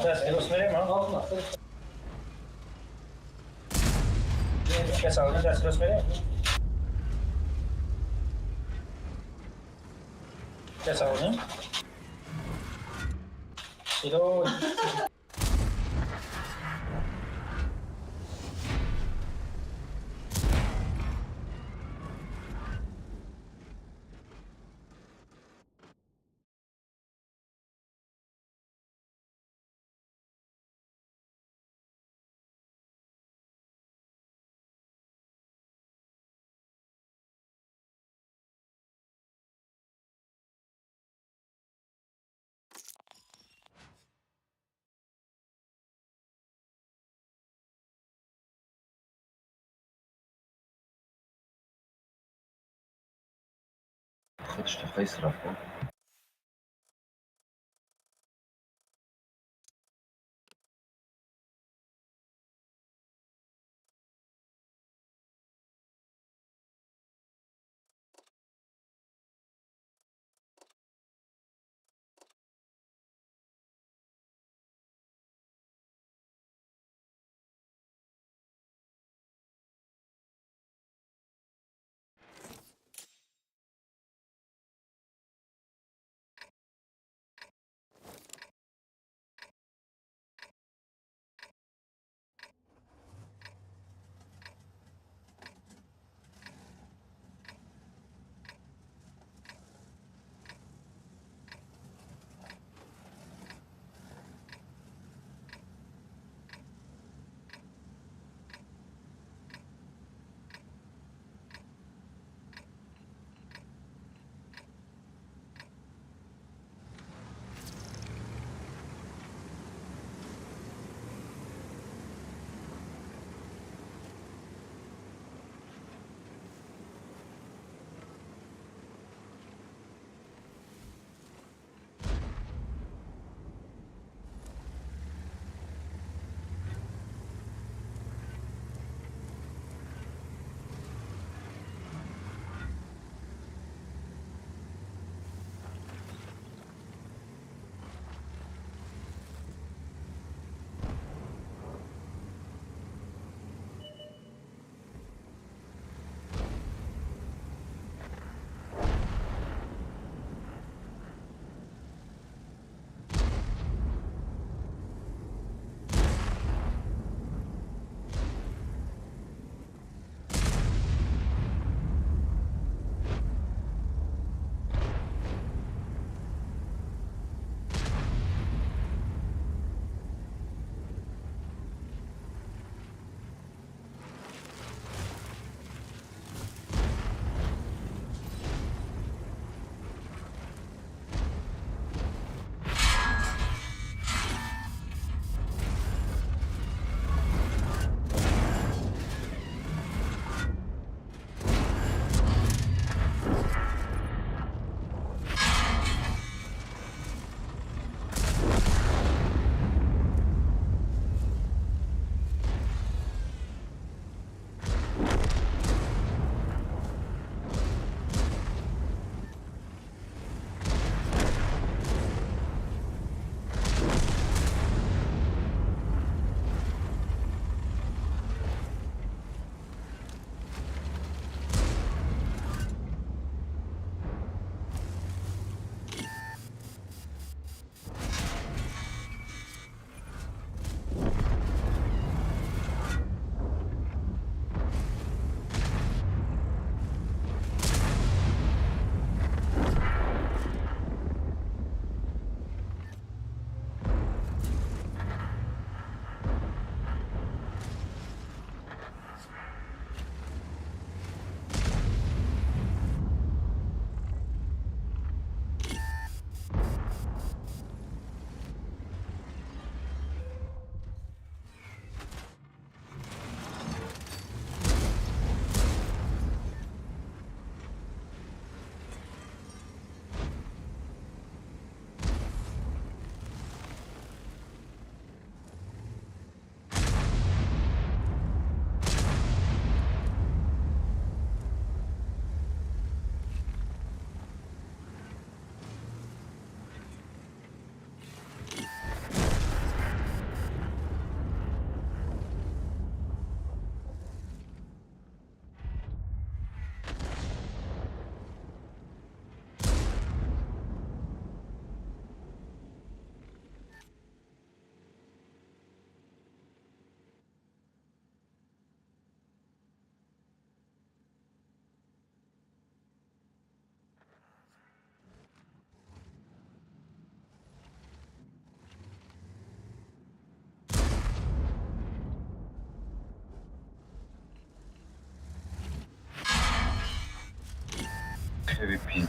Дасти рост мерем, а? Каса, дасти рост мерем? Каса, Сиро.
Худш тохаи сраф кун.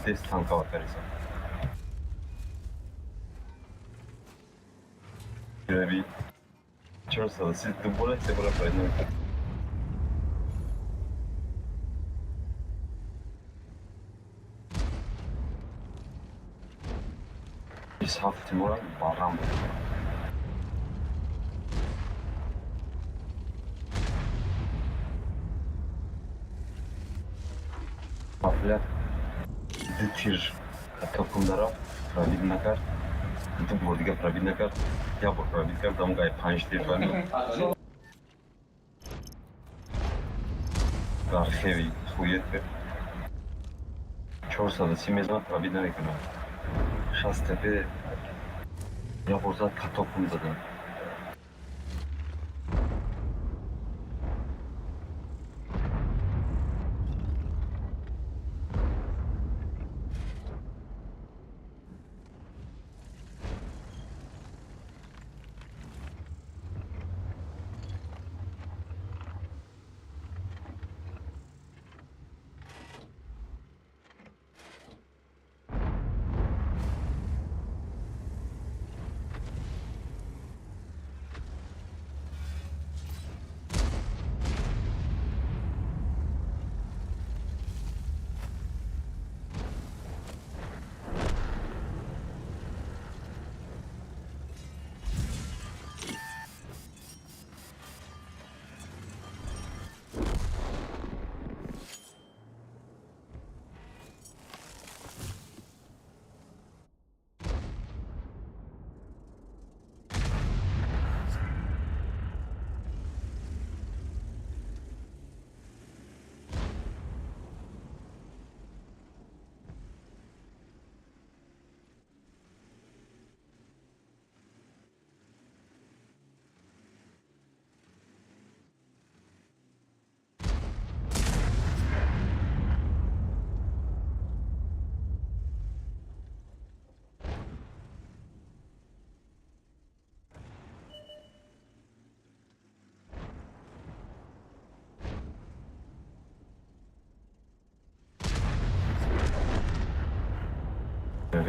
Тез танковать кариса. Рави. 430 дубола се бора пред. Ҳафти мора баррам буд. Мафлят ду тир топкум дарафт, пробид накард, ду бор дига пробид накард, як бор пробид кард, аммо гай панҷ тир фаҳмид. Дар хеви хует кард. 430 мезанад, пробид намекунад. 60 тепе як бор зад, катокум задам.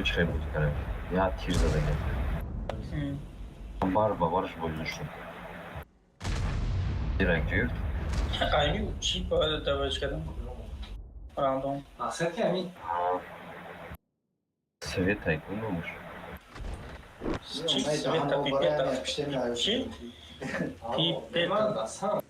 Чӣ хел буд кард? Я тир задагем. Бар ба бараш бозӣ шуд. Тира гирифт.
Айми чӣ бояд давач кардам? Рандом.
Мақсад ки ҳамин
Свет айкун номуш.
Чӣ света пипета? Чӣ? Пипета.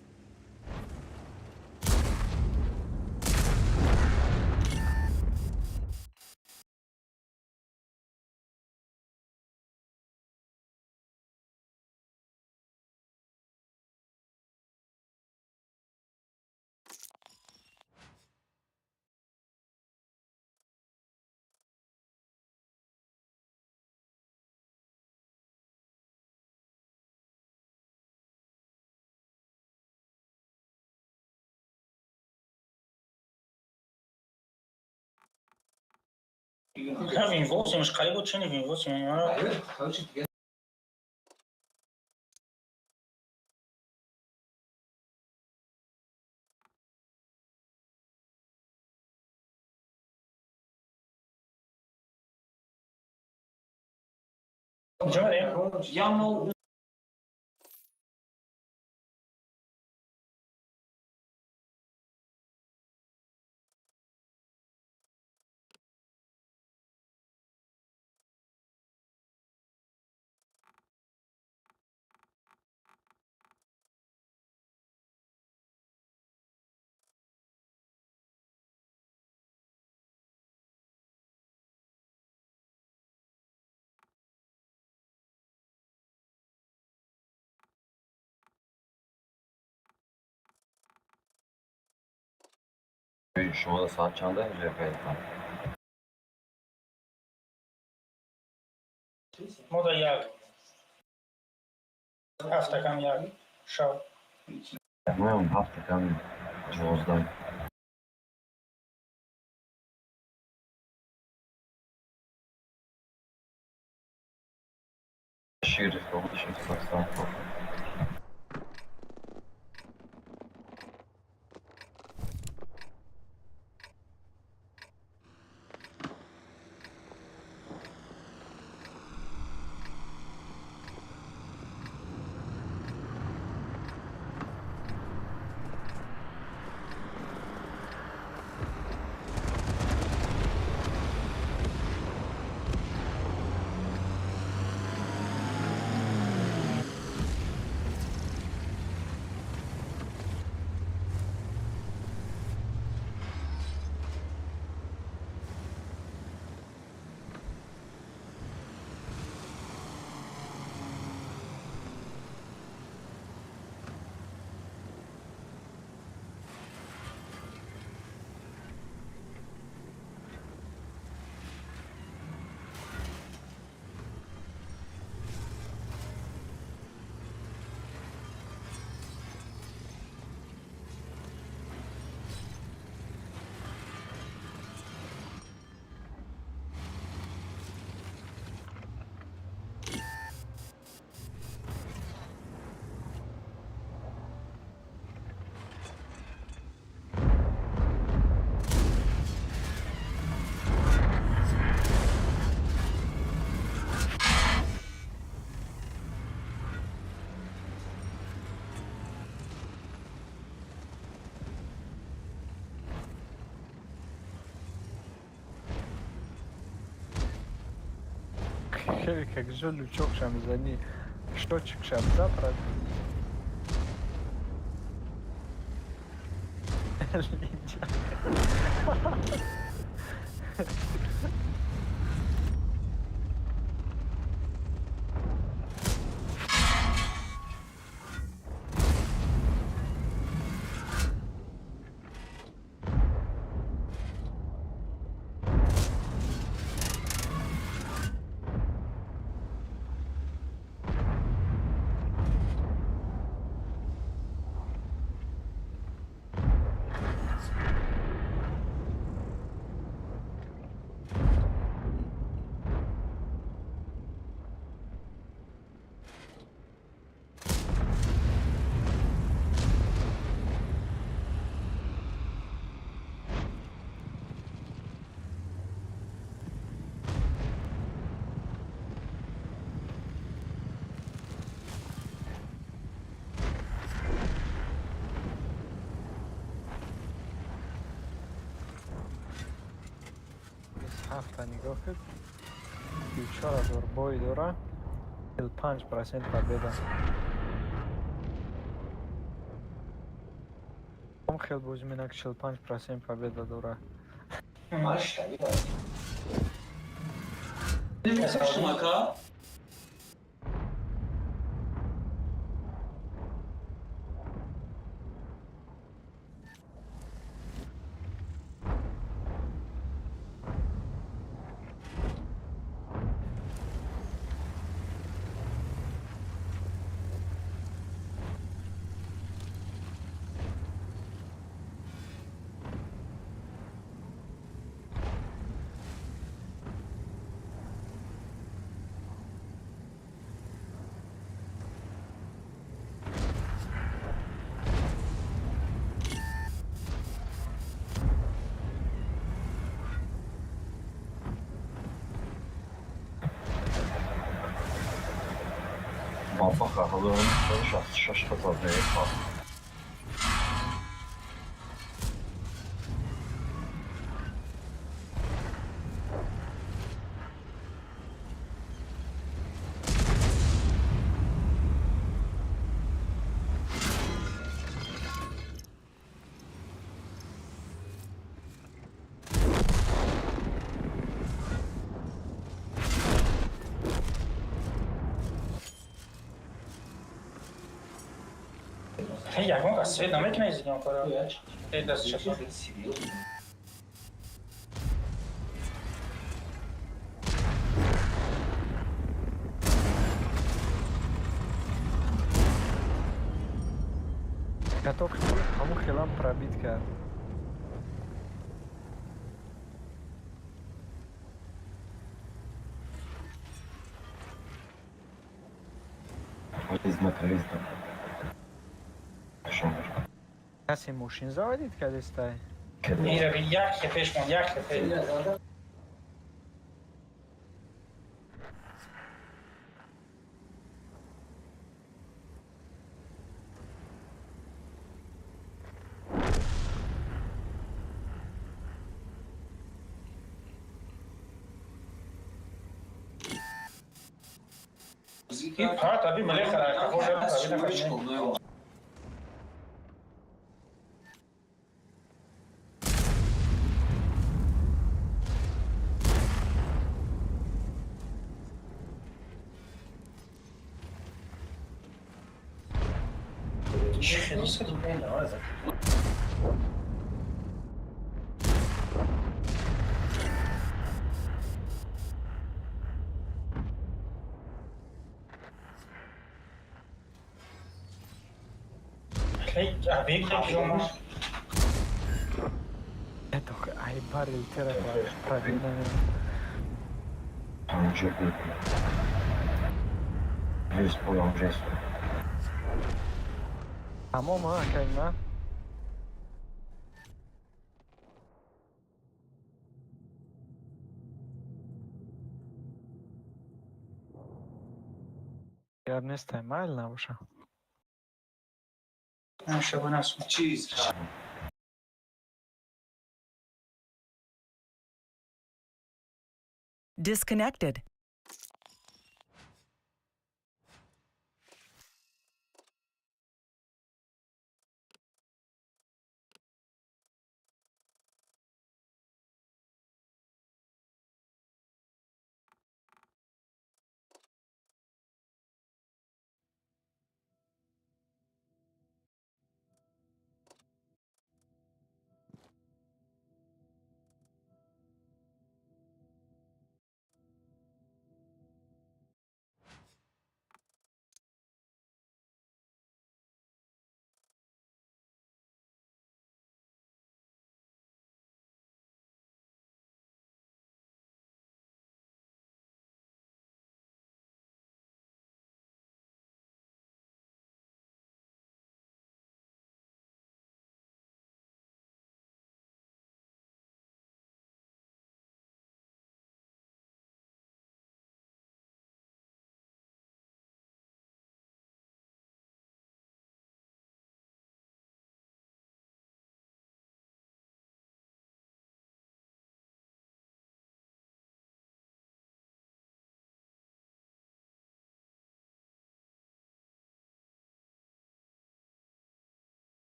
Win 8 қариб буд, чини Win 8. Ҷо
Шумо соат чанда ҷо?
Мо да як. Ҳафта кам як шаб.
Моям ҳафта кам 12. Шир гирифта.
Кеви как же лючок ша мизани, счётчик ша биза Линча. Ҳафта нигоҳ кун, 34 000 бой дора, 45% победа. Ом хел бозӣ менак, 45% победа дора.
Ака.
Бабаха 1966 ҳазор ҳа.
Ягон кас свет намекунад изидон кора. Э, даст часо.
Каток ҳамун хелам пробить кард.
Лиз накар, лиз накар. Шомер.
Касе мошин заводить кардестай?
Ира як хепеш мон, як хепе. И парт аби мелехара, како же прави.
Ай, барил тера пробить намена.
Панҷоҳ мекунад. Плюс поёнҷест.
Тамом, акай на. Гап нестай, майл набоша.
Шабона.
Чиз.
Disconnected.